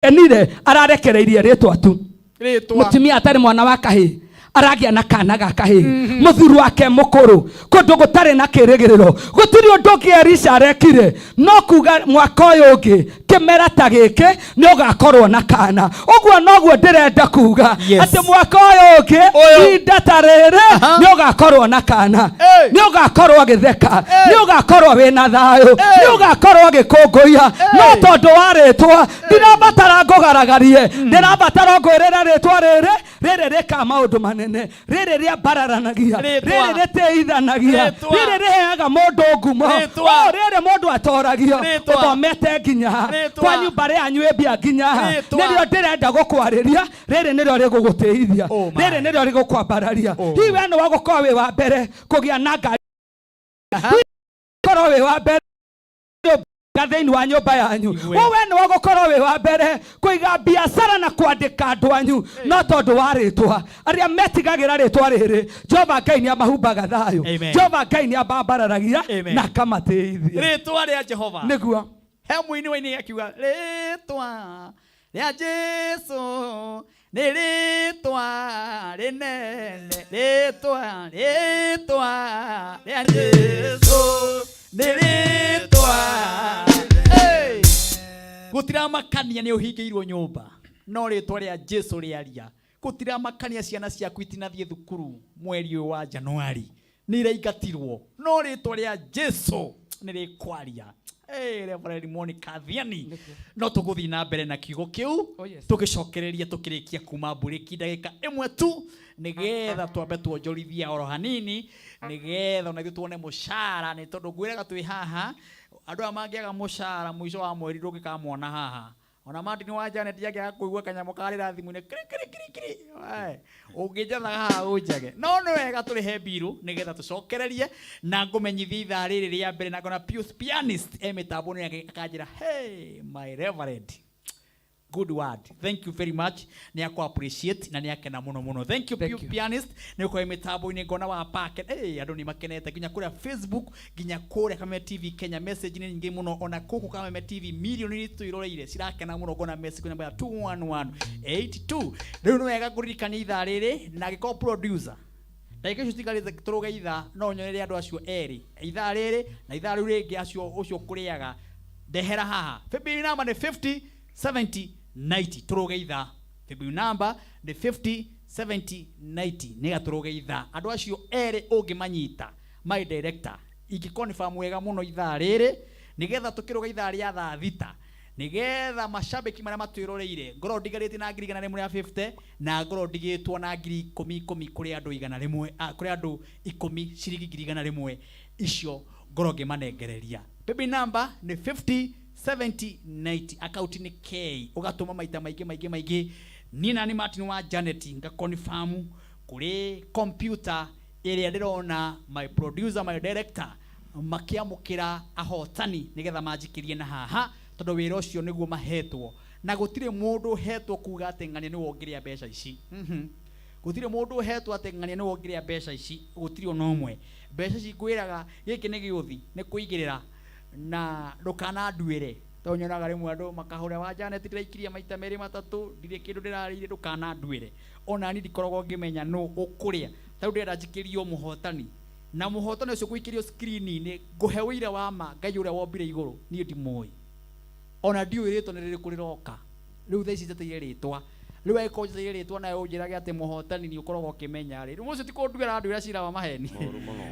[SPEAKER 6] enire ararekereirie rĩtwa tu.
[SPEAKER 3] Rĩtwa.
[SPEAKER 15] Mũtumia atarĩ mwana wa kahĩĩ.
[SPEAKER 16] Aragĩa na kana ga kahĩĩ, mũthuri wake mũkũrũ, kũndũ gũtarĩ na kĩrĩgĩrĩro, gũtirĩ ũndũ ũngĩ Elisha arekire no kuga mwaka ũyũ ũngĩ kĩmera ta gĩkĩ nĩ ũgakorwo na kana. Ũguo noguo ndĩrenda kuga, atĩ mwaka ũyũ ũngĩ ihinda ta rĩrĩ nĩ ũgakorwo na kana, nĩ ũgakorwo ũgĩtheka, nĩ ũgakorwo wĩna thayũ, nĩ ũgakorwo ũgĩkũngũiya. No tondũ wa rĩtwa ndirabatara ngũgaragarie, ndĩrabatara ngwĩrĩre rĩtwa rĩrĩ rĩrĩ rĩkaga maũndũ manene, rĩrĩ rĩambararanagia,
[SPEAKER 15] Rĩtwa.
[SPEAKER 16] rĩrĩ rĩtĩithanagia,
[SPEAKER 15] Rĩtwa.
[SPEAKER 16] rĩrĩ rĩheaga mũndũ ngumo.
[SPEAKER 15] Rĩtwa.
[SPEAKER 16] O, rĩrĩ mũndũ atoragio.
[SPEAKER 15] Rĩtwa.
[SPEAKER 16] Ũthomete nginya ha?
[SPEAKER 15] Rĩtwa.
[SPEAKER 16] Kwa nyũmba rĩanyu ĩmbia nginya ha?
[SPEAKER 15] Rĩtwa.
[SPEAKER 16] Nĩrĩo ndĩrenda gũkwarĩria, rĩrĩ nĩrĩo rĩgũgũtĩithia, rĩrĩ nĩrĩo rĩgũkwambararia. Hihi we nĩ wagũkorwo wĩ wa mbere kũgĩa na ngari, korwo wĩ wa mbere thĩinĩ wa nyũmba yanyu, we nĩ wagũkorwo wĩ wa mbere kũiga biacara na kwandĩka andũ anyu, no tondũ wa rĩtwa, arĩa metigagĩra rĩtwa rĩrĩ, Jehova Ngai nĩ amahumbaga thayũ.
[SPEAKER 15] Amen.
[SPEAKER 16] Jehova Ngai nĩ amambararagia
[SPEAKER 15] Amen.
[SPEAKER 16] na akamatĩithia.
[SPEAKER 15] Rĩtwa rĩa Jehova.
[SPEAKER 16] Nĩguo.
[SPEAKER 15] He mũini waini akiuga rĩtwa rĩa Jesu nĩ rĩtwa rĩnene, rĩtwa, rĩtwa rĩa Jesu nĩ rĩtwa. Hey! Gũtiramakania nĩ ũhingĩirwo nyũmba, no rĩtwa rĩa Jesu rĩaria. Gũtiramakania ciana ciaku itinathiĩ thukuru mweri ũyũ wa Januari, nĩ iraingatirwo, no rĩtwa rĩa Jesu nĩ rĩkwaria. Hey, Reverend Monica Thiani, no tũgũthiĩ na mbere na kiugo kĩu tũgĩcokereria tũkĩrĩkia kuma mburĩki ndagĩka ĩmwe tu, nĩgetha twambe tuonjorithia oro hanini, nĩgetha ona ithuĩ tuone mũcara, nĩ tondũ ngwĩraga twĩ haha andũ aya mangĩaga mũcara mũico wa mweri ndũngĩkamona haha. Ona Martin wa Janet angĩaga kũigua kanyamũ karĩra thimũ-inĩ kiri kiri kiri kiri, ũngĩnjathaga haha ũnjage. No nĩ wega tũrĩhe mbirũ nĩgetha tũcokererie na ngũmenyithie ithaa rĩrĩ rĩa mbere, na ngona Pius Pianist e mĩtambo-inĩ yake akanjĩra, hey my reverend, good word, thank you very much, nĩ akũ appreciate na nĩ akena mũno mũno. Thank you, Pius Pianist, nĩ ũkorwo mĩtambo-inĩ ngona wa pake. Hey, andũ nĩ makenete nginya kũrĩa Facebook, nginya kũrĩa Kameme TV Kenya, message nĩ nyingĩ mũno, ona kũkũ Kameme TV milioni twĩroreire cirakena mũno, ngona message kwĩ namba ya 21182. Rĩu nĩ wega ngũririkania ithaa rĩrĩ, na angĩkorwo producer ndagĩka icio citigarĩte tũrũge ithaa, no nyonere andũ acio erĩ ithaa rĩrĩ na ithaa rĩu rĩngĩ, acio ũcio ũkũrĩaga ndehera haha. Paybill number nĩ 50 70 90, tũrũge ithaa. Paybill number nĩ 50 70 90, nĩgetha tũrũge ithaa. Andũ acio erĩ ũngĩmanyita, my director, ingĩkonfirm wega mũno ithaa rĩrĩ, nĩgetha tũkĩrũga ithaa rĩa thaa 6, nĩgetha macambĩki marĩa matwĩroreire, ngorwo ndigarĩtie na ngiri igana rĩmwe rĩa 50, na ngorwo ndigĩtwo na ngiri ikũmi ikũmi kũrĩ andũ 100, kũrĩ andũ 10, ciringi ngiri 100 icio ngorwo ngĩmanengereria. Paybill number nĩ 50 70 90, account nĩ K, ũgatũma maita maingĩ maingĩ maingĩ. Niĩ nani Martin wa Janet ngakonfirm kũrĩ computer ĩrĩa ndĩrona my producer, my director makĩamũkĩra ahotani, nĩgetha manjikĩrie na haha, tondũ wĩra ũcio nĩguo mahetwo, na gũtirĩ mũndũ ũhetwo kuga atĩ ng'ania nĩwe ũngĩrĩa mbeca ici. Gũtirĩ mũndũ ũhetwo atĩ ng'ania nĩwe ũngĩrĩa mbeca ici, gũtirĩ ona ũmwe. Mbeca ici ngwĩraga gĩkĩ nĩ gĩũthi, nĩ kũigĩrĩra, na ndũkananduĩre, tondũ nyonaga rĩmwe andũ makahũra wa Janet, ndĩraikirie maita merĩ matatũ, ndirĩ kĩndũ ndĩrarĩire. Ndũkananduĩre, ona niĩ ndikoragwo ngĩmenya nũ ũkũrĩa. Ta rĩu ndĩrenda njikĩrio mũhotani, na mũhotani ũcio gũikĩrio screen-inĩ, ngũhe ũira wa ma Ngai ũrĩa wombire igũrũ, niĩ ndimũĩ, ona ndiũĩ rĩtwa nĩ rĩrĩkũ rĩroka. Rĩu thaa ici njeteire rĩtwa. Rĩu angĩkorwo njeteire rĩtwa nawe ũnjĩrage atĩ mũhotani nĩ ũkoragwo ũkĩmenya rĩ, rĩu ũcio ti kũnduĩra aranduĩra cira wa maheni.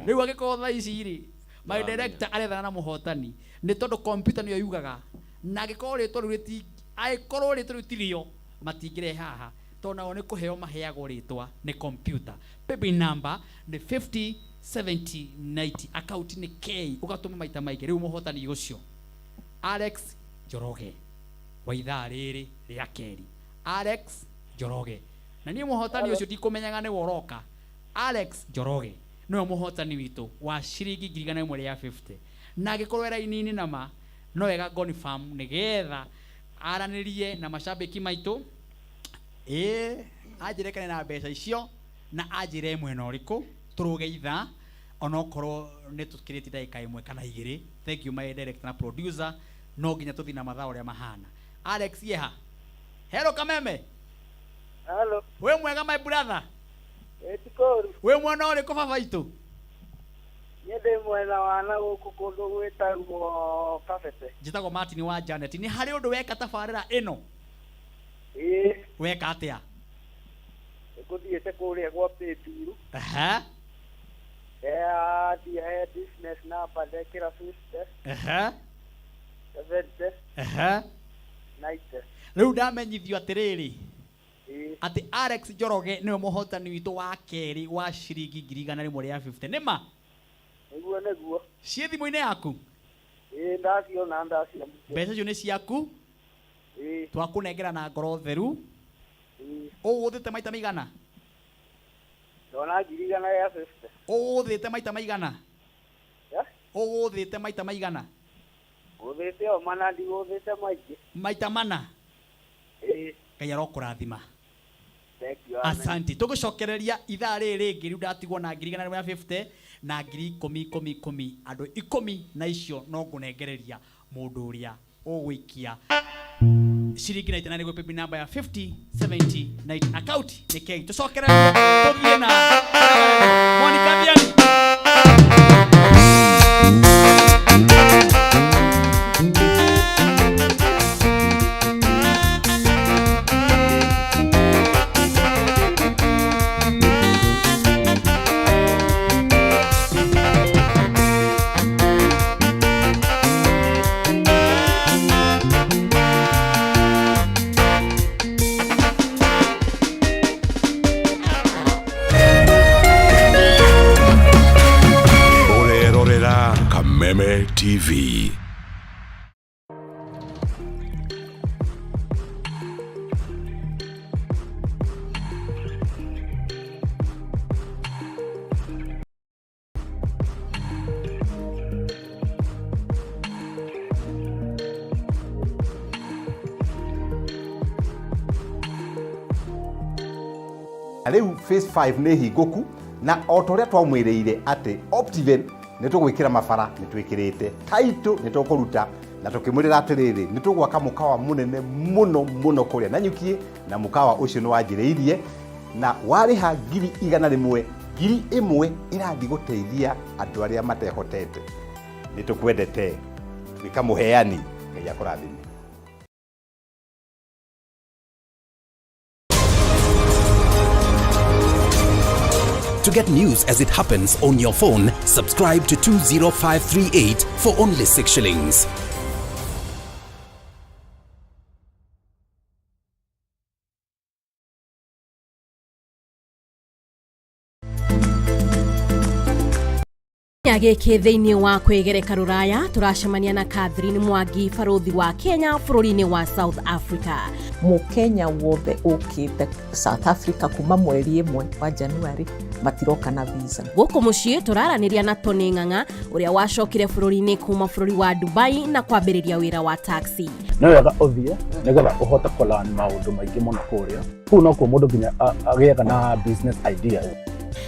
[SPEAKER 15] Rĩu angĩkorwo thaa ici rĩ, my director arethana na mũhotani, nĩ tondũ computer nĩyo yugaga, na angĩkorwo rĩtwa rĩu rĩti, angĩkorwo rĩtwa rĩu tirĩo, matingĩrehe haha, tondũ nao nĩ kũheo maheagwo rĩtwa nĩ computer. Paybill number nĩ 50 70 90, account nĩ K, ũgatũma maita maingĩ. Rĩu mũhotani ũcio Alex Njoroge wa ithaa rĩrĩ rĩa kerĩ, Alex Njoroge, na niĩ mũhotani ũcio ndikũmenyaga nĩwe ũroka. Alex Njoroge nĩwe mũhotani witũ wa ciringi ngiri 100 rĩa 50, na angĩkorwo e raini-inĩ nama, no wega confirm nĩgetha aranĩrie na macambĩki maitũ, ĩĩ, anjĩre kana na mbeca icio, na anjĩre mwena ũrĩkũ tũrũge ithaa, onokorwo nĩ tũkĩrĩtie ndagĩka 1 kana 2. Thank you my director na producer, no nginya tũthiĩ na mathaa ũrĩa mahana. Alex yeha, hello Kameme.
[SPEAKER 17] Hello.
[SPEAKER 15] Wĩ mwega my brother?
[SPEAKER 17] Ĩ ti kũũru.
[SPEAKER 15] Wĩ mwena ũrĩkũ baba itũ?
[SPEAKER 17] Niĩ ndĩ mwena wa na gũkũ kũndũ gwĩtagwo Kabete.
[SPEAKER 15] Njĩtagwo Martin wa Janet. Nĩ harĩ ũndũ weka tabarĩra ĩno?
[SPEAKER 17] Ĩĩ.
[SPEAKER 15] Weka atĩa?
[SPEAKER 17] Ngũthiĩte kũrĩa gwa Paybill.
[SPEAKER 15] Aha.
[SPEAKER 17] Ndathiĩ he business number ndekĩra 50.
[SPEAKER 15] Aha.
[SPEAKER 17] 70.
[SPEAKER 15] Aha.
[SPEAKER 17] 90.
[SPEAKER 15] Rĩu ndamenyithio atĩrĩrĩ
[SPEAKER 17] Ĩĩ.
[SPEAKER 15] atĩ Alex Njoroge nĩwe mũhotani witũ wa kerĩ wa ciringi 150,000. Nĩ ma?
[SPEAKER 17] Nĩguo nĩguo.
[SPEAKER 15] Ciĩ thimũ-inĩ yaku?
[SPEAKER 17] Ĩĩ ndaciona ndaciamũkĩra.
[SPEAKER 15] Mbeca icio nĩ ciaku?
[SPEAKER 17] Ĩĩ.
[SPEAKER 15] Twakũnengera na ngoro theru.
[SPEAKER 17] Ĩĩ.
[SPEAKER 15] Ũgũthĩte maita maigana?
[SPEAKER 17] Ndona 150,000.
[SPEAKER 15] Ũgũthĩte maita maigana?
[SPEAKER 17] Eh?
[SPEAKER 15] Ũgũthĩte maita maigana?
[SPEAKER 17] Ngũthĩte o mana ndigũthĩte maingĩ.
[SPEAKER 15] Maita mana?
[SPEAKER 17] Ĩĩ.
[SPEAKER 15] Ngai arokũrathima.
[SPEAKER 17] Thank you. Amen.
[SPEAKER 15] Asante. Tũgũcokereria ithaa rĩrĩ rĩngĩ rĩu ndatigwo na 150,000 na 10,000 10,000 10,000 andũ 10 na icio no ngũnengereria mũndũ ũrĩa ũgũikia ciringi 99 nĩguo paybill number ya 50 70 90 account nĩ kei. Tũcokererie tũthiĩ na Monica Vianney.
[SPEAKER 18] Ũrerorera Kameme TV.
[SPEAKER 9] Na rĩu phase 5 nĩ hingũku na o ta ũrĩa twamwĩrĩire atĩ Optiven nĩ tũgwĩkĩra mabara nĩ twĩkĩrĩte title nĩ tũkũruta na tũkĩmwĩrĩra atĩrĩrĩ nĩ tũgwaka mũkawa mũnene mũno mũno kũrĩa Nanyukiĩ na mũkawa ũcio nĩ wanjĩrĩirie na warĩha 100,000 1,000 ĩrathiĩ gũteithia andũ arĩa matehotete. Nĩ tũkwendete tuĩka mũheani Ngai akũrathime.
[SPEAKER 10] To get news as it happens on your phone, subscribe to 20538 for only 6 shillings.
[SPEAKER 19] Kiumia gĩkĩ thĩinĩ wa kwĩgereka rũraya tũracemania na Catherine Mwangi barũthi wa Kenya bũrũri-inĩ wa South Africa.
[SPEAKER 20] Mũkenya wothe ũkĩte South Africa kuma mweri 1 wa January matiroka na visa.
[SPEAKER 19] Gũkũ mũciĩ tũraranĩria na Tony Ng'ang'a ũrĩa wacokire bũrũri-inĩ kuma bũrũri wa Dubai na kwambĩrĩria wĩra wa taxi.
[SPEAKER 21] Nĩ wega ũthiĩ nĩgetha ũhote kũ learn maũndũ maingĩ mũno kũrĩa. Kũu nokuo mũndũ nginya agĩaga na business ideas.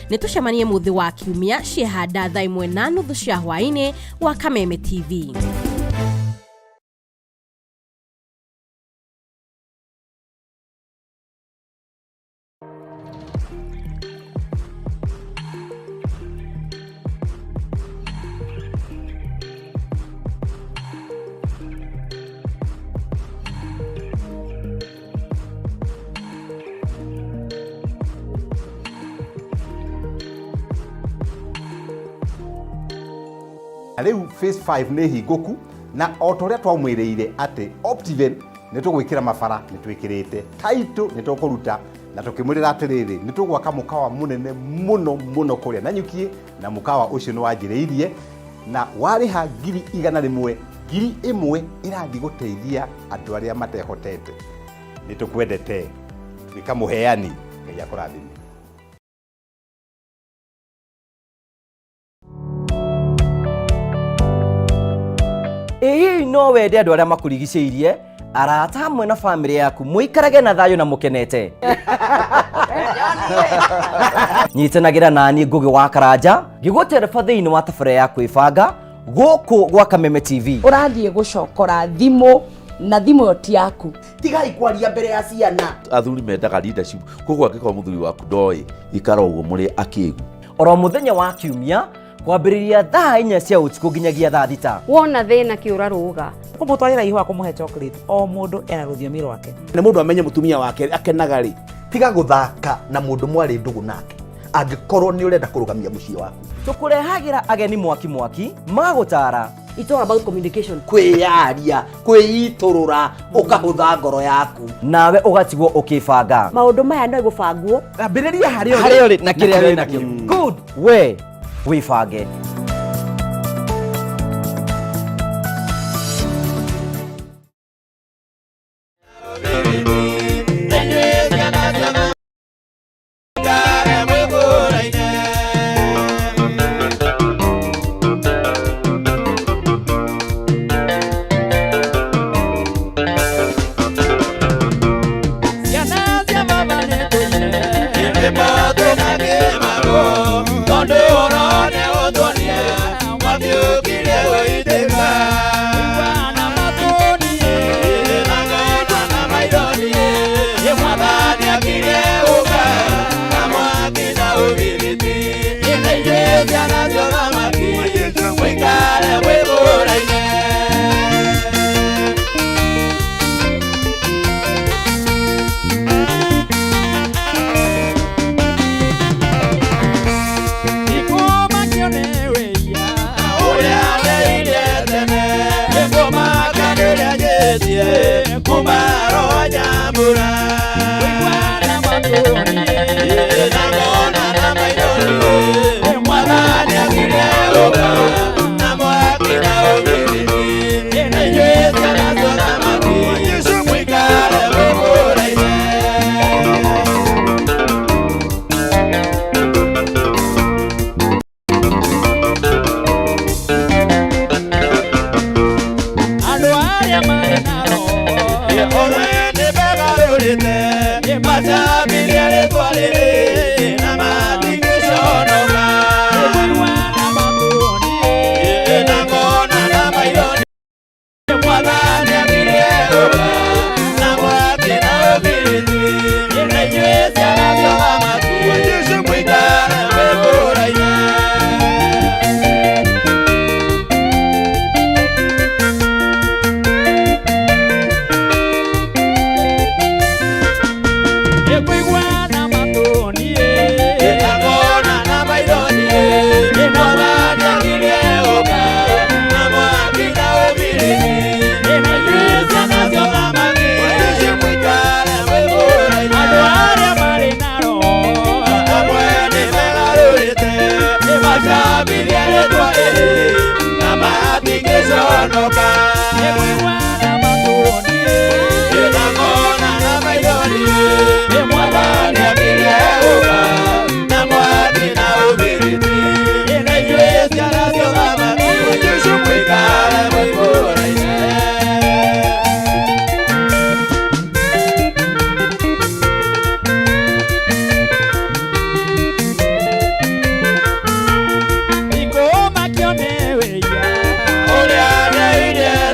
[SPEAKER 19] Nĩ tũcemanie mũthĩ wa kiumia ciehanda thaa 1:30 cia hwaĩ-inĩ gwa Kameme TV.
[SPEAKER 9] Na rĩu phase 5 nĩ hingũku na o ta ũrĩa twamwĩrĩire atĩ Optiven nĩ tũgwĩkĩra mabara nĩ twĩkĩrĩte title nĩ tũkũruta na tũkĩmwĩrĩra atĩrĩrĩ nĩ tũgwaka mũkawa mũnene mũno mũno kũrĩa Nanyukiĩ na mũkawa ũcio nĩ wanjĩrĩirie na warĩha 100,000 1,000 ĩrathiĩ gũteithia andũ arĩa matehotete. Nĩ tũkwendete tuĩka mũheani Ngai akũrathime.
[SPEAKER 22] Ĩ hihi no wende andũ arĩa makũrigicĩirie arata hamwe na bamĩrĩ yaku mũikarage na thayũ na mũkenete? Nyitanagĩra naniĩ Ngũgĩ wa Karanja ngĩgũtereba thĩinĩ wa tabarĩra ya kwĩbanga gũkũ gwa Kameme TV.
[SPEAKER 23] Ũrathiĩ gũcokora thimũ
[SPEAKER 4] Na thimũ ĩyo ti yaku.
[SPEAKER 5] Tigai kwaria mbere ya ciana.
[SPEAKER 12] Athuri mendaga leadership, koguo angĩkorwo mũthuri waku ndoĩ, ikara ũguo mũrĩ akĩgu.
[SPEAKER 22] Oro mũthenya wa kiumia kwambĩrĩria thaa 4 cia ũtukũ nginyagia thaa 6.
[SPEAKER 23] Wona thĩna kĩũra rũga.
[SPEAKER 24] Kũmũtwarĩra ihũa, kũmũhe chocolate, o mũndũ ena rũthiomi rwake.
[SPEAKER 25] Na mũndũ amenye mũtumia wake akenaga rĩ.
[SPEAKER 5] Tiga gũthaka na mũndũ mwarĩ ndũgũ nake angĩkorwo nĩ ũrenda kũrũgamia mũciĩ waku.
[SPEAKER 22] Tũkũrehagĩra ageni mwaki mwaki magũtara.
[SPEAKER 4] It's all about communication.
[SPEAKER 5] Kwĩyaria, kwĩitũrũra, ũkahũtha ngoro yaku.
[SPEAKER 22] Nawe ũgatigwo ũkĩbanga.
[SPEAKER 4] Maũndũ maya no gũbangwo.
[SPEAKER 25] Ambĩrĩria harĩa
[SPEAKER 22] harĩa ũrĩ na kĩrĩa wĩ nakĩo. Good, we wĩbange.
[SPEAKER 14] Ũrĩa ndeire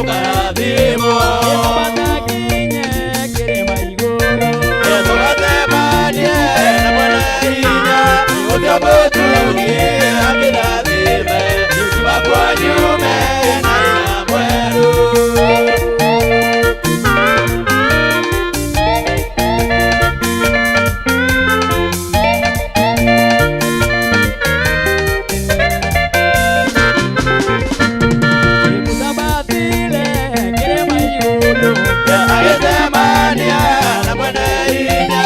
[SPEAKER 14] Ũkarathimwo. Tũgatemanie na mwene hinya, ũcio mũtungi akĩrathime, wakwa nyume na hinya mwerũ. Agĩcemania na mwene hinya,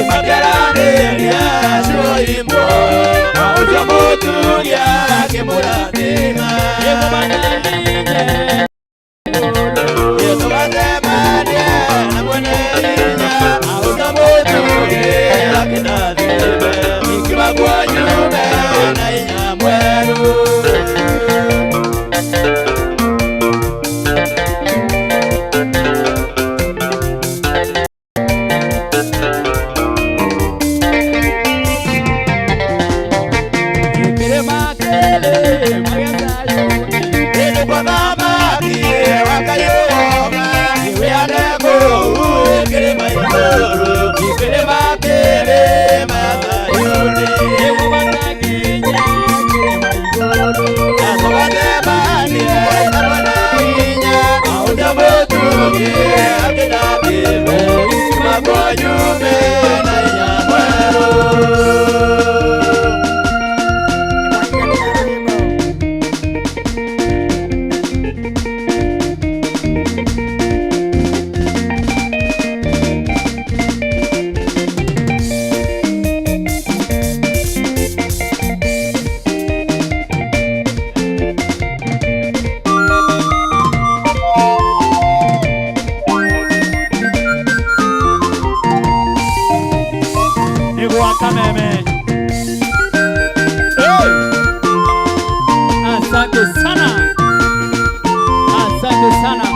[SPEAKER 14] makĩaranĩria ciugo imwe, ũcio mũtungi akĩmũrathima. Tũgacemania na mwene hinya, ũcio mũtungi akĩrathime, wakwa nyume na hinya mwerũ.
[SPEAKER 15] Nĩ gwa Kameme. Hey! Asante sana, asante sana.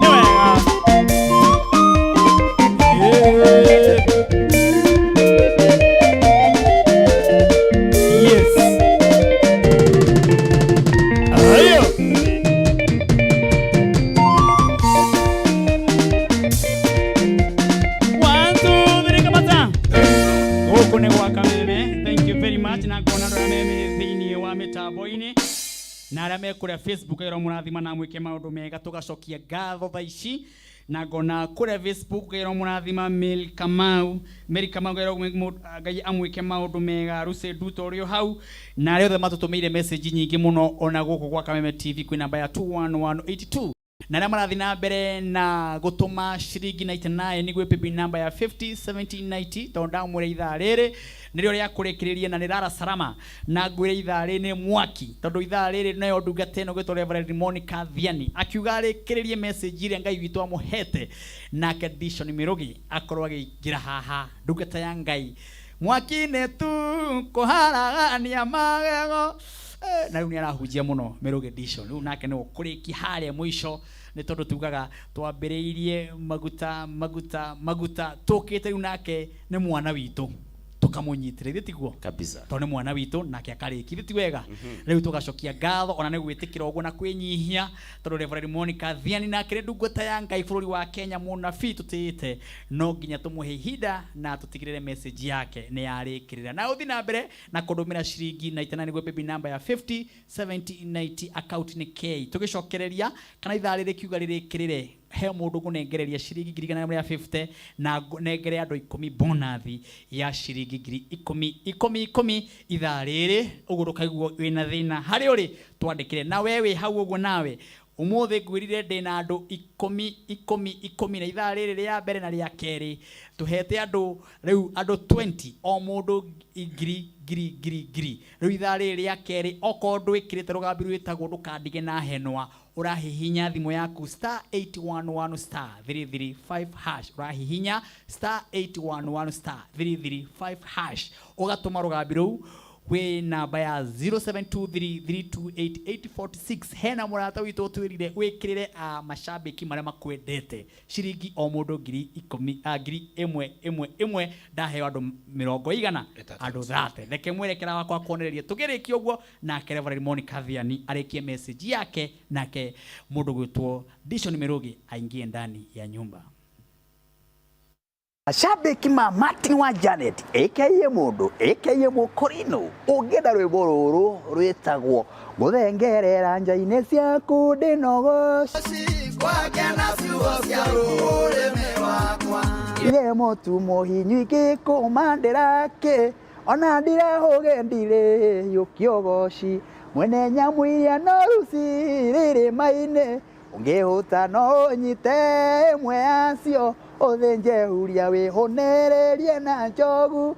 [SPEAKER 15] Nĩ wega. Yeah. Yes. Ayo. One, two, three, kamata. Gũkũ nĩ gwa Kameme. Thank you very much na ngona andũ arĩa me thĩinĩ wa mĩtambo-inĩ na arĩa me kũrĩa Facebook ĩro mũrathima na mwĩke maũndũ mega tũgacokia ngatho thaa ici na ngona kũrĩa Facebook ĩro mũrathima Mary Kamau Mary Kamau Ngai amwĩke maũndũ mega Rusi Nduto ũrĩ o hau na arĩa othe matũtũmĩire message nyingĩ mũno ona gũkũ gwa Kameme TV kwĩ namba ya 21182 na arĩa marathiĩ na mbere na gũtũma ciringi 99 nĩguo paybill namba ya 501790 tondũ ndamwĩra ithaa rĩrĩ nĩrĩo rĩa kũrĩkĩrĩria na nĩ rara salama na ngwĩre ithaa rĩrĩ nĩ mwaki tondũ ithaa rĩrĩ nayo ndungata ĩno gwĩtwo Reverend Monica Thiani akiuga arĩkĩrĩrie message ĩrĩa Ngai witũ amũhete nake Dishon Mĩrũgi akorwo agĩingĩra haha ndungata ya Ngai mwaki-inĩ tu kũharagania magego. Na rĩu nĩ arahunjia mũno Mĩrũgi Dishon rĩu nake nĩwe ũkũrĩkia harĩa mũico nĩ tondũ tugaga twambĩrĩirie maguta maguta maguta tũkĩte rĩu nake nĩ mwana witũ tũkamũnyitĩra ithuĩ tiguo
[SPEAKER 12] kabisa
[SPEAKER 15] tondũ nĩ mwana witũ nake akarĩkia ithuĩ ti wega rĩu tũgacokia ngatho ona nĩ gwĩtĩkĩra ũguo na kwĩnyihia tondũ Reverend Monica Thiani nake nĩ ndungata ya Ngai bũrũri wa Kenya mũnabii tũtĩĩte no nginya tũmũhe ihinda na tũtigĩrĩre message yake nĩ yarĩkĩrĩra na ũthiĩ na mbere na kũndũmĩra ciringi 99 nĩguo baby number ya 50 70 90 account nĩ K tũgĩcokereria kana ithaa rĩrĩ kiuga rĩrĩkĩrĩre he mũndũ ngũnengereria ciringi 150 na nengere andũ ikũmi bonathi ya ciringi ngiri ikũmi ikũmi ikũmi ithaa rĩrĩ ũguo ndũkaiguo wĩna thĩna harĩ ũrĩ twandĩkĩre na we wĩ hau ũguo nawe ũmũthĩ ngwĩrire ndĩna andũ ikũmi ikũmi ikũmi na ithaa rĩrĩ rĩa mbere na rĩa kerĩ tũhete andũ rĩu andũ 20 o mũndũ ngiri ngiri ngiri ngiri rĩu ithaa rĩrĩ rĩa kerĩ okorwo ndwĩkĩrĩte rũgambi rwĩtagwo ndũkandige na henwa ũrahihinya thimũ yaku star 811 star 335 hash ũrahihinya star 811 star 335 hash ũgatũma rũgambi rũu Wĩ namba ya 0723328846. Hena mũrata witũ ũtwĩrire wĩkĩrĩre a macambĩki marĩa makwendete ciringi o mũndũ 10,000, 1,000 ĩmwe ĩmwe. Ndaheo andũ mĩrongo igana, andũ 30. Reke mwerekera wakwa kuonereria tũkĩrĩkia ũguo, nake Reverend Monica Thiani arĩkie message yake, nake mũndũ gwĩtwo Dishon Mirugi aingie ndani ya nyumba.
[SPEAKER 5] Macambĩki ma Martin wa Janet aka mũndũ aka mũkũrinũ, ũngĩenda rwĩmbo rũrũ rwĩtagwo gũthengerera nja-inĩ ciaku ndĩnogoci Ithe mũtu mũhinyu ingĩkũmandĩra kĩ ona ndirahũge ndirĩ yũkĩogoci mwene nyamũ iria noru cirĩrĩma-inĩ ũngĩhũta no ũnyite ĩmwe yacio ũthĩnje huria wĩhũnĩrĩrie na njogu.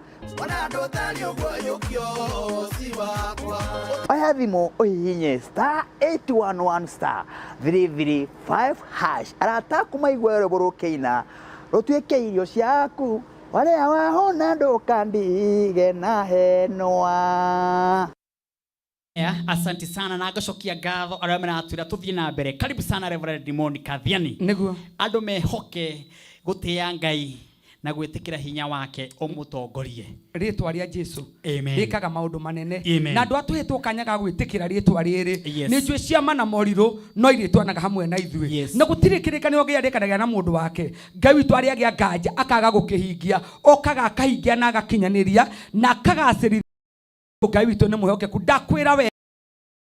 [SPEAKER 5] Oya thimũ ũhihinye star 811 star 335 hash. Arata aku maigue rwĩmbo rũkĩina rũtuĩke irio ciaku warĩa wahũna ndũkandige na henwa.
[SPEAKER 15] Yeah, asante sana na ngacokia ngatho arĩa maratwĩra tũthiĩ na mbere. Karibu sana Reverend Monica Thiani.
[SPEAKER 16] Nĩguo.
[SPEAKER 15] Andũ mehoke gũtĩĩa Ngai na gwĩtĩkĩra hinya wake ũmũtongorie.
[SPEAKER 16] Rĩtwa rĩa Jesu
[SPEAKER 15] Amen.
[SPEAKER 16] rĩkaga maũndũ manene.
[SPEAKER 15] Amen.
[SPEAKER 16] Na andũ atũhetwo kanya ga gwĩtĩkĩra rĩtwa rĩrĩ,
[SPEAKER 15] Yes.
[SPEAKER 16] nĩ njũĩ ciama na morirũ no irĩtwanaga hamwe na ithuĩ. Na gũtirĩ kĩrĩkanĩro Ngai arĩkanagia na mũndũ wake, Ngai witũ arĩagĩa nganja akaga gũkĩhingia, okaga akahingia na agakinyanĩria na akagacĩrithia. Ngai witũ nĩ mwĩhokeku. Ndakwĩra we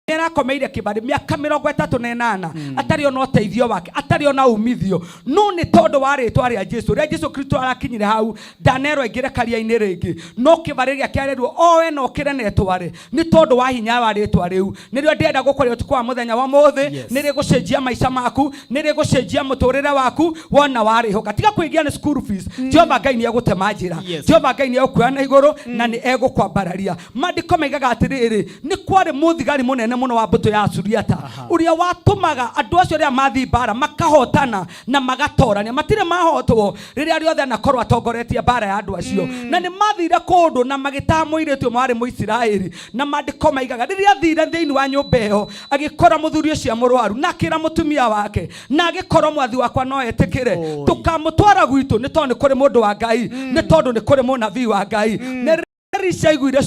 [SPEAKER 16] nĩarakomeire kĩbarĩ mĩaka 38 atarĩ ona ũteithio wake, atarĩ ona umithio, no nĩ tondũ wa rĩtwa rĩa Jesu, rĩa Jesu Kristo arakinyire hau. Ndanerwo aingĩre karia-inĩ rĩngĩ, no kĩbarĩ gĩake arerwo oe na ũkĩre na etware nĩ tondũ wa hinya wa rĩtwa rĩu. Nĩrĩo ndĩrenda gũkwaria ũtukũ wa mũthenya wa mũthĩ.
[SPEAKER 15] Yes.
[SPEAKER 16] Nĩ rĩgũcenjia maica maku, nĩ rĩgũcenjia mũtũrĩre waku wona warĩhoka. Tiga kwĩgia nĩ school fees. Jehova Ngai nĩ egũtema njĩra.
[SPEAKER 15] Yes.
[SPEAKER 16] Jehova Ngai nĩ egũkuoya na igũrũ na nĩ egũkwambararia. Maandĩko maigaga atĩrĩrĩ, nĩ kwarĩ mũthigari mũnene mũno wa mbũtũ ya Suriata ũrĩa watũmaga andũ acio rĩrĩa mathiĩ mbara makahotana na magatorania, matirĩ mahotwo rĩrĩa rĩothe anakorwo atongoretie mbara ya andũ acio. Na nĩ mathire kũndũ na magĩtaha mũirĩtu ũmwe warĩ Mũisiraeli, na maandĩko maigaga rĩrĩa athire thĩinĩ wa nyũmba ĩyo agĩkora mũthuri ũcio mũrwaru na akĩra mũtumia wake, na agĩkorwo mwathi wakwa no etĩkĩre tũkamũtwara gwitũ nĩ tondũ nĩ kũrĩ mũndũ wa Ngai, nĩ tondũ nĩ kũrĩ mũnabii wa Ngai. Na Elisha aiguire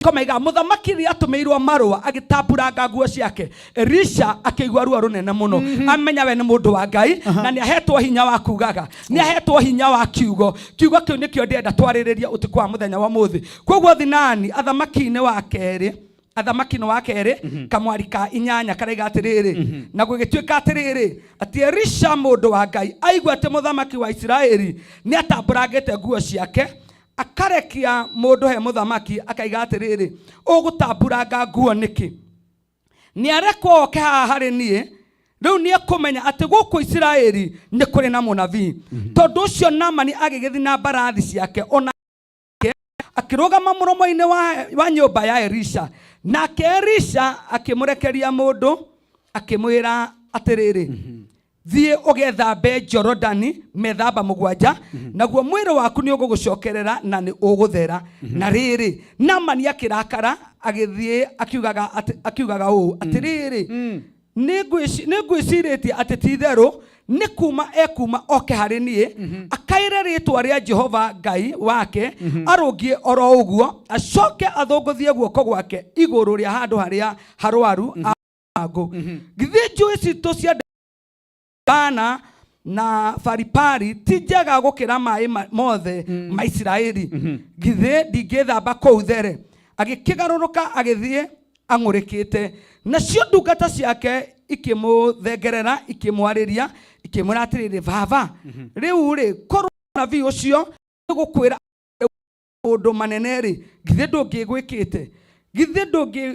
[SPEAKER 16] komaiga mũthamaki rĩrĩa atũmĩirwo marũa agĩtamburanga nguo ciake, Elisha akĩigua ruo rũnene mũno. Amenya we nĩ mũndũ wa Ngai na nĩ ahetwo hinya wa kugaga, nĩ ahetwo hinya wa kiugo. Kiugo kĩu nĩkĩo ndĩrenda twarĩrĩrie ũtukũ wa mũthenya wa mũthĩ. Koguo thinani athamaki-inĩ wa kerĩ, athamaki-inĩ wa kerĩ kamwari ka 8 karaiga atĩrĩrĩ, na gũgĩtuĩka atĩrĩrĩ atĩ Elisha mũndũ wa Ngai aigua atĩ mũthamaki wa Isiraeli nĩ atamburangĩte nguo ciake, akarekia mũndũ he mũthamaki akaiga atĩrĩrĩ, ũgũtamburanga nguo nĩkĩ? Nĩ arekwo oke haha harĩ niĩ, rĩu nĩ ekũmenya atĩ gũkũ Isiraeli nĩ kũrĩ na mũnabii. Tondũ ũcio Naamani agĩgĩthiĩ na mbarathi ciake ona akĩrũgama mũromo-inĩ wa nyũmba ya Elisha. Nake Elisha akĩmũrekeria mũndũ akĩmwĩra atĩrĩrĩ, thiĩ ũgethambe Jorodani methamba 7, naguo mwĩrĩ waku nĩ ũgũgũcokerera na nĩ ũgũthera. Na rĩrĩ, Naamani akĩrakara agĩthiĩ akiugaga ũũ atĩrĩrĩ, nĩ ngwĩcirĩtie atĩ ti itherũ nĩ kuma ekuma oke harĩ niĩ akaĩre rĩtwa rĩa Jehova Ngai wake, arũngie oro ũguo, acoke athũngũthie guoko gwake igũrũ rĩa handũ harĩa harwaru angũ. Githĩ njũĩ citũ cia Bana na Faripari ti njega gũkĩra maĩ mothe ma Isiraeli? Githĩ ndingĩthamba kũu there? Agĩkĩgarũrũka agĩthiĩ ang'ũrĩkĩte. Nacio ndungata ciake ikĩmũthengerera ikĩmwarĩria ikĩmwĩra atĩrĩrĩ, baba, rĩu rĩ, korwo nabii ũcio nĩgũkwĩra maũndũ manene rĩ, githĩ ndũngĩgwĩkĩte? Githĩ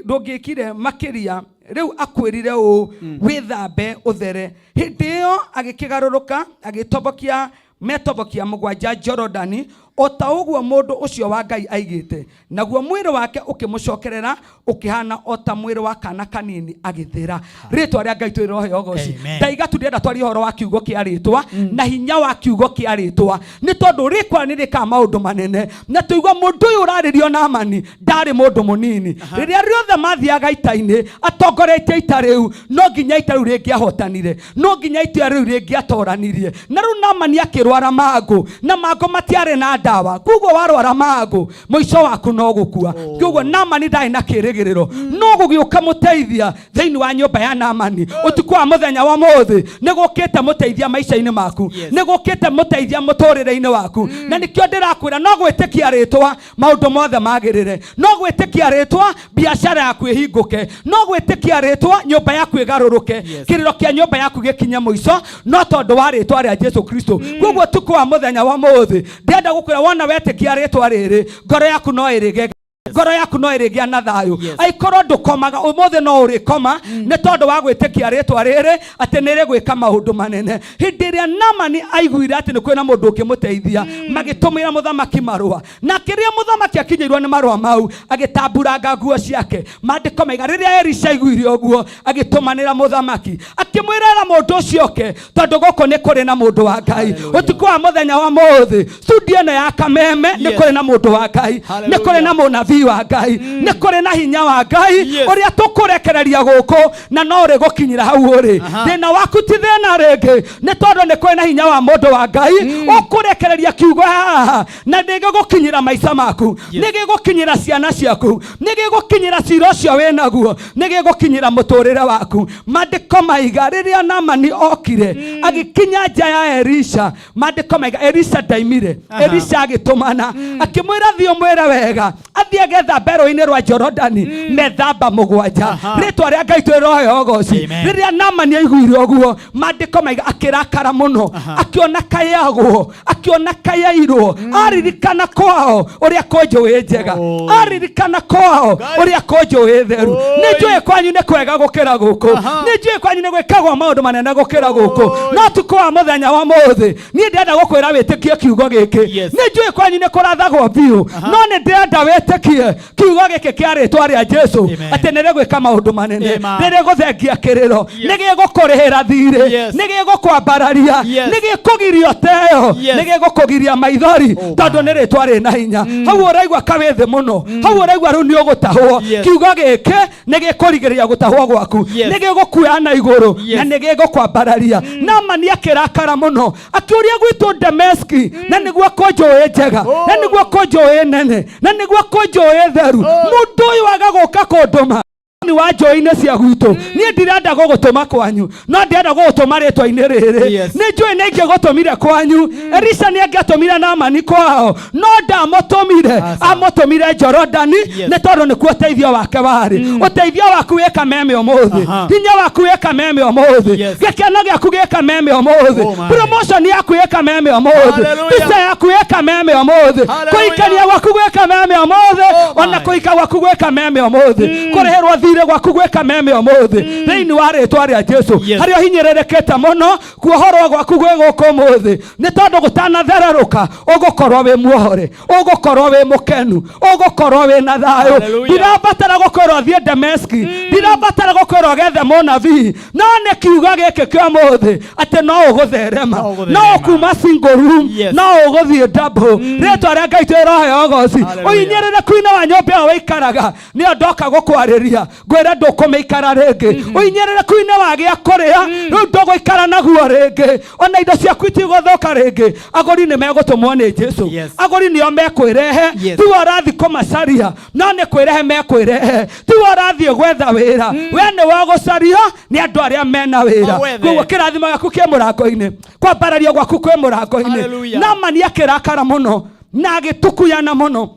[SPEAKER 16] ndũngĩkire makĩria? Rĩu akwĩrire ũũ, wĩthambe ũthere. Hĩndĩ ĩyo agĩkĩgarũrũka agĩtobokia metobokia 7 Jorodani O ta ũguo mũndũ ũcio wa Ngai aigĩte. Naguo mwĩrĩ wake ũkĩmũcokerera ũkĩhana o ta mwĩrĩ wa kana kanini agĩthĩra. Rĩtwa rĩa Ngai twĩrohe ũgoci. Ndaiga tu ndĩrenda twarie ũhoro wa kiugo kĩa rĩtwa na hinya wa kiugo kĩa rĩtwa, nĩ tondũ rĩkwa nĩ rĩkaga maũndũ manene. Na tũigua mũndũ ũyũ ũrarĩrio Naamani ndarĩ mũndũ mũnini. Rĩrĩa rĩothe mathiaga ita-inĩ atongoretie ita rĩu, no nginya ita rĩu rĩngĩahotanire, no nginya ita rĩu rĩngĩatoranirie. Na rĩu Naamani akĩrwara mangũ, na mangũ matiarĩ na ndawa, koguo warwara mangũ mũico waku no gũkua. Koguo Naamani ndarĩ na kĩrĩgĩrĩro, no gũgĩũka mũteithia thĩinĩ wa nyũmba ya Naamani. Ũtukũ wa mũthenya wa ũmũthĩ nĩ gũkĩte mũteithia maica-inĩ maku, nĩ gũkĩte mũteithia mũtũrĩre-inĩ waku. Na nĩkĩo ndĩrakwĩra no gwĩtĩkia rĩtwa maũndũ mothe magĩrĩre, no gwĩtĩkia rĩtwa biacara yaku ĩhingũke, no gwĩtĩkia rĩtwa nyũmba yaku ĩgarũrũke, kĩrĩro kĩa nyũmba yaku gĩkinye mũico, no tondũ wa rĩtwa rĩa Jesu Kristo. Koguo ũtukũ wa mũthenya wa ũmũthĩ ndĩrenda gũkwĩra wona wetĩkia rĩtwa rĩrĩ, ngoro yaku no ĩrĩgege, ngoro yaku no ĩrĩgĩa na thayũ. Aikorwo ndũkomaga ũmũthĩ no ũrĩkoma, nĩ tondũ wa gwĩtĩkia rĩtwa rĩrĩ atĩ nĩ rĩgwĩka maũndũ manene. Hĩndĩ ĩrĩa Naamani aiguire atĩ nĩ kwĩna mũndũ ũngĩmũteithia, magĩtũmĩra mũthamaki marũa. Na kĩrĩa mũthamaki akinyĩirwo nĩ marũa mau, agĩtamburanga nguo ciake. Maandĩko maiga rĩrĩa Elisha aiguire ũguo, agĩtũmanĩra mũthamaki akĩmwĩra, ĩra mũndũ ũcio oke, tondũ gũkũ nĩ kũrĩ na mũndũ wa Ngai. Ũtukũ wa mũthenya wa mũthĩ, studio ĩno ya Kameme nĩ kũrĩ na mũndũ wa Ngai, nĩ kũrĩ na mũnabii wa Ngai, nĩ kũrĩ na hinya wa Ngai ũrĩa tũkũrekereria gũkũ, na no ũrĩgũkinyĩra hau ũrĩ. Thĩna waku ti thĩna rĩngĩ, nĩ tondũ nĩ kũrĩ na hinya wa mũndũ wa Ngai ũkũrekereria kiugo haha, na nĩ gĩgũkinyĩra maica maku, nĩ gĩgũkinyĩra ciana ciaku, nĩ gĩgũkinyĩra cira ũcio wĩ naguo, nĩ gĩgũkinyĩra mũtũrĩre waku. Maandĩko maiga rĩrĩa Naamani okire agĩkinya nja ya Elisha, maandĩko maiga Elisha ndaimire. Elisha agĩtũmana akĩmwĩra, thiĩ ũmwĩre wega athiĩ agethambe rũĩ-inĩ rwa Jorodani methamba 7. Rĩtwa rĩa Ngai twĩrohe ũgoci. Rĩrĩa Naamani aiguire ũguo, maandĩko maiga akĩrakara mũno, akĩona kayagwo, akĩona kayairwo, aririkana kwao ũrĩa kũnjũĩ njega, aririkana kwao ũrĩa kũnjũĩ theru. Nĩ njũĩ kwanyu nĩ kwega gũkĩra gũkũ, nĩ njũĩ kwanyu nĩ gwĩkagwo maũndũ manene gũkĩra gũkũ, no tukũ wa mũthenya wa mũthĩ niĩ ndĩrenda gũkwĩra wĩtĩkie kiugo gĩkĩ. Nĩ njũĩ kwanyu nĩ kũrathagwo biũ, no nĩ ndĩrenda wĩtĩkie kiugo gĩkĩ kĩa rĩtwa rĩa Jesu atĩ nĩ rĩgwĩka maũndũ manene, nĩ rĩgũthengia kĩrĩro, nĩ gĩgũkũrĩhĩra thirĩ, nĩ gĩgũkwambararia, nĩ gĩkũgiria ũteo, nĩ gĩgũkũgiria maithori, tondũ nĩ rĩtwa rĩna hinya. Hau ũraigua kawĩthĩ mũno, hau ũraigua rĩu nĩ ũgũtahwo, kiugo gĩkĩ nĩ gĩkũrigĩrĩria gũtahwo gwaku, nĩ gĩgũkuoya na igũrũ na nĩ gĩgũkwambararia. Naamani akĩrakara mũno, akĩũria gwitũ Dameski na nĩguo kũnjũĩ njega, na nĩguo kũnjũĩ nene, na nĩguo kũnjũĩ theru, mũndũ ũyũ aga gũka kũndũma ni wa njũĩ-inĩ cia gwitũ. Niĩ ndirenda gũgũtũma kwanyu, no ndĩrenda gũgũtũma rĩtwa-inĩ rĩrĩ. Nĩ njũĩ nĩ ingĩgũtũmire kwanyu, Elisha nĩ angĩatũmire Naamani kwao, no ndamũtũmire, amũtũmire Jorodani, nĩ tondũ nĩkuo ũteithio wake warĩ. Ũteithio waku wĩ Kameme ũmũthĩ, hinya waku wĩ Kameme ũmũthĩ, gĩkeno gĩaku gĩ Kameme ũmũthĩ, promotion yaku ĩ Kameme ũmũthĩ, visa yaku ĩ Kameme ũmũthĩ, kũhikania gwaku gwĩ Kameme ũmũthĩ, ona kũhika gwaku gwĩ Kameme ũmũthĩ, kũrĩhĩrwo thirĩ gwaku gwĩ Kameme ũmũthĩ, thĩinĩ wa rĩtwa rĩa Jesu. Harĩa ũhinyĩrĩrĩkĩte mũno, kuohorwo gwaku gwĩ gũkũ ũmũthĩ, nĩ tondũ gũtanathererũka ũgũkorwo wĩ muohore, ũgũkorwo wĩ mũkenu, ũgũkorwo wĩ na thayũ. Ndirabatara gũkwĩrwo thiĩ Dameski, ndirabatara gũkwĩrwo gethe mũnabii, no nĩ kiugo gĩkĩ kĩa ũmũthĩ atĩ no ũgũtherema, no ũkuma single room, no ũgũthiĩ double. Rĩtwa rĩa Ngai twĩrohe ũgoci. Ũhinyĩrĩrĩku-inĩ wa nyũmba ĩyo wĩikaraga, nĩyo ndoka gũkwarĩria ngwĩre ndũkũmĩikara rĩngĩ. Ũhinyĩrĩrĩku-inĩ wa gĩa kũrĩa, rĩu ndũgũikara naguo rĩngĩ, ona indo ciaku itigũthũka rĩngĩ. Agũri nĩ megũtũmwo nĩ Jesu, agũri nĩo mekwĩrehe, tiwe ũrathiĩ kũmacaria, no nĩ kwĩrehe mekwĩrehe, tiwe ũrathiĩ gwetha wĩra, we nĩwe ũgũcario nĩ andũ arĩa mena wĩra. Koguo kĩrathimo gĩaku kĩ mũrango-inĩ, kwambarario gwaku kwĩ mũrango-inĩ. Naamani akĩrakara mũno na agĩtukuyana mũno.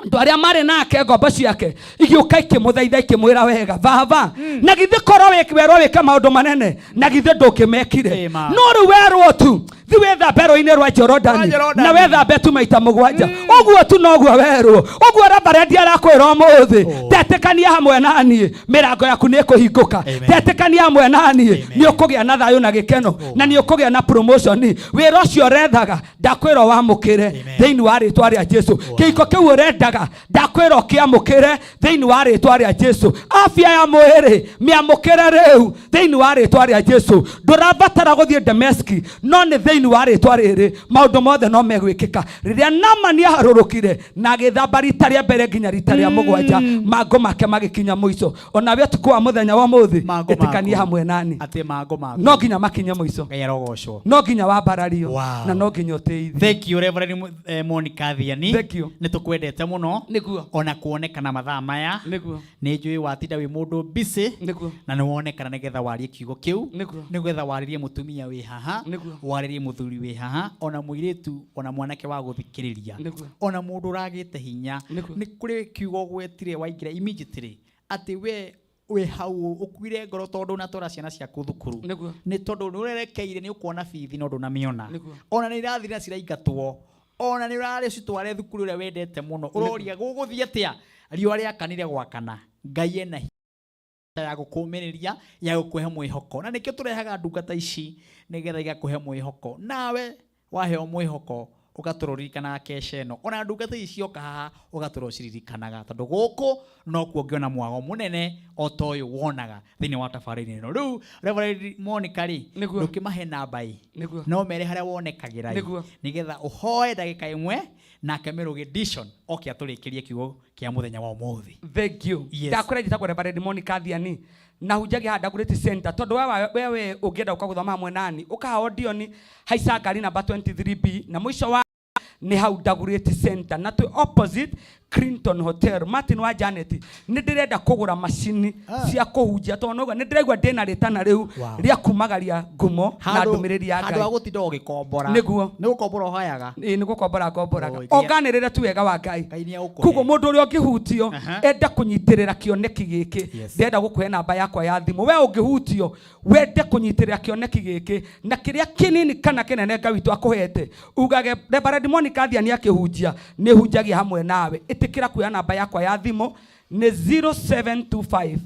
[SPEAKER 16] Andũ arĩa marĩ nake, ngombo ciake, igĩũka ikĩmũthaitha ikĩmwĩra wega, baba, na githĩ korwo werwo wĩke maũndũ manene, na githĩ ndũngĩmekire? No rĩu werwo tu. Thi wĩthambe rũĩ-inĩ rwa Jorodani na wĩthambe tu maita 7. Ũguo tu noguo werwo. Ũguo reverend arakwĩra ũmũthĩ, tetĩkania hamwe na niĩ, mĩrango yaku nĩ ĩkũhingũka. Tetĩkania hamwe na niĩ, nĩ ũkũgĩa na thayũ na gĩkeno, na nĩ ũkũgĩa na promotion. Wĩra ũcio ũrethaga, ndakwĩra wamũkĩre thĩinĩ wa rĩtwa rĩa Jesu. Kĩhiko kĩu ũrendaga, ndakwĩra ũkĩamũkĩre thĩinĩ wa rĩtwa rĩa Jesu. Afya ya mwĩrĩ mĩamũkĩre rĩu thĩinĩ wa rĩtwa rĩa Jesu. Ndũrabatara gũthiĩ Dameski, no nĩ thĩinĩ wa rĩtwa rĩrĩ maũndũ mothe no megwĩkĩka. Rĩrĩa Naamani aharũrũkire na agĩthamba rita rĩa mbere nginya rita rĩa 7, mangũ make magĩkinya mũico. Onawe ũtukũ wa mũthenya wa ũmũthĩ, ĩtĩkania hamwe nani,
[SPEAKER 3] atĩ mangũ maku
[SPEAKER 16] no nginya makinye mũico,
[SPEAKER 3] Ngai arogocwo,
[SPEAKER 16] no nginya wambarario,
[SPEAKER 3] Wow.
[SPEAKER 16] na no nginya ũtĩithio.
[SPEAKER 3] Thank you Reverend Monica Thiani.
[SPEAKER 16] Thank you.
[SPEAKER 3] Nĩ tũkwendete mũno.
[SPEAKER 16] Nĩguo.
[SPEAKER 3] Ona kuonekana mathaa maya.
[SPEAKER 16] Nĩguo.
[SPEAKER 3] Nĩ njũĩ watinda wĩ mũndũ busy.
[SPEAKER 16] Nĩguo.
[SPEAKER 3] Na nĩ wonekana nĩgetha warie kiugo kĩu.
[SPEAKER 16] Nĩguo.
[SPEAKER 3] Nĩgetha warĩrie mũtumia wĩ haha.
[SPEAKER 16] Nĩguo.
[SPEAKER 3] Warĩrie mũthuri wĩ haha, ona mũirĩtu, ona mwanake wa gũthikĩrĩria.
[SPEAKER 16] Nĩguo.
[SPEAKER 3] Ona mũndũ ũragĩte hinya.
[SPEAKER 16] Nĩguo.
[SPEAKER 3] Nĩ kũrĩ kiugo ũgwetire waingĩra immediately atĩ we wĩ hau ũkuire ngoro tondũ ũnatwara ciana ciaku thukuru.
[SPEAKER 16] Nĩguo.
[SPEAKER 3] Nĩ tondũ nĩ ũrerekeire nĩ ũkuona bithi no ndũnamĩona.
[SPEAKER 16] Nĩguo.
[SPEAKER 3] Ona nĩ irathira na ciraingatwo, ona nĩ ũrarĩ ũcitware thukuru ĩrĩa wendete mũno, ũroria gũgũthiĩ atĩa, riũa rĩakanire gwakana. Ngai ena hinya ya gũkũmĩrĩria, ya gũkũhe mwĩhoko, na nĩkĩo tũrehaga ndungata ici nĩgetha igakũhe mwĩhoko. Nawe waheo mwĩhoko ũgatũrũririkanaga kesha ĩno, ona ndungata ici cioka haha ũgatũra ũciririkanaga, tondũ gũkũ nokuo ũngĩona mwago mũnene o ta ũyũ wonaga thĩinĩ wa tabarĩra ĩno. Rĩu Reverend Monica rĩ, ndũkĩmahe namba ĩ,
[SPEAKER 16] Nĩguo.
[SPEAKER 3] no mere harĩa wonekagĩra ĩ,
[SPEAKER 16] Nĩguo.
[SPEAKER 3] nĩgetha ũhoe ndagĩka ĩmwe nake Mĩrũgĩ Dishon oke atũrĩkĩrie kiugo kĩa mũthenya wa ũmũthĩ.
[SPEAKER 16] Thank you.
[SPEAKER 3] Yes.
[SPEAKER 16] Ndakwĩra njĩtagwo Reverend Monica Thiani na hunjagia haha Dagoretti Center, tondũ wewe ũngĩenda ũka gũthoma hamwe nani, ũka haha Odeon, haica ngari namba 23B, na mũico wa nĩ hau Dagoretti Center, na twĩ opposite Clinton Hotel. Martin wa Janet, nĩ ndĩrenda kũgũra macini cia kũhunjia, tondũ noguo nĩ ndĩraigua ndĩna rĩtana rĩu
[SPEAKER 3] Wow.
[SPEAKER 16] rĩa kumagaria ngumo na ndũmĩrĩri ya
[SPEAKER 3] Handũ
[SPEAKER 16] Ngai.
[SPEAKER 3] ha gũtinda ũgĩkombora.
[SPEAKER 16] Nĩguo.
[SPEAKER 3] Nĩ gũkombora ũhoyaga.
[SPEAKER 16] Ĩĩ, nĩ gũkombora ngomboraga.
[SPEAKER 3] Oi,
[SPEAKER 16] Onganĩrĩre tu wega wa Ngai.
[SPEAKER 3] Ngai nĩ egũkũhe.
[SPEAKER 16] Koguo mũndũ ũrĩa ũngĩhutio
[SPEAKER 3] Aha.
[SPEAKER 16] enda kũnyitĩrĩra kĩoneki gĩkĩ,
[SPEAKER 3] Yes.
[SPEAKER 16] ndĩrenda gũkũhe namba yakwa ya thimũ. We ũngĩhutio wende kũnyitĩrĩra kĩoneki gĩkĩ na kĩrĩa kĩnini kana kĩnene Ngai witũ akũhete, ugage Reverend Monica Thiani akĩhunjia, nĩ hunjagia hamwe nawe. Ĩtĩkĩra kuoya namba yakwa ya thimũ nĩ 0725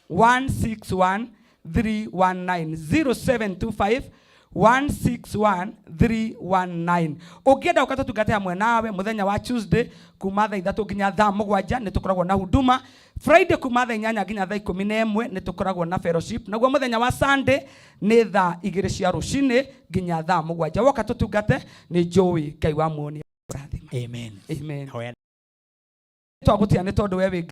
[SPEAKER 16] 161 319, 0725 161 319. Ũngĩenda ũka tũtungate hamwe nawe mũthenya wa Tuesday kuma thaa 3 nginya thaa 7 nĩ tũkoragwo na huduma. Friday kuma thaa 8 nginya thaa 11 nĩ tũkoragwo na fellowship. Naguo mũthenya wa Sunday nĩ thaa 2 cia rũcinĩ nginya thaa 7. Woka tũtungate, nĩ njũĩ Ngai wa muonia kũrathima.
[SPEAKER 3] Amen.
[SPEAKER 16] Amen.
[SPEAKER 3] Hoya.
[SPEAKER 16] Twagũtia nĩ tondũ we wĩ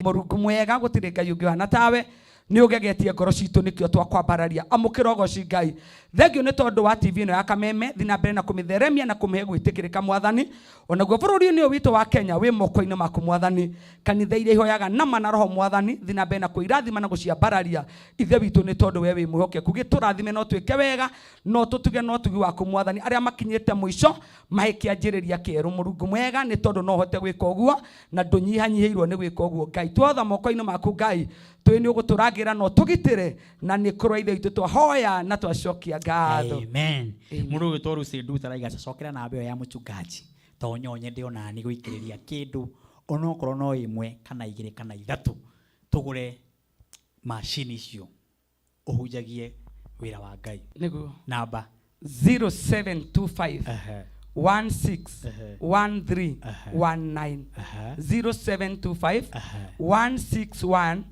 [SPEAKER 16] Mũrungu mwega, gũtirĩ Ngai ũngĩ ũhana tawe. Nĩ ũgegetie ngoro citũ, nĩkĩo twakwambararia. Amũkĩra ũgoci Ngai. Thengiũ nĩ tondũ wa TV ĩno ya Kameme, thiĩ na mbere na kũmĩtheremia na kũmĩhe gwĩtĩkĩrĩka Mwathani. Onaguo bũrũri-inĩ ũyũ witũ wa Kenya wĩ moko-inĩ maku Mwathani. Kanitha iria ihoyaga nama na roho Mwathani, thiĩ na mbere na kũirathima na gũciambararia. Ithe witũ nĩ tondũ we wĩ mwĩhokeku, gĩtũrathime no twĩke wega, no tũtuge no ũtugi waku Mwathani. Arĩa makinyĩte mũico mahe kĩanjĩrĩria kĩerũ Mũrungu mwega, nĩ tondũ no ũhote gwĩka ũguo na ndũnyihanyihĩirwo nĩ gwĩka ũguo Ngai. Twotha moko-inĩ maku Ngai, twĩ nĩ ũgũtũrangĩra na ũtũgitĩre, na nĩ kũrwa Ithe witũ twahoya na twacokia ngatho.
[SPEAKER 3] Amen. Mũndũ ũgwĩtwo Lucy Nduta arauga cokera namba ĩyo ya mũchungaji, to no nyende ona niĩ gũikĩrĩria kĩndũ onokorwo no 1 kana 2 kana 3, tũgũre macini icio ũhunjagie wĩra wa Ngai.
[SPEAKER 16] Nĩguo.
[SPEAKER 3] Namba
[SPEAKER 16] 0725 16 13 19, 0725 161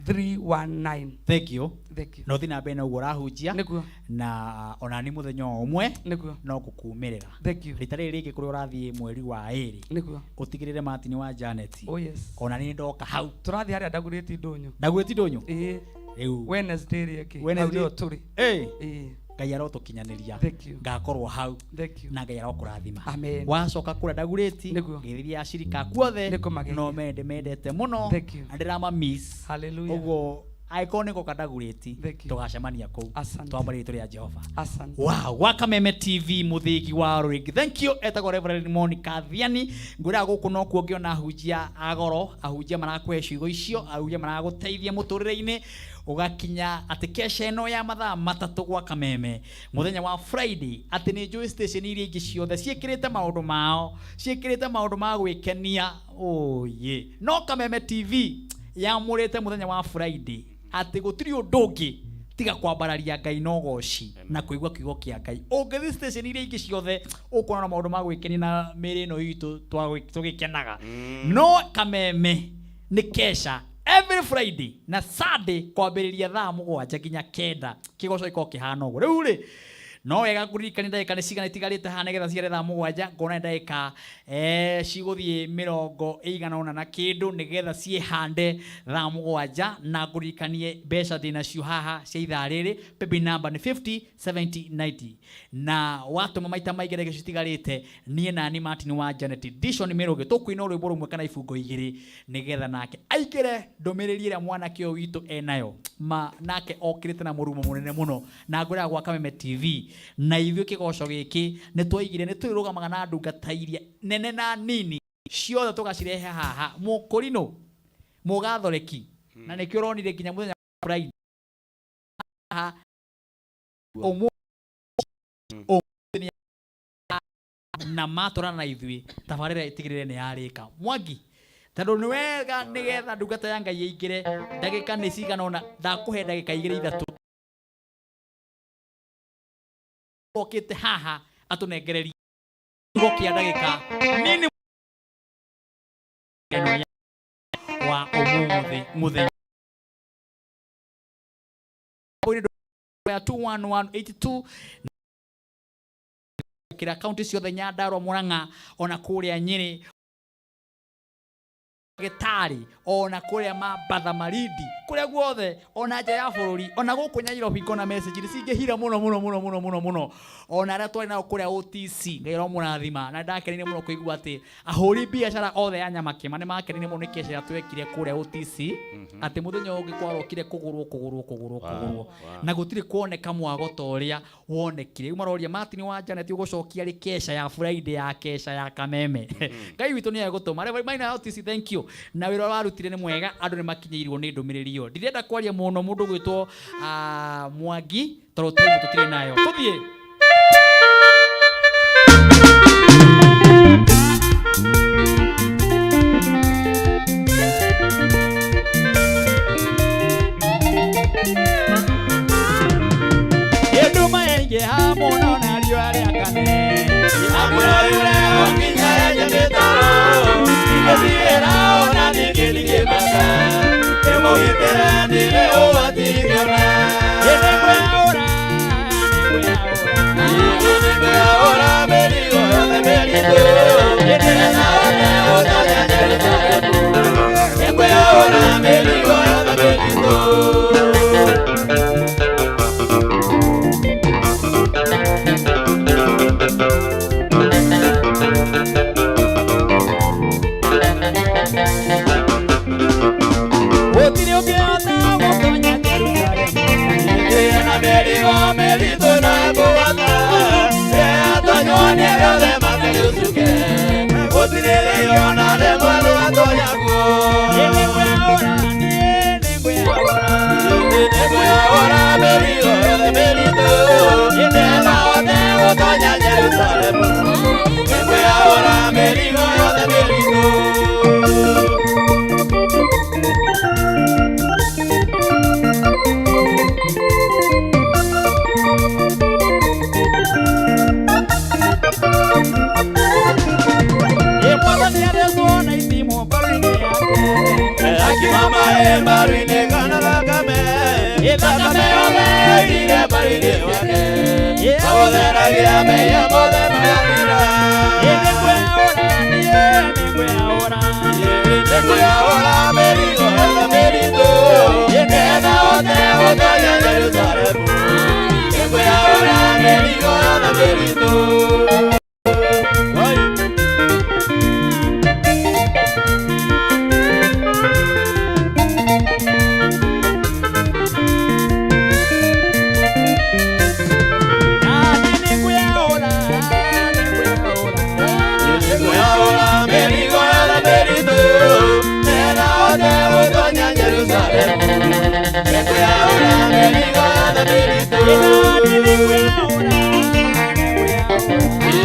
[SPEAKER 16] 319.
[SPEAKER 3] Thank you.
[SPEAKER 16] Thank you.
[SPEAKER 3] No thiĩ na mbere na ũguo ũrahunjia.
[SPEAKER 16] Nĩguo.
[SPEAKER 3] Na ona nĩ mũthenya o ũmwe.
[SPEAKER 16] Nĩguo.
[SPEAKER 3] No ngũkumĩrĩra.
[SPEAKER 16] Thank you.
[SPEAKER 3] Rita rĩrĩ rĩngĩ kũrĩa ũrathiĩ mweri wa 2.
[SPEAKER 16] Nĩguo.
[SPEAKER 3] Ũtigĩrĩre Martin wa Janet.
[SPEAKER 16] Oh yes.
[SPEAKER 3] Ona nĩ ndoka hau.
[SPEAKER 16] Tũrathiĩ harĩa Ndagurĩti ndũnyũ.
[SPEAKER 3] Ndagurĩti ndũnyũ?
[SPEAKER 16] Ĩĩ.
[SPEAKER 3] Rĩu.
[SPEAKER 16] Wednesday ĩrĩa ĩngĩ.
[SPEAKER 3] Wednesday.
[SPEAKER 16] Hau nĩho tũrĩ.
[SPEAKER 3] Ĩĩ.
[SPEAKER 16] Ĩĩ.
[SPEAKER 3] Ngai arotũkinyanĩria.
[SPEAKER 16] Thank you.
[SPEAKER 3] Ngakorwo hau.
[SPEAKER 16] Thank you.
[SPEAKER 3] Na Ngai arokũrathima.
[SPEAKER 16] Amen.
[SPEAKER 3] Wacoka kũrĩa Ndagurĩti,
[SPEAKER 16] Nĩguo.
[SPEAKER 3] ngĩthiria acirika aku othe.
[SPEAKER 16] Nĩkũmageithia.
[SPEAKER 3] No mende mendete mũno.
[SPEAKER 16] Thank you.
[SPEAKER 3] Na ndĩrama miss.
[SPEAKER 16] Hallelujah.
[SPEAKER 3] Ũguo Angĩkorwo nĩ goka ndagurĩti, tũgacemania kũu twambarĩrie rĩtwa rĩa Jehova.
[SPEAKER 16] Asante.
[SPEAKER 3] Wow, wa Kameme TV, mũthĩgi wa rũrĩngĩ. Thank you. Etagwo Reverend Monica Thiani. Ngwĩraga gũkũ nokuo ũngĩona ahunjia a goro, ahunjia marakũhe ciugo icio, ahunjia maragũteithia mũtũrĩre-inĩ, ũgakinya atĩ kesha ĩno ya mathaa 3 gwa Kameme mũthenya wa Friday, atĩ nĩ njũĩ station iria ingĩ ciothe ciĩkĩrĩte maũndũ mao, ciĩkĩrĩte maũndũ ma gwĩkenia, oye, no Kameme TV yamũrĩte mũthenya wa Friday atĩ gũtirĩ ũndũ ũngĩ tiga kwambararia Ngai na ũgoci na kũigua kiugo kĩa Ngai. Ũngĩthiĩ station iria ingĩ ciothe ũkuona na maũndũ ma gwĩkenia na mĩĩrĩ ĩno itũ tũgĩkenaga, no Kameme nĩ kesha every Friday na Sunday kwambĩrĩria thaa 7 nginya 9, kĩgoco gĩkorwo kĩhana ũguo. Rĩu rĩ, no wega ngũririkanie ndagĩka nĩ cigana itigarĩte haha nĩgetha ciare thaa 7, ngona nĩ ndagĩka cigũthiĩ mĩrongo ĩigana ũna na kĩndũ nĩgetha ciĩhande thaa 7, na ngũririkanie mbeca ndĩnacio haha cia ithaa rĩrĩ. Paybill number nĩ 50 70 90, na watũma maita maingĩ ndagĩka citigarĩte, niĩ na ni Martin wa Janet Dishon Mĩrũgĩ tũkũina rwĩmbo rũmwe kana ibungo igĩrĩ nĩgetha nake aingĩre ndũmĩrĩri ĩrĩa mwanake ũyũ witũ enayo ma, nake okĩrĩte na mũrumo mũnene mũno. Na ngwĩraga gwa Kameme TV na ithuĩ kĩgoco gĩkĩ nĩ twaigire nĩ tũrĩrũgamaga na ndungata iria nene na nini ciothe tũgacirehe haha mũkũrinũ mũgathoreki, na nĩkĩo ũronire nginya mũthenya wa Friday haha ũmũthĩ na matũrana na ithuĩ tabarĩra ĩtigĩrĩre nĩ yarĩka. Mwangi, tondũ nĩ wega nĩgetha ndungata ya Ngai ĩingĩre, ndagĩka nĩ cigana ũna, ndakũhe ndagĩka igĩrĩ ithatũ okĩte haha atũnengererie kiugo kĩa ndagĩka nini ĩno wa ũmũthĩ mũthenya ya 21182 kira kaunti ciothe Nyandarua, Murang'a, ona kũrĩa Nyĩrĩ, Gĩtarĩ, ona kũrĩa Mambatha, Malindi, kũrĩa guothe, ona nja ya bũrũri, ona gũkũ Nairobi ngona message nĩ cingĩhire mũno mũno mũno mũno mũno mũno, ona arĩa twarĩ nao kũrĩa OTC, Ngai aromũrathima. Na ndakenire mũno kũigua atĩ ahũri biacara othe a Nyamakĩma nĩ makenire mũno nĩ keca ĩrĩa twekire kũrĩa OTC, atĩ mũthenya ũngĩ kwarokire kũgũrwo kũgũrwo kũgũrwo kũgũrwo, na gũtirĩ kuoneka mwago ta ũrĩa wonekire. Rĩu maroria Martin wa Janet ũgũcokia rĩ kesha ya Friday ya kesha ya Kameme. Ngai witũ nĩ egũtũma. Reverend Maina OTC, thank you. Na wĩra ũrĩa warutire nĩ mwega, andũ nĩ makinyĩirwo nĩ ndũmĩrĩri ĩyo. Ndirenda kwaria mũno mũndũ gwĩtwo Mwangi tondũ time tũtirĩ nayo. Tũthiĩ. Nduma yaingĩha mũno na riũa rĩakane,
[SPEAKER 14] Amũrayũre nginya yenje mĩtaro, ingĩthiĩra ona ningĩ ndingĩmaka, ndĩmũgitĩre ndirĩ ũgwati ingĩona.
[SPEAKER 3] Nĩngwĩyaũra,
[SPEAKER 14] Nĩngwĩyaũra mĩrigo yothe mĩritũ, nĩgetha hote gũtonya Jerusalemu. Nĩngwĩyaũra mĩrigo yothe mĩritũ.
[SPEAKER 3] Gũtirĩ ũngĩhota gũtonya Jerusalemu.
[SPEAKER 14] Ĩna mĩrigo mĩritũ na ĩkũgwata, ĩyatonywo nĩ arĩa othe matarĩ ũcuke. Gũtirĩ rĩngĩ ona rĩmwe rũgatonya kuo.
[SPEAKER 3] Nĩngwĩyaũra, nĩngwĩyaũra.
[SPEAKER 14] Nĩngwĩyaũra mĩrigo yothe mĩritũ, nĩgetha hote gũtonya Jerusalemu. Nĩngwĩyaũra mĩrigo yothe mĩritũ.
[SPEAKER 3] Mwathani athecwo na itimũ mbaru-inĩ yake.
[SPEAKER 14] Akiuma maĩ mbaru-inĩ kana thakame, thakame yothe yoimire mbaru-inĩ wake. Agũtheragia mehia mothe magathira.
[SPEAKER 3] Nĩngwĩyaũra, nĩngwĩyaũra.
[SPEAKER 14] Nĩngwĩyaũra mĩrigo yothe mĩritũ, nĩgetha hote gũtonya Jerusalemu. Nĩngwĩyaũra mĩrigo yothe mĩritũ.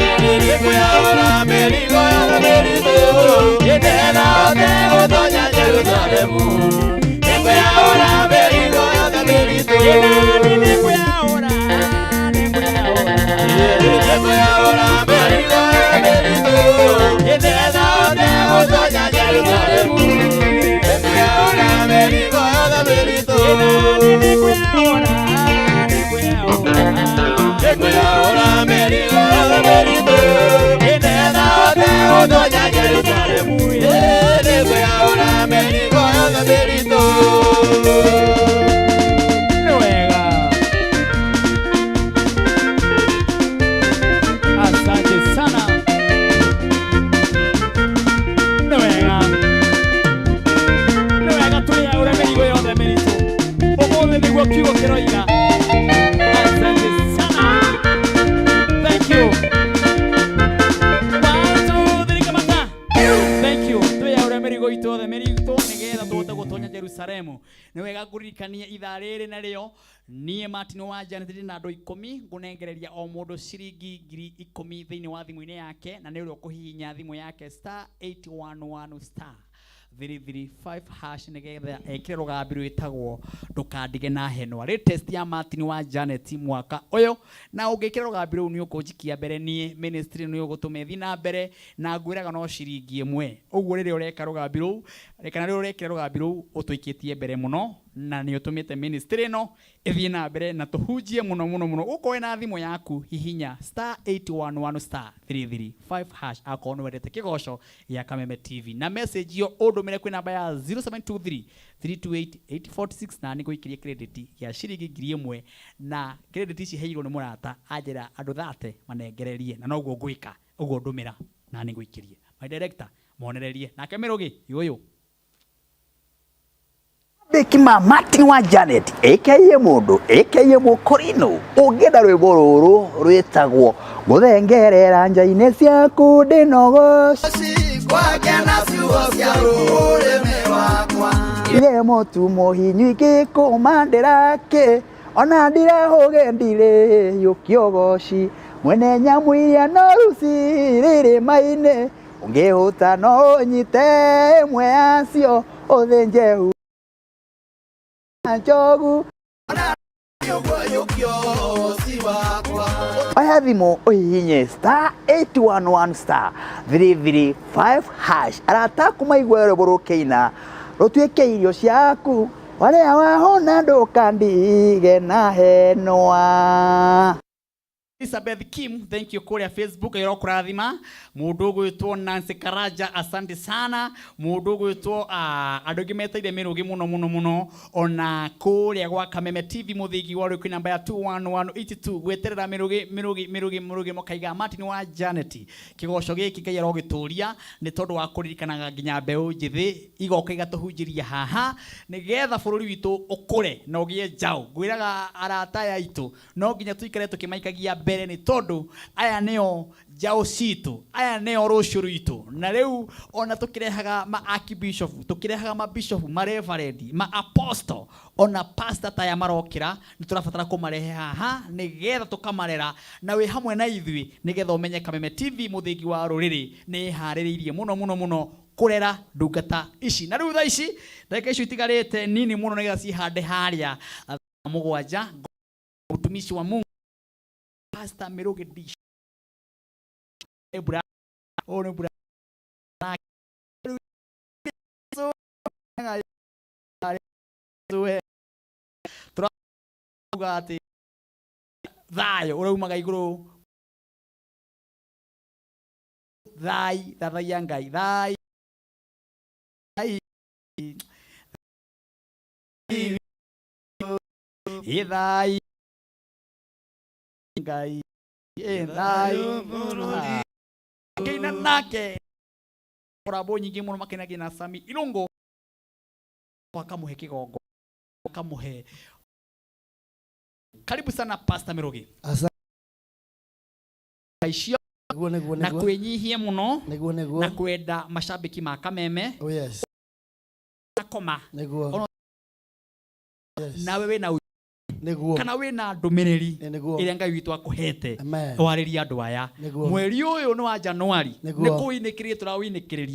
[SPEAKER 14] Nĩngwĩyaũra mĩrigo yothe mĩritũ, nĩgetha hote gũtonya Jerusalemu. Nĩngwĩyaũra mĩrigo yothe mĩritũ. Nĩngwĩyaũra mĩrigo yothe mĩritũ, nĩgetha hote gũtonya Jerusalemu. Nĩngwĩyaũra mĩrigo yothe mĩritũ. Nĩngwĩyaũra mĩrigo yothe mĩritũ, nĩgetha hote gũtonya Jerusalemu. Nĩngwĩyaũra mĩrigo yothe mĩritũ.
[SPEAKER 15] Nĩ wega. Asante sana. Nĩ wega. Nĩ wega twĩyaũre mĩrigo yothe mĩritũ. Ũmũthĩ nĩguo kiugo kĩroiga. Asante sana. Thank you. One, two, three, kamata. Thank you. Twĩyaũre mĩrigo itũ yothe mĩritũ nĩgetha tũhote gũtonya Jerusalemu. Nĩ wega ngũririkanie ithaa rĩrĩ narĩo niĩ Martin wa Janet ndĩ na andũ 10 ngũnengereria o mũndũ ciringi 10,000 thĩinĩ wa thimũ-inĩ yake, na nĩ ũrĩa ũkũhihinya thimũ yake star 811 star 335 hash nĩgetha ekĩre rũgambi rwĩtagwo ndũkandige na henwa. Latest ya Martin wa Janet mwaka ũyũ, na ũngĩkĩra rũgambi rũu nĩ ũkũnjikia mbere niĩ ministry nĩ ũgũtũma ĩthiĩ na mbere, na ngwĩraga no ciringi 1. Ũguo rĩrĩa ũreka rũgambi rũu kana rĩrĩa ũrekĩra rũgambi rũu ũtũikĩtie mbere mũno, na nĩ ũtũmĩte ministry ĩno ĩthiĩ na mbere na tũhunjie mũno mũno mũno. Ũkorwo wĩna thimũ yaku hihinya star 811 star 335 hash akorwo nĩ wendete kĩgoco gĩa Kameme TV, na message ĩyo ũndũmĩre kwĩ namba ya 0723 328 846 na nĩngũikĩria credit ya ciringi 1,000, na credit ici heirwo nĩ mũrata anjĩra andũ 30 manengererie, na noguo ngwĩka ũguo ndũmĩra na nĩngũikĩrie. My director monererie nake Mĩrũgĩ ũyũ.
[SPEAKER 5] Beki ma Martin wa Janet aka mũndũ aka mũkorino. Ũngĩenda rwĩmbo rũrũ rwĩtagwo gũthengerera nja-inĩ ciaku ndĩnogoci
[SPEAKER 14] Kwake na ciugo cia rũrĩmĩ rwakwa.
[SPEAKER 5] Ithe mũtu mũhinyu ingĩkũmandĩra kĩ ona ndirahũge ndirĩ yũkĩogoci mwene nyamũ iria noru cirĩrĩma-inĩ ũngĩhũta no ũnyite ĩmwe yacio ũthĩnje hu njogu. Oya thimũ ũhihinye star 811 star 335 hash arata aku maigue rwĩmbo rũkĩina rũtuĩke irio ciaku warĩa wahũna ndũkandige na henwa.
[SPEAKER 15] Elizabeth Kim, thank you kũrĩa Facebook ĩrokũrathima. Mũndũ ũgwĩtwo Nancy Karanja, asante sana. Mũndũ ũgwĩtwo andũ aingĩ meteire mĩrũgĩ mũno mũno mũno, ona kũrĩa gwa Kameme TV mũthingi wa rũĩ kwĩ namba ya 21182 gweterera mĩrũgĩ mĩrũgĩ mĩrũgĩ mĩrũgĩ mũkaiga Martin wa Janet kĩgoco gĩkĩ Ngai arogĩtũria nĩ tondũ wa kũririkanaga nginya mbeũ njĩthĩ igoka igatũhunjĩria haha nĩgetha bũrũri witũ ũkũre na ũgĩe njaũ. Ngwĩraga arata aya aitũ no nginya tũikare tũkĩmaikagia mbere nĩ tondũ aya nĩo njaũ citũ, aya nĩo rũciũ rwitũ. Na rĩu ona tũkĩrehaga ma archbishop, tũkĩrehaga ma bishop, ma reverend, ma apostle, ona pastor ta aya marokĩra, nĩ tũrabatara kũmarehe haha nĩgetha tũkamarera na wĩ hamwe na ithuĩ nĩgetha ũmenye Kameme TV mũthingi wa rũrĩrĩ nĩ ĩharĩrĩirie mũno mũno mũno kũrera ndungata ici. Na rĩu thaa ici ndagĩka icio itigarĩte nini mũno nĩgetha cihande harĩa 7 utumishi wa Mungu Pastor Mirugi D. Ebra ono bra turauga atĩ thayũ ũraumaga igũrũ thai thathaiya Ngai thai thai Ngai thai kĩina nake korabo nyingĩ mũno makenagia na Sami Irũngũ akamũhe kĩgongo akamũhe. Karibu sana Pastor Mirugi.
[SPEAKER 2] Asante.
[SPEAKER 15] Icio
[SPEAKER 2] Nĩguo, nĩguo,
[SPEAKER 15] na
[SPEAKER 2] nĩguo.
[SPEAKER 15] kwĩnyihia mũno
[SPEAKER 2] Nĩguo, nĩguo.
[SPEAKER 15] na kwenda mashabiki ma Kameme.
[SPEAKER 2] Oh, yes.
[SPEAKER 15] Akoma.
[SPEAKER 2] Nĩguo.
[SPEAKER 15] Ono
[SPEAKER 2] Yes.
[SPEAKER 15] nawe wĩna
[SPEAKER 2] Nĩguo.
[SPEAKER 15] Kana wĩna ndũmĩrĩri
[SPEAKER 2] Nĩguo.
[SPEAKER 15] ĩrĩa Ngai witũ akũhete
[SPEAKER 2] Amen.
[SPEAKER 15] twarĩrie andũ aya.
[SPEAKER 2] Nĩguo.
[SPEAKER 15] Mweri ũyũ nĩ wa Januari.
[SPEAKER 2] Nĩguo.
[SPEAKER 15] Nĩ kũwinĩkĩrĩria tũrawinĩkĩrĩria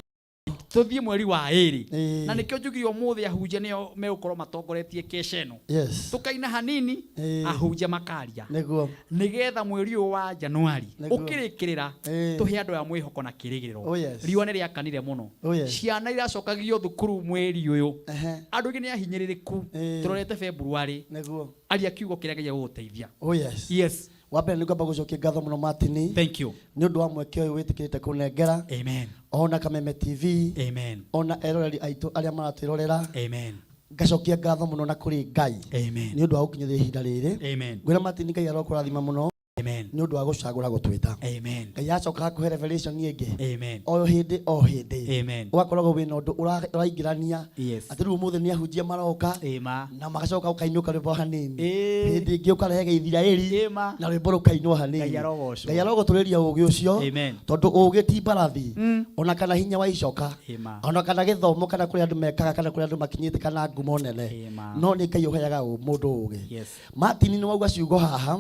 [SPEAKER 15] tũthiĩ mweri wa ĩrĩ.
[SPEAKER 2] Ĩĩ.
[SPEAKER 15] Na nĩkĩo njugire ũmũthĩ ahunjia nĩo megũkorwo matongoretie kesha ĩno.
[SPEAKER 2] Yes.
[SPEAKER 15] Tũkaina hanini,
[SPEAKER 2] Ĩĩ.
[SPEAKER 15] ahunjia makaria
[SPEAKER 2] Nĩguo.
[SPEAKER 15] nĩgetha mweri ũyũ wa Januari
[SPEAKER 2] Nĩguo.
[SPEAKER 15] ũkĩrĩkĩrĩra
[SPEAKER 2] Ĩĩ.
[SPEAKER 15] tũhe andũ aya mwĩhoko na kĩrĩgĩrĩro.
[SPEAKER 2] Oh, yes.
[SPEAKER 15] Riũa nĩ rĩakanire mũno.
[SPEAKER 2] Oh, yes.
[SPEAKER 15] Ciana iracokagio thukuru mweri ũyũ.
[SPEAKER 2] Ehe.
[SPEAKER 15] Andũ aingĩ nĩ ahinyĩrĩrĩku.
[SPEAKER 2] Ĩĩ.
[SPEAKER 15] Tũrorete February.
[SPEAKER 2] Nĩguo.
[SPEAKER 15] Aria kiugo kĩrĩa Ngai egũgũteithia.
[SPEAKER 2] Oh yes.
[SPEAKER 15] Yes.
[SPEAKER 2] Wa mbere nĩ ngwamba gũcokia ngatho mũno Martin.
[SPEAKER 15] Thank you.
[SPEAKER 2] Nĩ ũndũ wa mweke ũyũ wĩtĩkĩrĩte kũnengera.
[SPEAKER 15] Amen.
[SPEAKER 2] Ona Kameme TV.
[SPEAKER 15] Amen.
[SPEAKER 2] Ona eroreri aitũ arĩa maratwĩrorera.
[SPEAKER 15] Amen.
[SPEAKER 2] Ngacokia ngatho mũno na kũrĩ Ngai.
[SPEAKER 15] Amen.
[SPEAKER 2] Nĩ ũndũ wa gũkinyĩria ihinda rĩrĩ.
[SPEAKER 15] Amen.
[SPEAKER 2] Ngwĩra Martin Ngai arokũrathima mũno.
[SPEAKER 15] Amen.
[SPEAKER 2] Nĩ ũndũ wa gũcagũra gũtwĩta.
[SPEAKER 15] Amen.
[SPEAKER 2] Ngai acoka akũhe revelation ĩngĩ.
[SPEAKER 15] Amen.
[SPEAKER 2] O hĩndĩ o hĩndĩ.
[SPEAKER 15] Amen.
[SPEAKER 2] Ũgakoragwo wĩna ũndũ ũraingĩrania.
[SPEAKER 15] Yes.
[SPEAKER 2] Atĩ rĩu ũmũthĩ nĩ ahunjia maroka.
[SPEAKER 15] Ĩma.
[SPEAKER 2] Na magacoka ũkainũka rwĩmbo hanini. Hĩndĩ ĩngĩ ũkarehe gĩithiraĩri.
[SPEAKER 15] Ĩma.
[SPEAKER 2] Na rwĩmbo rũkainwo hanini.
[SPEAKER 15] Ngai arogocwo.
[SPEAKER 2] Ngai arogũtũrĩria ũgĩ ũcio.
[SPEAKER 15] Amen.
[SPEAKER 2] Tondũ ũgĩ ti mbarathi. Ona kana hinya wa icoka.
[SPEAKER 15] Ĩma.
[SPEAKER 2] Ona kana gĩthomo kana kũrĩa andũ mekaga kana kũrĩa andũ makinyĩte kana ngumo nene.
[SPEAKER 15] Ĩma.
[SPEAKER 2] No nĩ Ngai ũheaga mũndũ ũgĩ.
[SPEAKER 15] Yes.
[SPEAKER 2] Martin nĩ wauga ciugo haha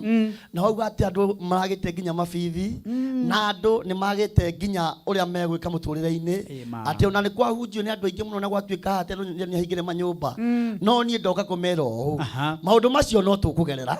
[SPEAKER 2] na wauga atĩ andũ maragĩte nginya mabithi na andũ nĩ magĩte nginya ũrĩa megwĩka mũtũrĩre-inĩ
[SPEAKER 15] Ĩma.
[SPEAKER 2] atĩ ona nĩ kwahunjio nĩ andũ aingĩ mũno na gwatuĩka atĩ andũ nĩ ahingĩre manyũmba no niĩ ndoka kũmera ũũ maũndũ macio no tũkũgerera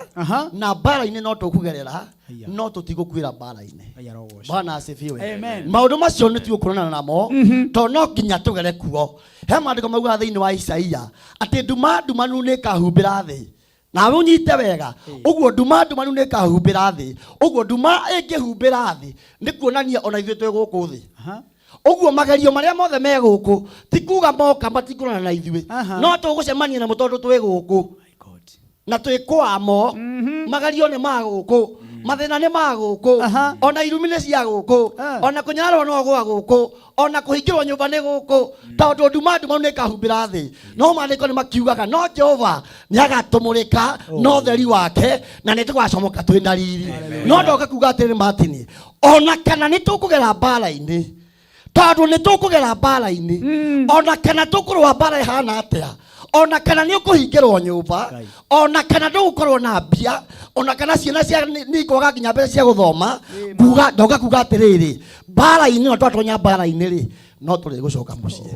[SPEAKER 2] na mbara-inĩ no tũkũgerera no tũtigũkuĩra mbara-inĩ.
[SPEAKER 15] Ngai arogocwo.
[SPEAKER 2] Bwana asifiwe.
[SPEAKER 15] Amen.
[SPEAKER 2] Maũndũ macio nĩ tũgũkũrana namo tondũ no nginya tũgere kuo. He maandĩko maugaga thĩinĩ wa Isaia atĩ nduma ndumanu nĩ ĩkahumbĩra thĩ. Nawe ũnyite wega ũguo nduma ndumanu nĩ ĩkahumbĩra thĩ. Ũguo nduma ĩngĩhumbĩra thĩ nĩ kuonania ona ithuĩ twĩ gũkũ thĩ. Ũguo magerio marĩa mothe me gũkũ ti kuga moka matikũrana na ithuĩ, no tũgũcemania namo tondũ twĩ gũkũ na twĩ kwamo. Magerio nĩ ma gũkũ, mathĩna nĩ ma gũkũ, ona irumi nĩ cia gũkũ, ona kũnyararwo no gwa gũkũ, ona kũhingĩrwo nyũmba nĩ gũkũ, tondũ nduma ndumanu nĩ ĩkahumbĩra thĩ. No maandĩko nĩ makiugaga no Jehova nĩ agatũmũrĩka na ũtheri wake na nĩ tũgacomoka twĩ na riri. No ndoka kuga atĩrĩ Martin, ona kana nĩ tũkũgera mbara-inĩ, tondũ nĩ tũkũgera mbara-inĩ, ona kana tũkũrũa mbara ĩhana atĩa, ona kana nĩ ũkũhingĩrwo nyũmba, ona kana ndũgũkorwo na mbia, ona kana ciana cia nĩ ikwaga nginya mbeca cia gũthoma, kuga ndoka kuga atĩrĩrĩ, mbara-inĩ no twatonya mbara-inĩ rĩ, no tũrĩgũcoka mũciĩ,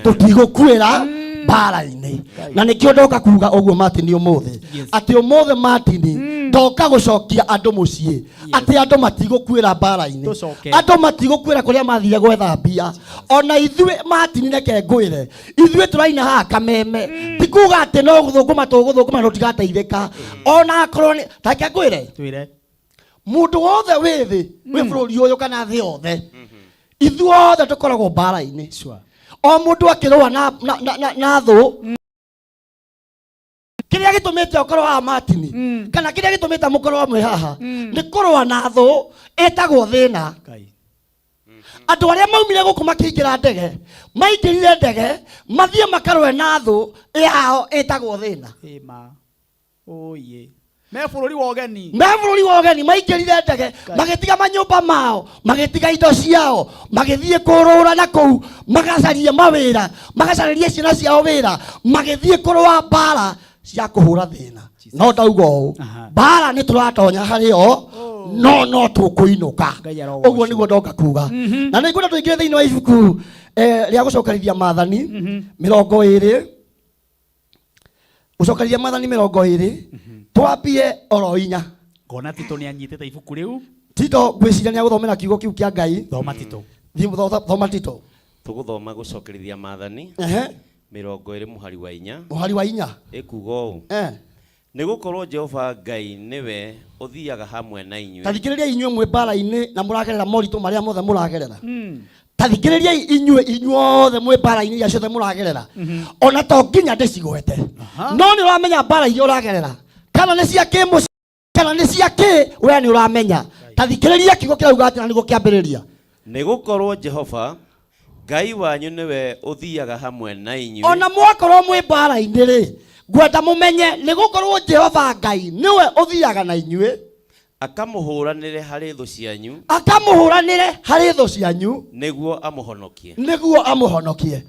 [SPEAKER 2] tũtigũkuĩra mbara-inĩ. Na nĩkĩo ndoka kuga ũguo Martin ũmũthĩ, atĩ ũmũthĩ Martin ndoka gũcokia andũ mũciĩ, atĩ andũ matigũkuĩra mbara-inĩ,
[SPEAKER 15] Tũcoke.
[SPEAKER 2] andũ matigũkuĩra kũrĩa mathire gwetha mbia. Ona ithuĩ Martin, reke ngwĩre, ithuĩ tũraina haha Kameme ti kuga atĩ no gũthũkũma tũgũthũkũma tũtigateithĩka. Ona akorwo nĩ ta reke ngwĩre,
[SPEAKER 15] Twĩre.
[SPEAKER 2] mũndũ wothe wĩ thĩ wĩ bũrũri ũyũ kana thĩ yothe, ithuothe tũkoragwo mbara-inĩ. O mũndũ akĩrũa na thũ. Kĩrĩa gĩtũmĩte ũkorwo haha Martin, kana kĩrĩa gĩtũmĩte mũkorwo mwĩ haha, nĩ kũrũa na thũ ĩtagwo thĩna. Andũ arĩa maumire gũkũ makĩingĩra ndege, maingĩrire ndege mathiĩ makarũe na thũ yao ĩtagwo thĩna.
[SPEAKER 15] Ĩma. Oye. Me bũrũri wa ũgeni.
[SPEAKER 2] Me bũrũri wa ũgeni maingĩrire ndege, magĩtiga manyũmba mao, magĩtiga indo ciao, magĩthiĩ kũrũra na kũu, magacarie mawĩra, magacarĩrie ciana ciao wĩra, magĩthiĩ kũrũa mbara cia kũhũra thĩna. No ndauga ũũ, mbara nĩ tũratonya harĩ o, no tũkũinũka. Ũguo nĩguo ndoka kuga. Na nĩ ngwenda tũingĩre thĩinĩ wa ibuku rĩa gũcokerithia maathani 20, gũcokeria maathani 20, twambie oro 4.
[SPEAKER 15] Ngona Tito nĩ anyitĩte ibuku rĩu.
[SPEAKER 2] Tito ngwĩciria nĩ agũthomera kiugo kĩu kĩa Ngai.
[SPEAKER 15] Thoma Tito.
[SPEAKER 2] Thiĩ thoma Tito.
[SPEAKER 7] Tũgũthoma gũcokerithia maathani 20 mũhari wa 4.
[SPEAKER 2] Mũhari wa 4.
[SPEAKER 7] Ĩkuga ũũ. Nĩ gũkorwo Jehova Ngai nĩwe ũthiaga hamwe na inyuĩ.
[SPEAKER 2] Ta thikĩrĩriai inyuĩ mwĩ mbara-inĩ na mũragerera moritũ marĩa mothe mũragerera. Ta thikĩrĩriai inyuĩ inyuothe mwĩ mbara-inĩ iria ciothe mũragerera. Ona to nginya ndĩcigwete. No nĩ ũramenya mbara iria ũragerera. Kana nĩ cia kĩmũciĩ, kana nĩ cia kĩ, we nĩ ũramenya. Ta thikĩrĩria kiugo kĩrauga atĩ na nĩguo kĩambĩrĩria.
[SPEAKER 7] Nĩ gũkorwo Jehova Ngai wanyu nĩwe ũthiaga hamwe na inyuĩ.
[SPEAKER 2] Ona mwakorwo mwĩ mbara-inĩ rĩ, ngwenda mũmenye nĩ gũkorwo Jehova Ngai nĩwe ũthiaga na inyuĩ.
[SPEAKER 7] Akamũhũranĩre harĩ thũ cianyu.
[SPEAKER 2] Akamũhũranĩre harĩ thũ cianyu.
[SPEAKER 7] Nĩguo amũhonokie.
[SPEAKER 2] Nĩguo amũhonokie.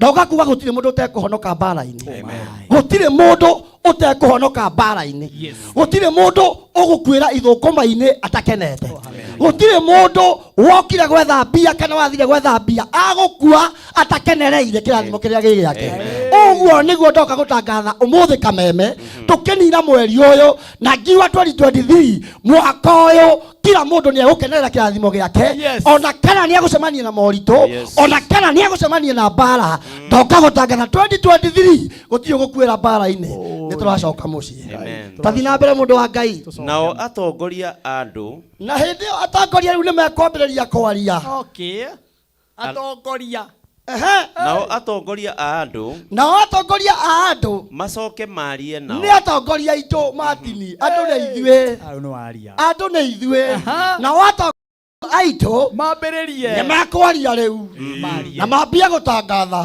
[SPEAKER 2] Ndoka kuga gũtirĩ mũndũ ũtekũhonoka mbara-inĩ. Gũtirĩ mũndũ ũtekũhonoka mbara-inĩ. Gũtirĩ mũndũ ũgũkuĩra ithũkũma-inĩ atakenete. Gũtirĩ mũndũ wokire gwetha mbia kana wathire gwetha mbia agũkua atakenereire kĩrathimo kĩrĩa gĩ gĩake. Ũguo nĩguo ndoka gũtangatha ũmũthĩ kameme tũkĩnina mweri ũyũ na ngiuga 2023 mwaka ũyũ kila mũndũ nĩ egũkenerera kĩrathimo gĩake ona kana nĩ egũcemania na moritũ ona kana nĩ egũcemania na mbara. Ndoka gũtangatha 2023 gũtirĩ ũgũkuĩra mbara-inĩ, nĩ tũracoka mũciĩ.
[SPEAKER 7] Amen.
[SPEAKER 2] Tathiĩ na mbere mũndũ wa Ngai.
[SPEAKER 7] Nao atongoria a andũ
[SPEAKER 2] Na hĩndĩ ĩyo atongoria rĩu nĩ mekwambĩrĩria kwaria.
[SPEAKER 3] Okay. Atongoria.
[SPEAKER 7] Nao atongoria a andũ
[SPEAKER 2] Nao atongoria a andũ
[SPEAKER 7] macoke marie nao.
[SPEAKER 2] Nĩ atongoria aitũ Martini, andũ nĩ ithuĩ.
[SPEAKER 3] Au nĩ waria.
[SPEAKER 2] Andũ nĩ ithuĩ. Nao atongoria aitũ
[SPEAKER 3] mambĩrĩrie
[SPEAKER 2] nĩ mekwaria rĩu na mambie gũtangatha.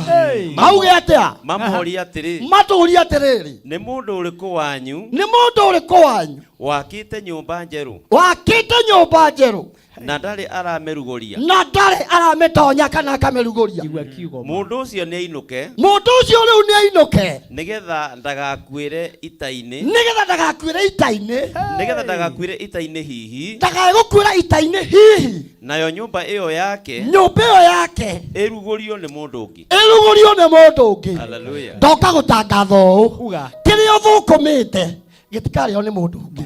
[SPEAKER 2] Mauge atĩa?
[SPEAKER 7] Mamorie atĩrĩ,
[SPEAKER 2] Matũrie atĩrĩrĩ,
[SPEAKER 7] nĩ mũndũ ũrĩkũ wanyu
[SPEAKER 2] nĩ mũndũ ũrĩkũ wanyu
[SPEAKER 7] wakĩte nyũmba njerũ
[SPEAKER 2] wakĩte nyũmba njerũ
[SPEAKER 7] na ndarĩ aramĩrugũria?
[SPEAKER 2] Na ndarĩ aramĩtonya kana akamĩrugũria.
[SPEAKER 7] Mũndũ ũcio nĩ ainũke,
[SPEAKER 2] Mũndũ ũcio rĩu nĩ ainũke,
[SPEAKER 7] nĩgetha ndagakuĩre ita-inĩ,
[SPEAKER 2] nĩgetha ndagakuĩre ita-inĩ,
[SPEAKER 7] nĩgetha ndagakuĩre ita-inĩ hihi,
[SPEAKER 2] ndagae gũkuĩra ita-inĩ hihi,
[SPEAKER 7] nayo nyũmba ĩyo yake
[SPEAKER 2] nyũmba ĩyo yake
[SPEAKER 7] ĩrugũrio nĩ mũndũ ũngĩ.
[SPEAKER 2] Ĩrugũrio nĩ mũndũ ũngĩ.
[SPEAKER 7] Hallelujah.
[SPEAKER 2] Ndoka gũtangatha ũũ, kĩrĩa ũthũkũmĩte gĩtikarĩo nĩ mũndũ ũngĩ,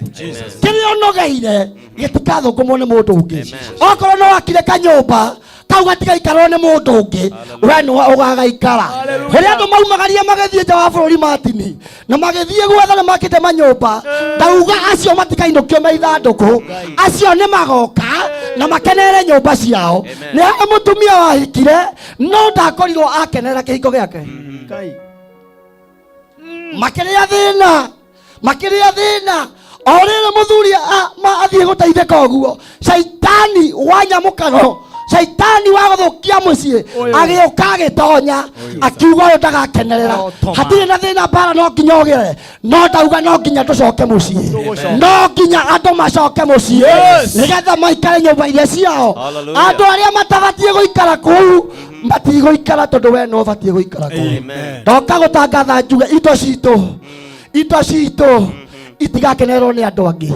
[SPEAKER 2] kĩrĩa ũnogeire gĩtikathũkũmwo nĩ mũndũ ũngĩ. Okorwo no wakire kanyũmba kau gatigaikarwo nĩ mũndũ ũngĩ, we nĩwe ũgagaikara. Kũrĩa andũ maumagaria magĩthiĩ nja wa bũrũri Martini na magĩthiĩ gwetha nĩ makĩte manyũmba, ndauga acio matikainũkio me ithandũkũ, acio nĩ magoka na makenere nyũmba ciao. Nĩ harĩ mũtumia wahikire no ndakorirwo akenera kĩhiko gĩake. Makĩrĩa thĩna, makĩrĩa thĩna, o rĩrĩ mũthuri athiĩ gũteithĩka ũguo, caitani wa nyamũkano, caitani wa gũthũkia mũciĩ agĩũka agĩtonya akiuga ũyũ ndagakenerera. Hatirĩ na thĩna, mbara no nginya ũgĩre, no ndauga no nginya tũcoke mũciĩ, no nginya andũ macoke mũciĩ nĩgetha maikare nyũmba iria ciao.
[SPEAKER 7] Hallelujah.
[SPEAKER 2] Andũ arĩa matabatiĩ gũikara kũu matigũikara tondũ we no ũbatiĩ gũikara kũu. Ndoka gũtangatha njuge indo citũ, indo citũ itigakenerwo nĩ andũ angĩ,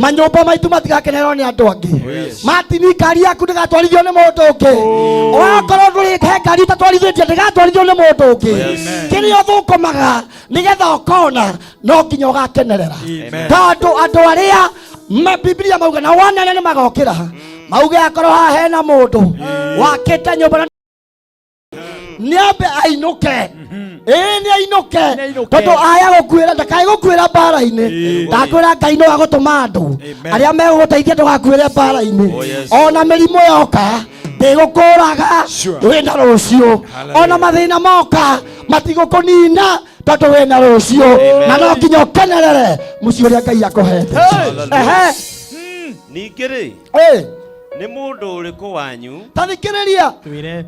[SPEAKER 2] manyũmba maitũ matigakenerwo nĩ andũ angĩ. Martin, ngari yaku ndĩgatwarithio nĩ mũndũ ũngĩ. Wakorwo ndũrĩ he ngari ũtatwarithĩtie, ndĩgatwarithio nĩ mũndũ ũngĩ. Kĩrĩa ũthũkũmaga nĩgetha ũkona no nginya ũgakenerera, tondũ andũ arĩa Biblia mauga na wanene nĩ magokĩra mauge akorwo haha hena mũndũ wakĩte nyũmba na nĩambe ainũke, ĩĩ nĩ ainũke, tondũ aya gũkuĩra ndakae gũkuĩra mbara-inĩ. Ndakwĩra Ngai no agũtũma andũ arĩa megũgũteithia ndũgakuĩre mbara-inĩ. Ona mĩrimũ yoka ndĩgũkũraga, wĩna rũciũ. Ona mathĩna moka matigũkũnina, tondũ wĩna rũciũ, na no nginya ũkenerere mũciĩ ũrĩa Ngai akũhete. Ehe.
[SPEAKER 7] Ningĩ rĩ,
[SPEAKER 2] Ĩ,
[SPEAKER 7] nĩ mũndũ ũrĩkũ wanyu
[SPEAKER 2] ta thikĩrĩria.
[SPEAKER 3] Twĩre.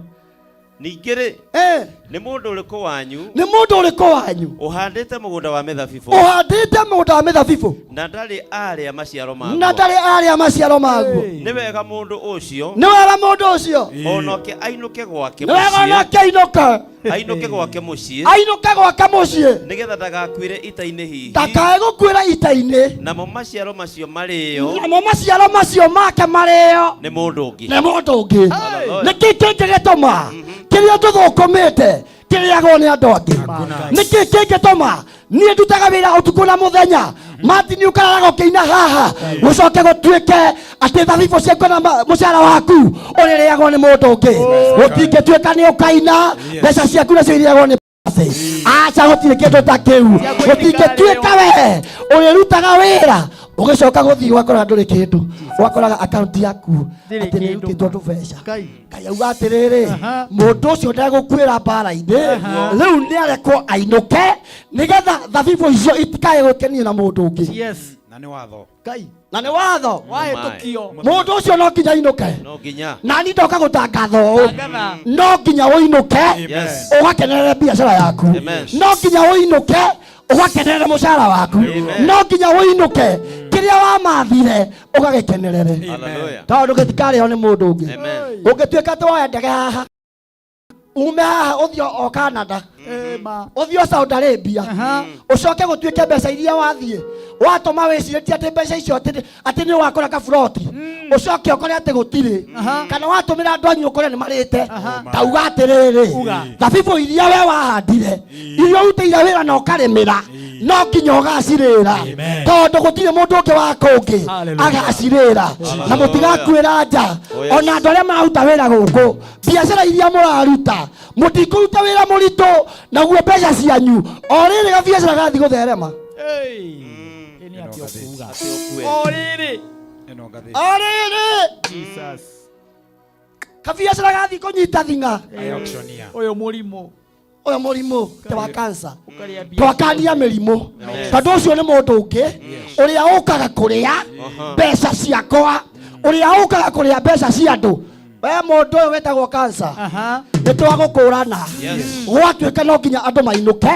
[SPEAKER 7] Ningĩ rĩ,
[SPEAKER 2] Ĩ,
[SPEAKER 7] nĩ mũndũ ũrĩkũ wanyu
[SPEAKER 2] nĩ mũndũ ũrĩkũ wanyu
[SPEAKER 7] ũhandĩte mũgũnda wa mĩthabibũ
[SPEAKER 2] ũhandĩte mũgũnda wa mĩthabibũ
[SPEAKER 7] na ndarĩ arĩa maciaro maguo?
[SPEAKER 2] Na ndarĩ arĩa maciaro maguo?
[SPEAKER 7] Nĩ wega mũndũ ũcio
[SPEAKER 2] Nĩ wega mũndũ ũcio
[SPEAKER 7] onoke ainũke gwake
[SPEAKER 2] nĩ wega
[SPEAKER 7] mũciĩ,
[SPEAKER 2] onake ainũke,
[SPEAKER 7] ainũke gwake mũciĩ,
[SPEAKER 2] ainũke gwake mũciĩ,
[SPEAKER 7] nĩgetha ndagakuĩre ita-inĩ hihi,
[SPEAKER 2] ndakae gũkuĩra ita-inĩ,
[SPEAKER 7] namo maciaro macio marĩo
[SPEAKER 2] namo maciaro macio make marĩo
[SPEAKER 7] nĩ mũndũ ũngĩ.
[SPEAKER 2] Nĩ mũndũ ũngĩ.
[SPEAKER 7] Hallelujah.
[SPEAKER 2] Nĩkĩ kĩngĩgĩtũma kĩrĩa tũthũkũmĩte kĩrĩagwo nĩ andũ angĩ? Nĩkĩ kĩngĩtũma niĩ ndutaga wĩra ũtukũ na mũthenya, Martin, ũkararaga ũkĩina haha, gũcoke gũtuĩke atĩ thabibũ ciaku na mũcara waku ũrĩrĩagwo nĩ mũndũ ũngĩ? Gũtingĩtuĩka nĩ ũkaina mbeca ciaku nacio irĩagwo nĩ aca, gũtirĩ kĩndũ ta kĩu. Gũtingĩtuĩka we ũrĩrutaga wĩra ũgĩcoka gũthiĩ ũgakora ndũrĩ kĩndũ, ũgakoraga akaunti yaku atĩ nĩ ĩrutĩtwo tũbeca. Ngai auga atĩrĩrĩ, mũndũ ũcio ndegũkuĩra mbara-inĩ, rĩu nĩ arekwo ainũke nĩgetha thabibũ icio itikae gũkenio na mũndũ ũngĩ.
[SPEAKER 3] Yes.
[SPEAKER 9] Na nĩ watho.
[SPEAKER 3] Ngai.
[SPEAKER 2] Na nĩ watho.
[SPEAKER 3] Wahĩtũkio.
[SPEAKER 2] Mũndũ ũcio no nginya ainũke.
[SPEAKER 7] No nginya.
[SPEAKER 2] Na ni ndoka gũtangatha ũũ,
[SPEAKER 3] Tangatha.
[SPEAKER 2] no nginya ũinũke
[SPEAKER 7] Yes.
[SPEAKER 2] ũgakenerere biacara yaku.
[SPEAKER 7] Amen.
[SPEAKER 2] No nginya ũinũke ũgakenerere mũcara waku.
[SPEAKER 7] Amen.
[SPEAKER 2] No nginya ũinũke kĩrĩa wamathire ũgagĩkenerere,
[SPEAKER 7] Hallelujah.
[SPEAKER 2] tondũ gĩtikarĩo nĩ mũndũ ũngĩ.
[SPEAKER 7] Amen.
[SPEAKER 2] Ũngĩtuĩka atĩ woya ndege haha Ume haha ũthiĩ o Canada, ũthiĩ o Saudi Arabia, ũcoke gũtuĩke mbeca iria wathiĩ watũma wĩcirĩtie atĩ mbeca icio atĩ nĩ ũgakora kaburoti, ũcoke ũkore atĩ gũtirĩ, kana watũmĩra andũ anyu ũkore nĩ marĩte. Tauga atĩrĩrĩ,
[SPEAKER 15] Uga.
[SPEAKER 2] thabibũ iria we wahandire, iria ũrutĩire wĩra na ũkarĩmĩra, no nginya ũgacirĩra, tondũ gũtirĩ mũndũ ũngĩ wa kũngĩ agacirĩra, na mũtigakuĩra nja.
[SPEAKER 7] Oh, yes.
[SPEAKER 2] Ona andũ arĩa mararuta wĩra gũkũ, biacara iria mũraruta, mũtikũruta wĩra mũritũ naguo mbeca cianyu o rĩrĩ gabiacara gathiĩ gũtherema.
[SPEAKER 15] Nĩ atĩa ũkuga?
[SPEAKER 7] Atĩ ũkue.
[SPEAKER 15] O rĩrĩ.
[SPEAKER 2] O rĩrĩ
[SPEAKER 15] Jesus.
[SPEAKER 2] kabiacara gathiĩ kũnyita thing'a.
[SPEAKER 15] Ũyũ mũrimũ.
[SPEAKER 2] Ũyũ mũrimũ te wa kansa.
[SPEAKER 15] Ũkarĩa mbia.
[SPEAKER 2] Twakania mĩrimũ, tondũ ũcio nĩ mũndũ ũngĩ ũrĩa ũkaga kũrĩa mbeca ciakwa, ũrĩa ũkaga kũrĩa mbeca cia andũ. We mũndũ ũyũ wĩtagwo kansa, nĩ twagũkũrana. Gwatuĩka no nginya andũ mainũke,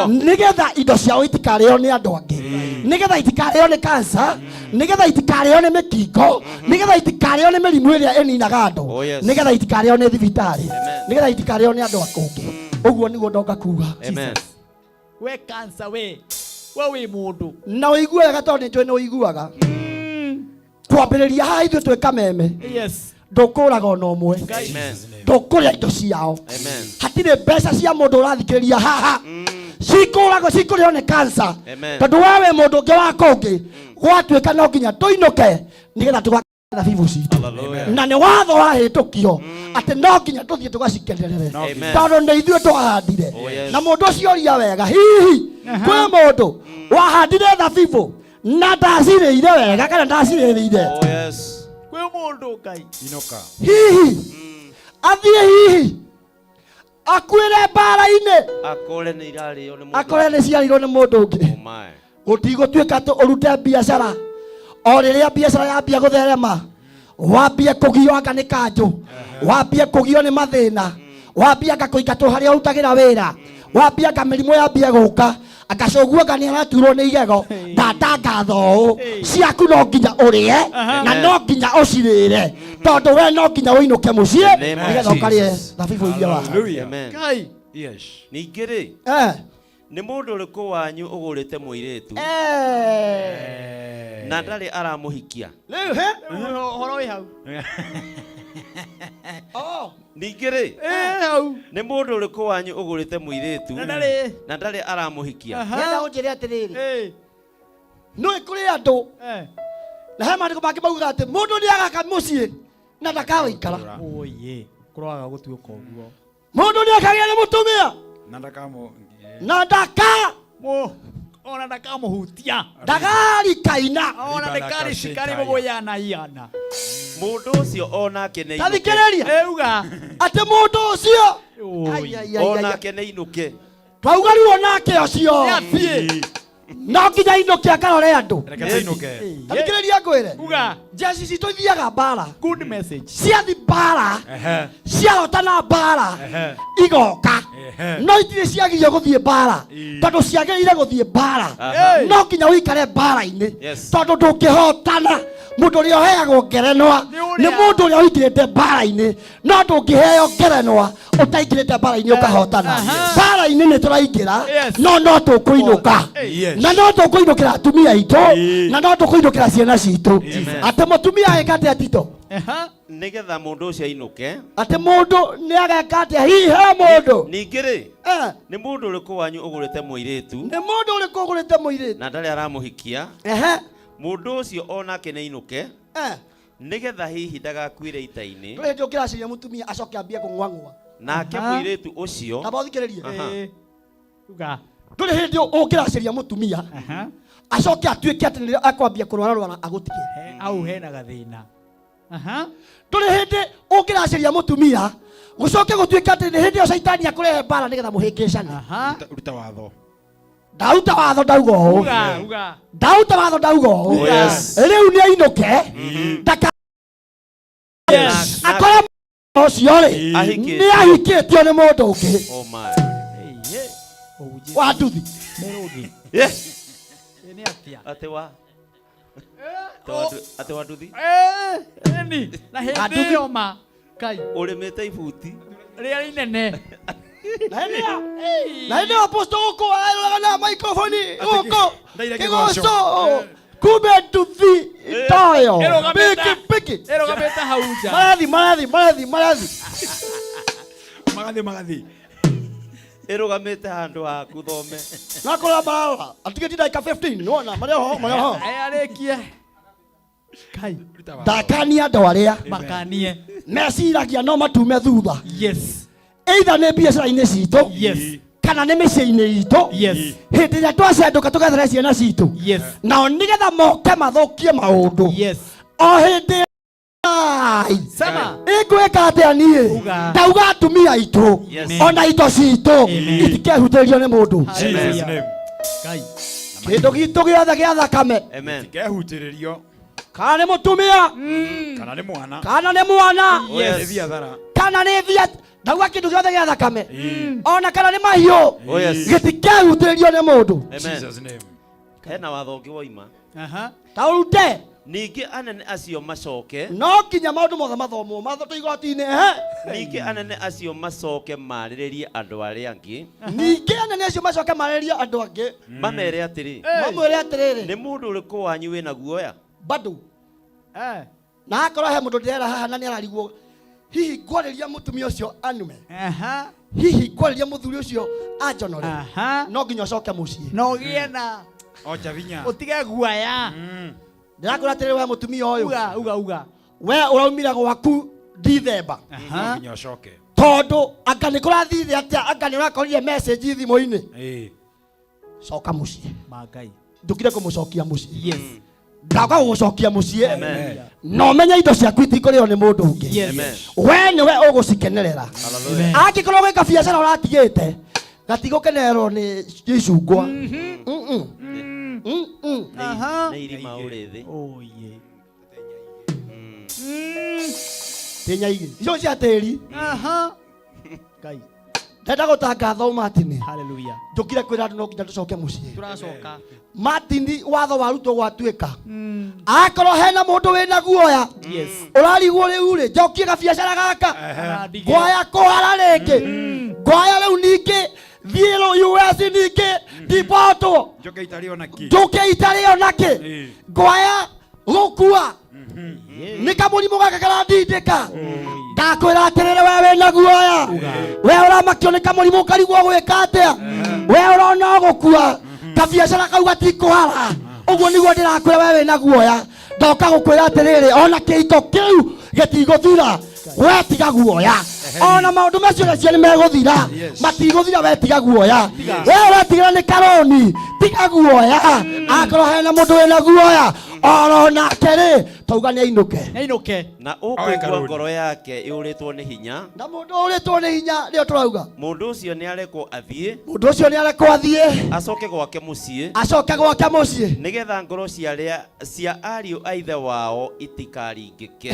[SPEAKER 2] nĩgetha indo ciao itikarĩo nĩ andũ angĩ, nĩgetha itikarĩo nĩ kansa, nĩgetha itikarĩo nĩ mĩkingo, nĩgetha itikarĩo nĩ mĩrimũ ĩrĩa ĩninaga andũ,
[SPEAKER 7] Oh, yes.
[SPEAKER 2] nĩgetha itikarĩo nĩ thibitarĩ, nĩgetha itikarĩo nĩ andũ a kũngĩ. Ũguo nĩguo ndonga kuga.
[SPEAKER 7] Amen.
[SPEAKER 15] We cancer we. We wĩ mũndũ.
[SPEAKER 2] Na ũigue wega, tondũ nĩ njũĩ nĩ ũiguaga. Kwambĩrĩria haha ithuĩ twĩ Kameme,
[SPEAKER 15] Yes.
[SPEAKER 2] ndũkũraga ona ũmwe,
[SPEAKER 7] Amen.
[SPEAKER 2] ndũkũrĩa indo ciao.
[SPEAKER 7] Amen.
[SPEAKER 2] Hatirĩ mbeca cia mũndũ ũrathikĩrĩria haha cikũragwo cikũrĩo nĩ kansa,
[SPEAKER 7] Amen.
[SPEAKER 2] tondũ we wĩ mũndũ ũngĩ wa kũngĩ. Gwatuĩka no nginya tũinũke nĩgetha tũga thabibu citũ,
[SPEAKER 7] Hallelujah.
[SPEAKER 2] na nĩ watho wahĩtũkio atĩ no nginya tũthiĩ tũgacikenerere,
[SPEAKER 7] Amen.
[SPEAKER 2] tondũ nĩ ithuĩ twahandire.
[SPEAKER 7] Oh, yes.
[SPEAKER 2] Na mũndũ ũcio ũria wega, hihi kwĩ mũndũ wahandire thabibũ na ndacirĩire wega kana ndacirĩrĩire?
[SPEAKER 7] Oh, yes.
[SPEAKER 15] Kwĩ mũndũ Ngai.
[SPEAKER 9] Inoka.
[SPEAKER 2] Hihi athiĩ, hihi akuĩre mbara-inĩ,
[SPEAKER 7] Akore nĩ irarĩo nĩ mũndũ.
[SPEAKER 2] akore nĩ ciarirwo nĩ mũndũ ũngĩ.
[SPEAKER 7] Oh, my.
[SPEAKER 2] Gũtigũtuĩka atĩ ũrute biacara, o rĩrĩa biacara yambia gũtherema wambie kũgio anga nĩ kanjũ, wambie kũgio nĩ mathĩna, wambie anga kũingatwo harĩa ũrutagĩra wĩra, wambie anga mĩrimũ yambie gũka, anga cũguo anga nĩ araturwo nĩ igego. Ndatangatha ũũ, ciaku no nginya ũrĩe na no nginya ũcirĩre, tondũ we no nginya ũinũke mũciĩ
[SPEAKER 7] The name of
[SPEAKER 2] nĩgetha ũkarĩe
[SPEAKER 7] Jesus.
[SPEAKER 2] thabibũ iria wahanda.
[SPEAKER 7] Amen.
[SPEAKER 15] Ngai.
[SPEAKER 9] Yes.
[SPEAKER 7] Ningĩ rĩ, nĩ mũndũ ũrĩkũ wanyu ũgũrĩte mũirĩtu na ndarĩ aramũhikia?
[SPEAKER 2] Rĩu he
[SPEAKER 15] Ũhoro wĩ hau.
[SPEAKER 7] Ningĩ rĩ,
[SPEAKER 15] Ĩ hau.
[SPEAKER 7] nĩ mũndũ ũrĩkũ wanyu ũgũrĩte mũirĩtu
[SPEAKER 15] Na ndarĩ.
[SPEAKER 7] na ndarĩ aramũhikia?
[SPEAKER 2] Nĩenda ũnjĩre atĩrĩrĩ,
[SPEAKER 15] Ĩ.
[SPEAKER 2] nĩ kũrĩ andũ na he maandĩko mangĩ maugaga atĩ mũndũ nĩ agaka mũciĩ na ndakawaikara.
[SPEAKER 15] Oye. Kũroaga gũtuĩka ũguo.
[SPEAKER 2] Mũndũ nĩ akagĩa na mũtumia
[SPEAKER 9] Na ndakamo.
[SPEAKER 2] na ndaka
[SPEAKER 15] Mũ. Ona ndakamũhutia.
[SPEAKER 2] ndagarikaina.
[SPEAKER 15] Ona ndĩkaricikari mũgũyana iana.
[SPEAKER 7] Mũndũ ũcio onake nĩ ainũke.
[SPEAKER 2] Tathikĩrĩria
[SPEAKER 15] Euga.
[SPEAKER 2] atĩ mũndũ ũcio Ai, ai, ai, ai, ai.
[SPEAKER 7] Onake nĩ ainũke.
[SPEAKER 2] Twauga rĩu onake ũcio
[SPEAKER 15] Nĩathiĩ.
[SPEAKER 2] no nginya inũke akarore andũ.
[SPEAKER 9] Reke tũinũke.
[SPEAKER 2] Tathikĩrĩria ngwĩre,
[SPEAKER 15] Uga.
[SPEAKER 2] njeci citũ ithiaga mbara,
[SPEAKER 15] Good message.
[SPEAKER 2] ciathi mbara,
[SPEAKER 9] Ehe.
[SPEAKER 2] ciarotana mbara,
[SPEAKER 9] Ehe.
[SPEAKER 2] igoka,
[SPEAKER 9] Ehe.
[SPEAKER 2] no itirĩ ciagirio gũthiĩ mbara, tondũ ciagĩrĩire gũthiĩ mbara. No nginya ũikare mbara-inĩ,
[SPEAKER 7] Yes.
[SPEAKER 2] tondũ ndũngĩhotana. Mũndũ ũrĩa ũheagwo ngerenwa nĩ mũndũ ũrĩa ũingĩrĩte mbara-inĩ, no ndũngĩheo ngerenwa ũtaingĩrĩte mbara-inĩ ũkahotana. Mbara-inĩ nĩ tũraingĩra,
[SPEAKER 15] Yes.
[SPEAKER 2] no tũkũinũka,
[SPEAKER 9] Yes.
[SPEAKER 2] na no tũkũinũkĩra atumia aitũ, na no tũkũinũkĩra ciana citũ.
[SPEAKER 7] Amen.
[SPEAKER 2] Atĩ mũtumia agĩka atĩa, Tito?
[SPEAKER 7] Nĩgetha mũndũ ũcio ainũke.
[SPEAKER 2] Atĩ mũndũ nĩ ageka atĩa? Hihi he mũndũ?
[SPEAKER 7] Ningĩ rĩ, nĩ mũndũ ũrĩkũ wanyu ũgũrĩte mũirĩtu
[SPEAKER 2] Nĩ mũndũ ũrĩkũ ũgũrĩte mũirĩtu
[SPEAKER 7] na ndarĩ aramũhikia?
[SPEAKER 2] Ehe.
[SPEAKER 7] Mũndũ ũcio onake nĩ ainũke, nĩgetha hihi ndagakuĩre ita-inĩ.
[SPEAKER 2] Ndũrĩ hĩndĩ ũngĩraciria mũtumia acoke ambie kũng'wang'wa.
[SPEAKER 7] Nake mũirĩtu ũcio
[SPEAKER 2] Tamba ũthikĩrĩrie.
[SPEAKER 7] Aha.
[SPEAKER 15] Uga.
[SPEAKER 2] Ndũrĩ hĩndĩ ũngĩraciria mũtumia acoke atuĩke atĩ nĩrĩo akwambia kũrwara rwara agũtige.
[SPEAKER 15] Au hena gathĩna.
[SPEAKER 2] Ndũrĩ hĩndĩ ũngĩraciria mũtumia gũcoke gũtuĩke atĩ nĩ hĩndĩ ĩyo caitani akũrehe mbara nĩgetha mũhĩngĩcane.
[SPEAKER 9] Ruta watho.
[SPEAKER 2] Ndauta watho ndauga ũũ.
[SPEAKER 15] Uga, uga.
[SPEAKER 2] Ndauta watho ndauga ũũ.
[SPEAKER 7] Oh, yes.
[SPEAKER 2] Rĩu nĩ ainũke, ndaka akore ũcio rĩ
[SPEAKER 7] Ahikĩtio.
[SPEAKER 2] nĩ ahikĩtio nĩ mũndũ ũngĩ
[SPEAKER 7] Oh my.
[SPEAKER 2] wa nduthi.
[SPEAKER 15] Merugi.
[SPEAKER 7] Yeah.
[SPEAKER 15] Nĩ atĩa?
[SPEAKER 7] Atĩ wa atĩ wa nduthi.
[SPEAKER 15] Eni. Na hĩndĩ ĩyo ma. Kai.
[SPEAKER 7] Ũrĩmĩte ibuti.
[SPEAKER 15] Rĩrĩa inene.
[SPEAKER 2] Na hĩndĩ ĩyo apostle gũkũ arũraga na microphone gũkũ
[SPEAKER 1] Ndaire kĩgoco.
[SPEAKER 2] kĩgoco kumbe nduthi toyo
[SPEAKER 15] Ĩrũgamĩte-
[SPEAKER 2] piki piki
[SPEAKER 15] Ĩrũgamĩte hau nja.
[SPEAKER 2] marathi marathi marathi marathi
[SPEAKER 1] Magathi magathi.
[SPEAKER 7] Ĩrũgamĩte handũ haku thome.
[SPEAKER 2] nakora mararora atigĩti ndagĩka 15 nĩwona marĩ ho marĩ ho
[SPEAKER 15] Arĩkie.
[SPEAKER 2] ndakania andũ arĩa
[SPEAKER 15] Makanie.
[SPEAKER 2] meciragia no matume thutha
[SPEAKER 15] Yes.
[SPEAKER 2] either nĩ biacara-inĩ citũ
[SPEAKER 15] Yes.
[SPEAKER 2] kana nĩ mĩciĩ-inĩ itũ
[SPEAKER 15] Yes.
[SPEAKER 2] hĩndĩ ĩrĩa twacendũka tũgethere ciana citũ
[SPEAKER 15] Yes.
[SPEAKER 2] nao nĩgetha moke mathũkie maũndũ
[SPEAKER 15] Yes.
[SPEAKER 2] o hĩndĩ Ai.
[SPEAKER 15] Sema.
[SPEAKER 2] Ingwĩka atĩa niĩ
[SPEAKER 15] Uga.
[SPEAKER 2] ndauga atumia aitũ
[SPEAKER 7] Yes.
[SPEAKER 2] ona indo citũ itikehutĩrio nĩ mũndũ
[SPEAKER 1] Jesus name.
[SPEAKER 15] Ngai.
[SPEAKER 2] kĩndũ gitũ gĩothe gĩa thakame
[SPEAKER 7] Amen.
[SPEAKER 1] Kehutĩrĩrio
[SPEAKER 2] kana nĩ mũtumia
[SPEAKER 1] kana nĩ mwana.
[SPEAKER 2] kana nĩ mwana
[SPEAKER 1] Yes. Nĩ biathara.
[SPEAKER 2] kana nĩ bia ndauga kĩndũ gĩothe gĩa thakame ona kana nĩ mahiũ
[SPEAKER 7] Oh, yes.
[SPEAKER 2] gĩtikehutĩrio nĩ mũndũ
[SPEAKER 7] Amen.
[SPEAKER 1] Jesus name.
[SPEAKER 7] Hena watho ũngĩ woima.
[SPEAKER 15] Aha.
[SPEAKER 2] taũrute
[SPEAKER 7] Ningĩ anene acio macoke.
[SPEAKER 2] no nginya maũndũ mothe mathomwo matho tũ igoti-inĩ ehe
[SPEAKER 7] Ningĩ anene acio macoke marĩrĩrie andũ arĩa angĩ.
[SPEAKER 2] ningĩ anene acio macoke marĩrie andũ angĩ
[SPEAKER 7] Mamere atĩrĩ.
[SPEAKER 2] mamwĩre atĩrĩrĩ
[SPEAKER 7] Nĩ mũndũ ũrĩkũ wanyu wĩna guoya?
[SPEAKER 2] bado
[SPEAKER 15] Eh.
[SPEAKER 2] na akorwo he mũndũ ndĩrera haha na nĩ ararigwo hihi ngwarĩria mũtumia ũcio anume
[SPEAKER 15] Aha.
[SPEAKER 2] hihi ngwarĩria mũthuri ũcio anjonore
[SPEAKER 15] Aha.
[SPEAKER 2] no nginya ũcoke mũciĩ
[SPEAKER 15] Na ũgĩe na
[SPEAKER 1] Ocha vinya.
[SPEAKER 15] ũtige guaya.
[SPEAKER 2] ndĩrakwĩra atĩrĩrĩ we mũtumia ũyũ
[SPEAKER 15] Uga uga uga.
[SPEAKER 2] we ũraumire gwaku ndithemba
[SPEAKER 1] No nginya ũcoke.
[SPEAKER 2] tondũ anga nĩ kũrathire atĩa anga nĩ ũrakorire message thimũ-inĩ
[SPEAKER 1] Ĩĩ.
[SPEAKER 2] coka mũciĩ
[SPEAKER 15] Ma Ngai.
[SPEAKER 2] ndũkire kũmũcokia mũciĩ
[SPEAKER 15] Yes.
[SPEAKER 2] ndoka gũgũcokia mũciĩ
[SPEAKER 7] Amen.
[SPEAKER 2] na ũmenye indo ciaku itikũrĩo nĩ mũndũ ũngĩ
[SPEAKER 15] Yes.
[SPEAKER 7] Amen.
[SPEAKER 2] we nĩwe ũgũcikenerera
[SPEAKER 7] Hallelujah.
[SPEAKER 2] angĩkorwo gwĩka biacara ũratigĩte gatigũkenererwo nĩ icungwa Mm-mm. Mm-mm.
[SPEAKER 15] Aha.
[SPEAKER 7] Nĩ irima ũrĩ thĩ.
[SPEAKER 15] Oh yeah.
[SPEAKER 2] Ti nyaigĩ icio cia tĩri
[SPEAKER 15] Aha. Ngai.
[SPEAKER 2] ndenda gũtangatha Martin
[SPEAKER 15] Hallelujah.
[SPEAKER 2] njũkire kwĩra andũ no nginya tũcoke mũciĩ
[SPEAKER 15] Tũracoka.
[SPEAKER 2] Martin watho warutwo gwatuĩka akorwo hena mũndũ wĩna guoya
[SPEAKER 15] Yes.
[SPEAKER 2] ũrarigwo rĩu rĩ njokie gabiacara gaka
[SPEAKER 15] Ndige.
[SPEAKER 2] ngwaya kũhara rĩngĩ ngwaya rĩu ningĩ thiĩ rũ US ningĩ ndibotwo
[SPEAKER 1] Njoke itarĩ ona kĩ.
[SPEAKER 2] njũke itarĩ ona kĩ
[SPEAKER 1] Ĩĩ.
[SPEAKER 2] ngwaya gũkua nĩ kamũrimũ gaka karandindĩka ndakwĩra atĩrĩrĩ we wĩna guoya we ũramakio nĩ kamũrimũ ũkarigwo gwĩka atĩa we ũrona ũgũkua kabiacara kau gatikũhara ũguo nĩguo ndĩrakwĩra we wĩna guoya ndoka gũkwĩra atĩrĩrĩ ona kĩhiko kĩu gĩtigũthira we tiga guoya ona maũndũ macio nacio nĩ megũthira matigũthira we tiga guoya we ũretigĩra nĩ karoni tiga guoya akorwo hena mũndũ wĩna guoya oro nake rĩ tauga nĩ ainũke
[SPEAKER 15] Nĩainũke.
[SPEAKER 7] Na
[SPEAKER 1] Oe
[SPEAKER 7] ũkũigua
[SPEAKER 1] karũni.
[SPEAKER 7] ngoro yake ĩũrĩtwo nĩ hinya.
[SPEAKER 2] na mũndũ ũrĩtwo nĩ hinya nĩyo tũrauga
[SPEAKER 7] Mũndũ ũcio nĩ arekwo athiĩ
[SPEAKER 2] mũndũ ũcio nĩ arekwo athiĩ
[SPEAKER 7] acoke gwake mũciĩ
[SPEAKER 2] acoke gwake mũciĩ
[SPEAKER 7] nĩgetha ngoro cia arĩa cia ariũ a ithe wao itikaringĩke.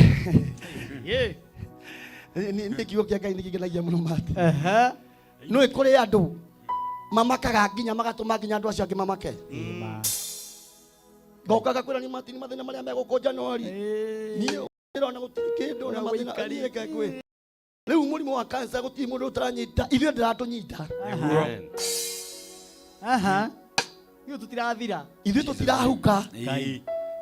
[SPEAKER 2] Nĩ kiugo kĩa Ngai nĩ kĩngenagia mũno mate
[SPEAKER 15] Aha.
[SPEAKER 2] nĩ kũrĩ andũ mamakaga nginya magatũma nginya andũ acio angĩ mamake ngoka ngakwĩra nĩ Martin mathĩna marĩa megũkũ January niĩ ndĩrona gũtirĩ kĩndũ na mathĩna niĩ reke ngwĩre rĩu mũrimũ wa cancer gũtirĩ mũndũ ũtaranyita ithuĩ ndĩratũnyita
[SPEAKER 1] Nĩguo.
[SPEAKER 7] Amen.
[SPEAKER 15] Aha. Ithuĩ tũtirathira.
[SPEAKER 2] ithuĩ tũtirahuka
[SPEAKER 1] Ĩĩ.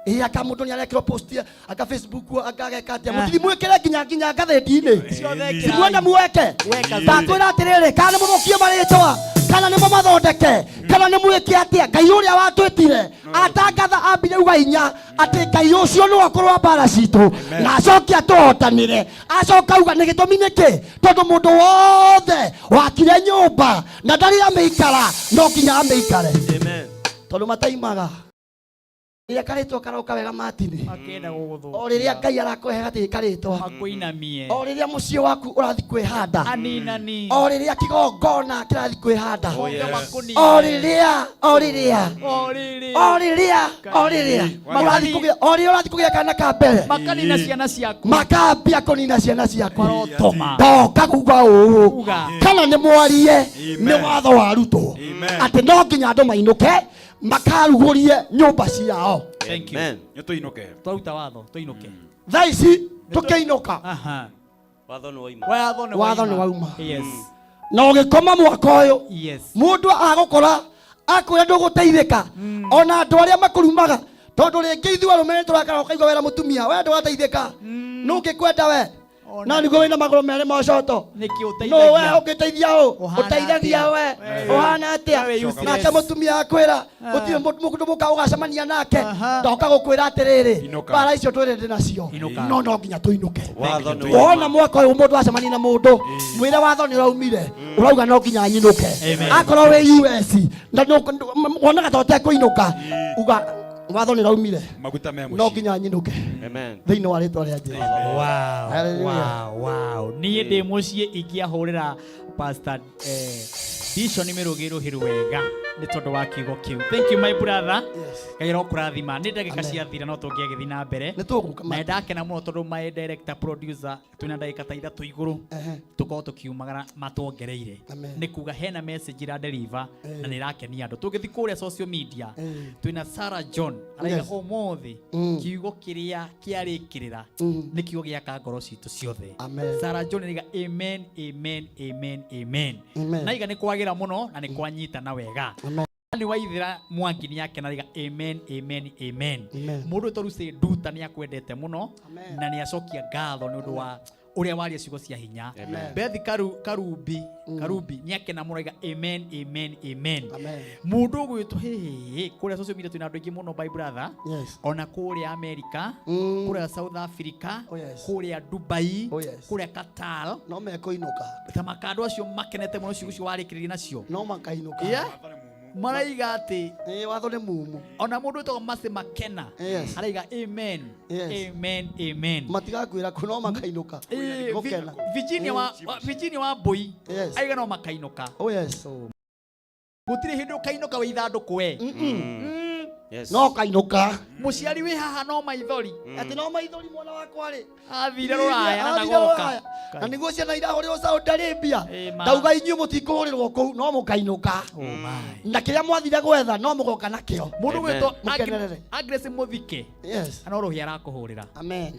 [SPEAKER 2] ĩ aka mũndũ nĩ arekĩrwo post aka Facebook aka ageka atĩa mũtithi mwĩkĩre nginya nginya ngathĩti-inĩ
[SPEAKER 15] Ciothe ĩkĩrai.
[SPEAKER 2] simuenda muweke
[SPEAKER 15] Weka.
[SPEAKER 2] ndakwĩra atĩrĩrĩ kana nĩ mũthũkie marĩtwa kana nĩ mũmathondeke kana nĩ mwĩke atĩa ngai ũrĩa watwĩtire atangatha ambire uga inya atĩ ngai ũcio nĩwe ũkũrũa mbara citũ na acoke atũhotanĩre acoka auga nĩ gĩtũmi nĩkĩ tondũ mũndũ wothe wakire nyũmba na ndarĩ amĩikara no nginya amĩikare
[SPEAKER 7] Amen.
[SPEAKER 2] tondũ mataimaga rĩrĩa karĩtwa karoka wega matini
[SPEAKER 15] Makĩenda gũgũthũkia.
[SPEAKER 2] o rĩrĩa ngai arakũhe gatĩ karĩtwa
[SPEAKER 15] Makũinamie.
[SPEAKER 2] o rĩrĩa mũciĩ waku ũrathiĩ kwĩhanda
[SPEAKER 15] Aninani.
[SPEAKER 2] o rĩrĩa kĩgongona kĩrathiĩ kwĩhanda
[SPEAKER 7] Oh, yes.
[SPEAKER 15] Makũnine.
[SPEAKER 2] o rĩrĩa o rĩrĩa
[SPEAKER 15] O rĩrĩ.
[SPEAKER 2] o rĩrĩa o rĩrĩa ũrathiĩ kũgĩa o rĩrĩa ũrathiĩ kũgĩa kana ka mbere
[SPEAKER 15] Makanina ciana ciaku.
[SPEAKER 2] makambia kũnina ciana ciaku
[SPEAKER 15] Marotoma.
[SPEAKER 2] ndoka kuga ũũ
[SPEAKER 15] Uga.
[SPEAKER 2] kana nĩ mwarie
[SPEAKER 1] Amen.
[SPEAKER 2] nĩ watho warutwo
[SPEAKER 1] Amen.
[SPEAKER 2] atĩ no nginya andũ mainũke makarugũrie nyũmba ciao
[SPEAKER 15] Thank you.
[SPEAKER 7] Amen.
[SPEAKER 1] Nĩ tũinũke.
[SPEAKER 15] Twaruta watho tũinũke.
[SPEAKER 2] thaa ici tũkĩinũka
[SPEAKER 15] Aha.
[SPEAKER 7] Watho nĩ wauma.
[SPEAKER 3] Watho nĩ
[SPEAKER 2] Watho nĩ wauma.
[SPEAKER 3] Yes.
[SPEAKER 2] Na ũgĩkoma mwaka ũyũ,
[SPEAKER 3] Yes.
[SPEAKER 2] mũndũ agũkora akwĩra ndũgũteithĩka, ona andũ arĩa makũrumaga, tondũ rĩngĩ ithuĩ arũme nĩ tũrakara, ũkaigua wera mũtumia we ndũgateithĩka, nũ ũngĩkwenda we na nĩguo wĩna magũrũ merĩ mocoto,
[SPEAKER 3] Nĩkĩ
[SPEAKER 2] nũ we
[SPEAKER 3] ũteithagia?
[SPEAKER 2] ũngĩteithia ũ
[SPEAKER 3] Ũhana
[SPEAKER 2] ũteithagia
[SPEAKER 3] atĩa?
[SPEAKER 2] we
[SPEAKER 3] Eh.
[SPEAKER 2] ũhana atĩa?
[SPEAKER 3] We useless.
[SPEAKER 2] Nake mũtumia akwĩra gũtirĩ mũndũ mũka ũgacemania nake ndoka gũkwĩra atĩrĩrĩ,
[SPEAKER 1] Inũka.
[SPEAKER 2] mbara icio twĩrĩ ndĩ nacio,
[SPEAKER 3] Inũka.
[SPEAKER 2] no no nginya tũinũke.
[SPEAKER 7] Watho nĩ wauma.
[SPEAKER 2] Wona mwaka ũyũ mũndũ acemania na mũndũ, mwĩre watho nĩ ũraumire, ũrauga no nginya nyinũke.
[SPEAKER 3] Amen.
[SPEAKER 2] Akorwo wĩ US na wonaga ta ũtekũinũka, uga watho nĩ ũraumire,
[SPEAKER 1] Maguta me
[SPEAKER 2] no
[SPEAKER 1] mũciĩ.
[SPEAKER 2] nginya nyinũke
[SPEAKER 7] Amen.
[SPEAKER 2] thĩinĩ wa rĩtwa rĩa Jesu.
[SPEAKER 3] Wow,
[SPEAKER 2] Hallelujah.
[SPEAKER 3] wow, wow. Niĩ ndĩ mũciĩ ingĩahũrĩra Pastor Dishon Mĩrũgĩ rũhĩ rwega nĩ tondũ wa kiugo kĩu. Thank you my brother. Ngai arokũrathima. Nĩ ndagĩka ciathira no tũngĩagĩthiĩ na mbere.
[SPEAKER 2] Nĩ tũgũka.
[SPEAKER 3] Na ndakena mũno tondũ my director producer twĩna ndagĩka ta ithatũ igũrũ tũkorwo tũkiumagara matuongereire.
[SPEAKER 2] Amen.
[SPEAKER 3] Nĩ kuga hena message ira deliver na nĩ ĩrakenia andũ. Tũngĩthiĩ kũrĩa social media twĩna Sarah John araiga
[SPEAKER 2] Yes.
[SPEAKER 3] ũmũthĩ kiugo kĩrĩa kĩarĩkĩrĩra nĩ kiugo gĩaka ngoro citũ ciothe.
[SPEAKER 2] Amen.
[SPEAKER 3] Sarah John araiga amen, amen, amen, amen.
[SPEAKER 2] Amen.
[SPEAKER 3] Na iga nĩ kwagĩra mũno na nĩ kwanyitana wega.
[SPEAKER 2] Amen.
[SPEAKER 3] Nĩ waithĩra Mwangi nĩ akena araiga amen, amen, amen.
[SPEAKER 2] Amen.
[SPEAKER 3] Mũndũ wĩtwo Lucy Nduta nĩ akwendete mũno
[SPEAKER 2] Amen.
[SPEAKER 3] na nĩ acokia ngatho nĩ ũndũ wa ũrĩa waria ciugo cia hinya.
[SPEAKER 2] Amen.
[SPEAKER 3] Beth Karumbi Karumbi nĩ akena mũno araiga amen, amen, amen.
[SPEAKER 2] Amen.
[SPEAKER 3] Mũndũ ũgwĩtwo hĩhĩ kũrĩa social media twĩna andũ aingĩ mũno my brother,
[SPEAKER 2] Yes.
[SPEAKER 3] ona kũrĩa America, kũrĩa South Africa,
[SPEAKER 2] Oh, yes.
[SPEAKER 3] kũrĩa Dubai,
[SPEAKER 2] Oh, yes.
[SPEAKER 3] kũrĩa Qatar,
[SPEAKER 2] No mekũinũka.
[SPEAKER 3] ta makandũ acio makenete mũno ciugo icio warĩkĩrĩria nacio.
[SPEAKER 2] No makainũka.
[SPEAKER 3] Yeah. Maraiga atĩ
[SPEAKER 2] Ĩĩ, watho nĩ mumu.
[SPEAKER 3] ona mũndũ wĩtagwo Mercy Makena
[SPEAKER 2] Yes.
[SPEAKER 3] araiga amen,
[SPEAKER 2] Yes.
[SPEAKER 3] amen, amen.
[SPEAKER 2] Matigakwĩra kũ no makainũka. Gũkena.
[SPEAKER 3] Virginia wa Virginia wa Mbui
[SPEAKER 2] Yes.
[SPEAKER 3] aiga no makainũka.
[SPEAKER 2] Oh yes.
[SPEAKER 3] Gũtirĩ hĩndĩ ũkainũka wĩ ithandũkũ we.
[SPEAKER 7] Yes.
[SPEAKER 2] No kainũka.
[SPEAKER 3] Mũciari wĩ haha no maithori.
[SPEAKER 2] Atĩ no maithori mwana wakwa rĩ.
[SPEAKER 3] Athire rũraya na
[SPEAKER 2] Athire
[SPEAKER 3] ndagoka.
[SPEAKER 2] rũraya. Na nĩguo ciana irahũrĩrwo Saudi Arabia.
[SPEAKER 3] Ĩ ma.
[SPEAKER 2] Ndauga inyuĩ mũtikũhũrĩrwo kũu no mũkainũka.
[SPEAKER 3] Oh my.
[SPEAKER 2] Na kĩrĩa mwathire gwetha no mũgoka nakĩo.
[SPEAKER 3] Mũndũ
[SPEAKER 7] Amen.
[SPEAKER 3] gwĩtwo
[SPEAKER 2] Mũkenerere.
[SPEAKER 3] Agnes Mũthike
[SPEAKER 2] Yes.
[SPEAKER 3] no rũhĩ arakũhũrĩra.
[SPEAKER 2] Amen.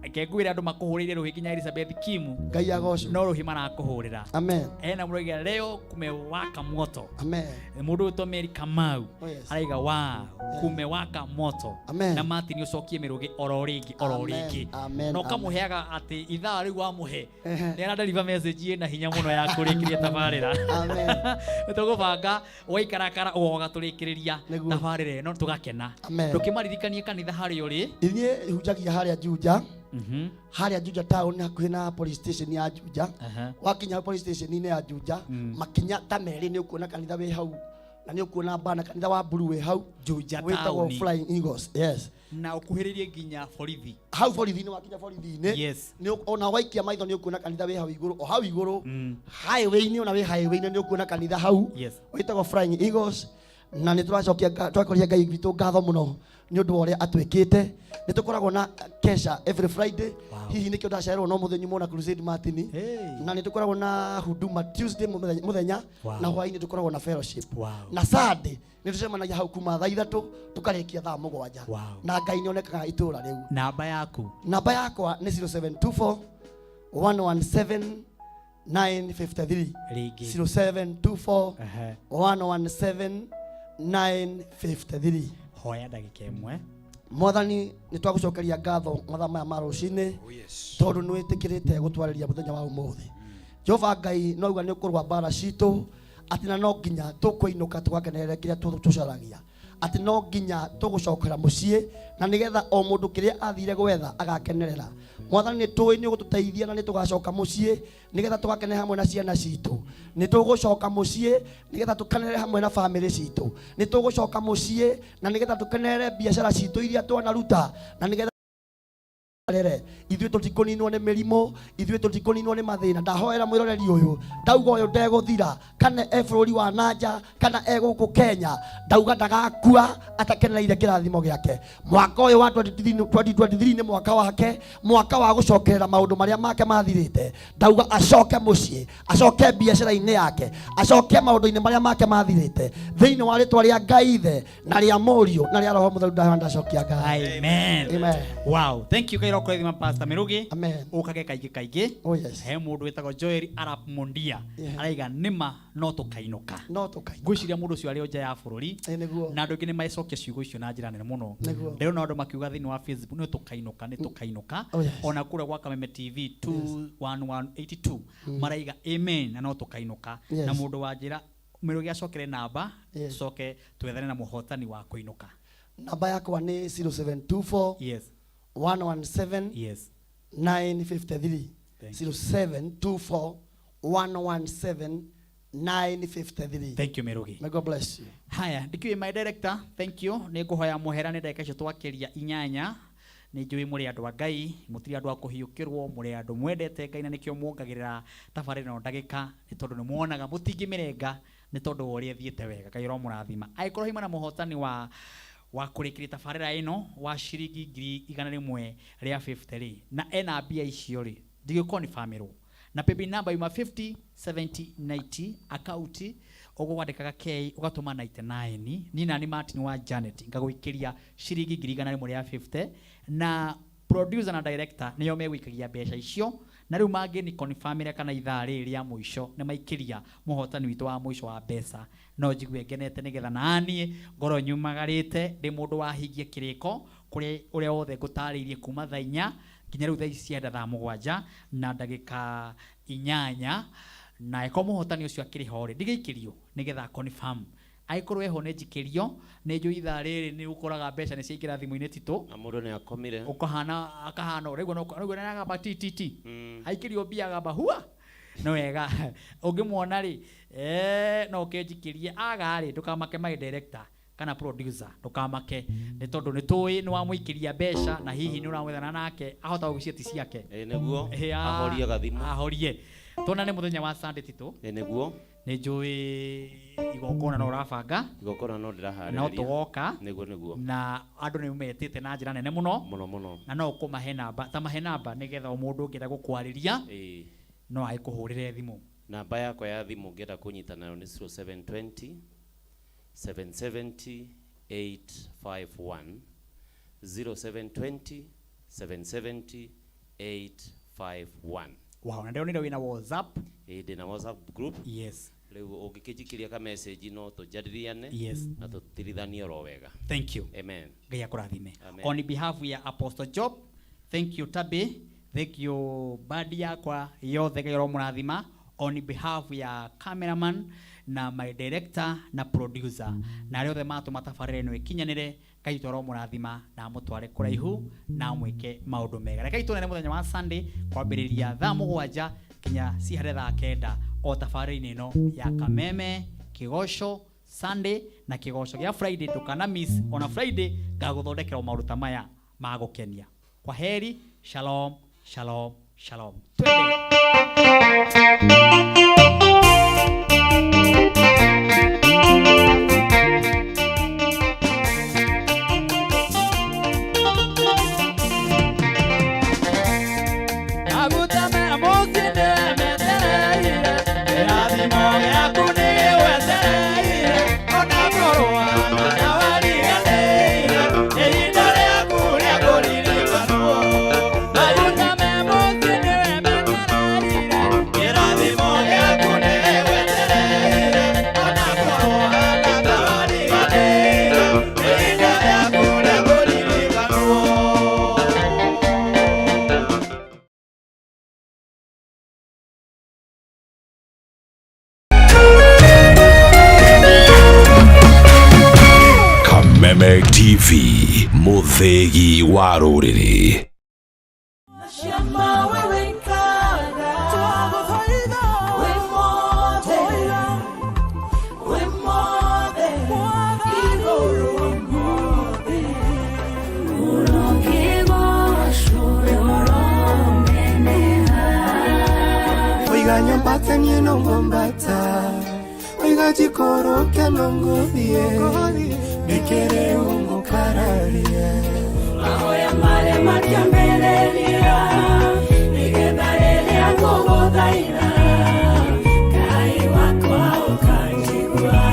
[SPEAKER 3] Reke ngwĩre andũ makũhũrĩire rũhĩ nginya Elizabeth Kimu
[SPEAKER 2] Ngai agocwo.
[SPEAKER 3] no rũhĩ marakũhũrĩra.
[SPEAKER 2] Amen.
[SPEAKER 3] Ena mũraiga leo kumewaka moto.
[SPEAKER 2] Amen.
[SPEAKER 3] Mũndũ wĩtwo Mary Kamau
[SPEAKER 2] Oh, yes.
[SPEAKER 3] araiga wow, kumewaka moto.
[SPEAKER 2] Amen.
[SPEAKER 3] Na Martin ũcokie mĩrũgĩ oro rĩngĩ oro
[SPEAKER 2] Amen.
[SPEAKER 3] rĩngĩ.
[SPEAKER 2] Amen.
[SPEAKER 3] Na ũkamũheaga atĩ ithaa rĩu wamũhe
[SPEAKER 2] Ehe.
[SPEAKER 3] nĩ aradeliver message ĩna hinya mũno ya kũrĩkĩria tabarĩra.
[SPEAKER 2] Amen.
[SPEAKER 3] Nĩ tũgũbanga waikarakara ũgoka tũrĩkĩrĩria
[SPEAKER 2] Nĩguo.
[SPEAKER 3] tabarĩra ĩno tũgakena.
[SPEAKER 2] Amen.
[SPEAKER 3] Ndũkĩmaririkanie kanitha harĩa ũrĩ.
[SPEAKER 2] Ithuĩ hunjagia harĩa Juja. Harĩa Juja town hakuhĩ na police station ya Juja. Wakinya police station-inĩ ya Juja, makinya ta merĩ nĩ ũkuona kanitha wĩ hau, na nĩ ũkuona bana kanitha wa blue wĩ hau
[SPEAKER 3] Juja
[SPEAKER 2] wĩtagwo
[SPEAKER 3] town.
[SPEAKER 2] Flying Eagles. Yes.
[SPEAKER 3] Na ũkuhĩrĩrie nginya borithi.
[SPEAKER 2] Hau borithi-inĩ, wakinya borithi-inĩ,
[SPEAKER 3] Yes.
[SPEAKER 2] nĩ ona waikia maitho nĩ ũkuona kanitha wĩ hau igũrũ, o hau igũrũ highway-inĩ, ona wĩ highway-inĩ nĩ ũkuona kanitha hau
[SPEAKER 3] Yes.
[SPEAKER 2] wĩtagwo Flying Eagles. Na nĩ tũracokia twakoria Ngai witũ ngatho mũno nĩ ũndũ wa ũrĩa atwĩkĩte. Nĩ tũkoragwo na kesha every Friday. Hihi nĩkĩo ndacererwo no mũthenya mona Crusade Martin. Na nĩ tũkoragwo na huduma Tuesday mũthenya,
[SPEAKER 3] Wow.
[SPEAKER 2] na hwaĩ-inĩ tũkoragwo na fellowship.
[SPEAKER 3] Wow.
[SPEAKER 2] Na Sunday nĩ tũcemanagia hau kuma thaa 3 tũkarĩkia thaa 7.
[SPEAKER 3] Wow.
[SPEAKER 2] Na Ngai nĩ onekaga itũũra rĩu.
[SPEAKER 3] Namba yaku.
[SPEAKER 2] Namba yakwa nĩ 0724 117 953.
[SPEAKER 3] Rĩngĩ.
[SPEAKER 2] 0724
[SPEAKER 3] Ehe.
[SPEAKER 2] 117 953.
[SPEAKER 3] Hoya ndagĩka ĩmwe.
[SPEAKER 2] Mwathani, nĩ twagũcokeria ngatho mathaa maya ma rũcinĩ, tondũ nĩ wĩtĩkĩrĩte gũtwarĩria mũthenya wa ũmũthĩ. Jehova Ngai, no uga nĩ ũkũrũa mbara citũ, atĩ na no nginya tũkũinũka tũgakenerere kĩrĩa tũcaragia, atĩ no nginya tũgũcokera mũciĩ na nĩgetha o mũndũ kĩrĩa athire gwetha agakenerera. Mwathani, nĩ tũĩ nĩ ũgũtũteithia na nĩ tũgacoka mũciĩ nĩgetha tũgakene hamwe na ciana citũ. Nĩ tũgũcoka mũciĩ nĩgetha tũkenerere hamwe na bamĩrĩ citũ. Nĩ tũgũcoka mũciĩ na nĩgetha tũkenerere biacara citũ iria twanaruta, na nĩgetha rere ithuĩ tũtikũninwo nĩ mĩrimũ, ithuĩ tũtikũninwo nĩ mathĩna. Ndahoera mwĩroreri ũyũ, ndauga ũyũ ndegũthira, kana e bũrũri wa nanja kana e gũkũ Kenya, ndauga ndagakua atakenereire kĩrathimo gĩake. Mwaka ũyũ wa 2023 nĩ mwaka wake, mwaka wa gũcokerera maũndũ marĩa make mathirĩte. Ndauga acoke mũciĩ, acoke biacara-inĩ yake, acoke maũndũ-inĩ marĩa make mathirĩte, thĩinĩ wa rĩtwa rĩa Ngai Ithe na rĩa Mũriũ na rĩa Roho Mũtheru. Ndahoya ndacokia Ngai.
[SPEAKER 3] Amen.
[SPEAKER 2] Amen.
[SPEAKER 3] Wow. Thank you Ngai. Ĩrokũrathima Pastor Mĩrũgĩ.
[SPEAKER 2] Amen.
[SPEAKER 3] Ũkage kaingĩ kaingĩ.
[SPEAKER 2] Oh, yes.
[SPEAKER 3] He mũndũ wĩtagwo Joel Arap Mondia.
[SPEAKER 2] Yeah.
[SPEAKER 3] Araiga nĩma no tũkainũka.
[SPEAKER 2] No tũkainũka.
[SPEAKER 3] Ngwĩciria mũndũ ũcio arĩ o nja ya bũrũri.
[SPEAKER 2] Nĩguo.
[SPEAKER 3] Na andũ aingĩ nĩ macokia ciugo icio na njĩra nene mũno.
[SPEAKER 2] Nĩguo.
[SPEAKER 3] Ndĩrona andũ makiuga thĩinĩ wa Facebook nĩ tũkainũka, nĩ tũkainũka.
[SPEAKER 2] Oh, yes.
[SPEAKER 3] Ona kũrĩa gwa Kameme TV 21182 maraiga amen na no tũkainũka.
[SPEAKER 2] Yes.
[SPEAKER 3] Na mũndũ wa njĩra Mĩrũgĩ acokere namba,
[SPEAKER 2] Yes.
[SPEAKER 3] tũcoke twethane na mũhotani wa kũinũka.
[SPEAKER 2] Namba yakwa nĩ 0724
[SPEAKER 3] Yes.
[SPEAKER 2] 117
[SPEAKER 3] Yes.
[SPEAKER 2] 953.
[SPEAKER 3] Thank
[SPEAKER 2] 0724 117 953.
[SPEAKER 3] Thank you Mĩrũgĩ.
[SPEAKER 2] May God bless you.
[SPEAKER 3] Haya, ndikiũĩ my director, thank you. Nĩ ngũhoya mũhera nĩ ndagĩka icio twakĩria inyanya. Nĩ njũĩ mũrĩ andũ a Ngai, mũtirĩ andũ a kũhiũkĩrwo, mũrĩ andũ mwendete Ngai na nĩkĩo muongagĩrĩra tabarĩra ĩno ndagĩka nĩ tondũ nĩ muonaga mũtingĩmĩrenga nĩ tondũ wa ũrĩa ĩthiĩte wega. Ngai ũromũrathima. Angĩkorwo haima na mũhotani wa kũrĩkĩria tabarĩra ĩno wa ciringi 150,000 rĩ, na ena mbia icio rĩ, ndigĩkorwo nĩ bamĩrwo na paybill number yuma 50 70 90 account ũguo wandĩkaga K ũgatũma 99 ni nani Martin wa Janet ngagũikĩria ciringi 150,000 na producer na director nĩo megũikagia mbeca icio na rĩu mangĩ ni confirmĩre kana ithaa rĩrĩ rĩa mũico nĩ maikĩria mũhotani witũ wa mũico wa mbeca no njigue ngenete nĩgetha naniĩ ngorwo nyumagarĩte ndĩ mũndũ wahingia kĩrĩko kũrĩ ũrĩa wothe ngũtarĩirie kuma thaa inya nginya rĩu thaa ici cienda thaa mũgwanja na ndagĩka inyanya na ĩkorwo mũhotani ũcio akĩrĩ ho rĩ ndigĩikĩrio nĩgetha confirm angĩkorwo eho nĩ njikĩrio nĩ njũĩ ithaa rĩrĩ nĩ ũkoraga mbeca nĩ ciaingĩra thimũ-inĩ titũ
[SPEAKER 7] Na mũndũ nĩ akomire.
[SPEAKER 3] ũkahana akahana ũraigua no ũraigua nĩ agamba ti ti ti aikĩrio mbia agamba hua nĩ wega ũngĩmuona rĩ no ũkĩnjikĩrie aga rĩ ndũkamake my director kana producer ndũkamake nĩ tondũ nĩ tũĩ nĩ wamũikĩria mbeca na hihi nĩ ũramwethana nake ahota gũgĩcia ti ciake
[SPEAKER 7] Ĩ nĩguo.
[SPEAKER 3] Ĩ,
[SPEAKER 7] Ahorie gathimũ.
[SPEAKER 3] ahorie tuonane mũthenya wa Sunday titũ
[SPEAKER 7] Ĩ nĩguo.
[SPEAKER 3] nĩ njũĩ igongona no ũrabanga
[SPEAKER 7] Igongona no ndĩraharĩrĩria.
[SPEAKER 3] no tũgoka
[SPEAKER 7] Nĩguo nĩguo.
[SPEAKER 3] na andũ nĩ metĩte na njĩra nene mũno
[SPEAKER 7] Mũno mũno.
[SPEAKER 3] na no ũkũmahe namba ta mahe namba nĩgetha o mũndũ ũngĩenda gũkwarĩria
[SPEAKER 7] Ĩ.
[SPEAKER 3] no agĩkũhũrĩre thimũ
[SPEAKER 7] Namba yakwa ya thimũ ũngĩenda kũnyita nayo nĩ 0720 770 851 0720 770 851.
[SPEAKER 3] Wow, na ndĩronire wĩna WhatsApp.
[SPEAKER 7] Ĩ ndĩna WhatsApp group.
[SPEAKER 3] Yes.
[SPEAKER 7] Rĩu ũngĩkĩnjikĩria ka message no tũnjarĩriane
[SPEAKER 3] Yes.
[SPEAKER 7] na tũtirithanie oro wega.
[SPEAKER 3] Thank you.
[SPEAKER 7] Amen.
[SPEAKER 3] Ngai akũrathime.
[SPEAKER 7] Amen.
[SPEAKER 3] On behalf ya Apostle Job, thank you Tabi, thank you bandi yakwa yothe Ngai ũromũrathima. On behalf ya cameraman na my director na producer na arĩa othe matũma tabarĩra ĩno ĩkinyanĩre Ngai witũ aromũrathima na amũtware kũraihu na amwĩke maũndũ mega. Rekei tuonane mũthenya wa Sunday kwambĩrĩria thaa mũgwanja nginya ciharĩ thaa kenda o tabarĩra-inĩ ĩno ya Kameme Kĩgoco Sunday na kĩgoco gĩa Friday ndũkana miss ona Friday ngagũthondekera o maũndũ ta maya ma gũkenia. Kwa heri, shalom, shalom, shalom. Twende.
[SPEAKER 18] Kameme TV mũthĩgi wa rũrĩrĩ.
[SPEAKER 6] Oiga nyambata niĩ no ngwambata Oiga njikũrũke no ngũthiĩ Nĩkĩrĩ ũngũkararia
[SPEAKER 8] Mahoya marĩa matiambĩrĩria nĩgetha rĩrĩa ngũgũthaitha Ngai wakwa ũkanjigua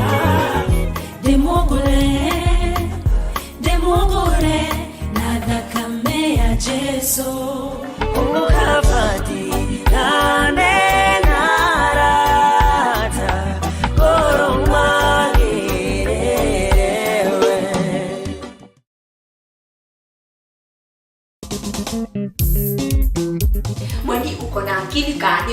[SPEAKER 11] Ndĩmũgũre, ndĩmũgũre na thakame ya Jesũ.
[SPEAKER 10] Uko na akili kani?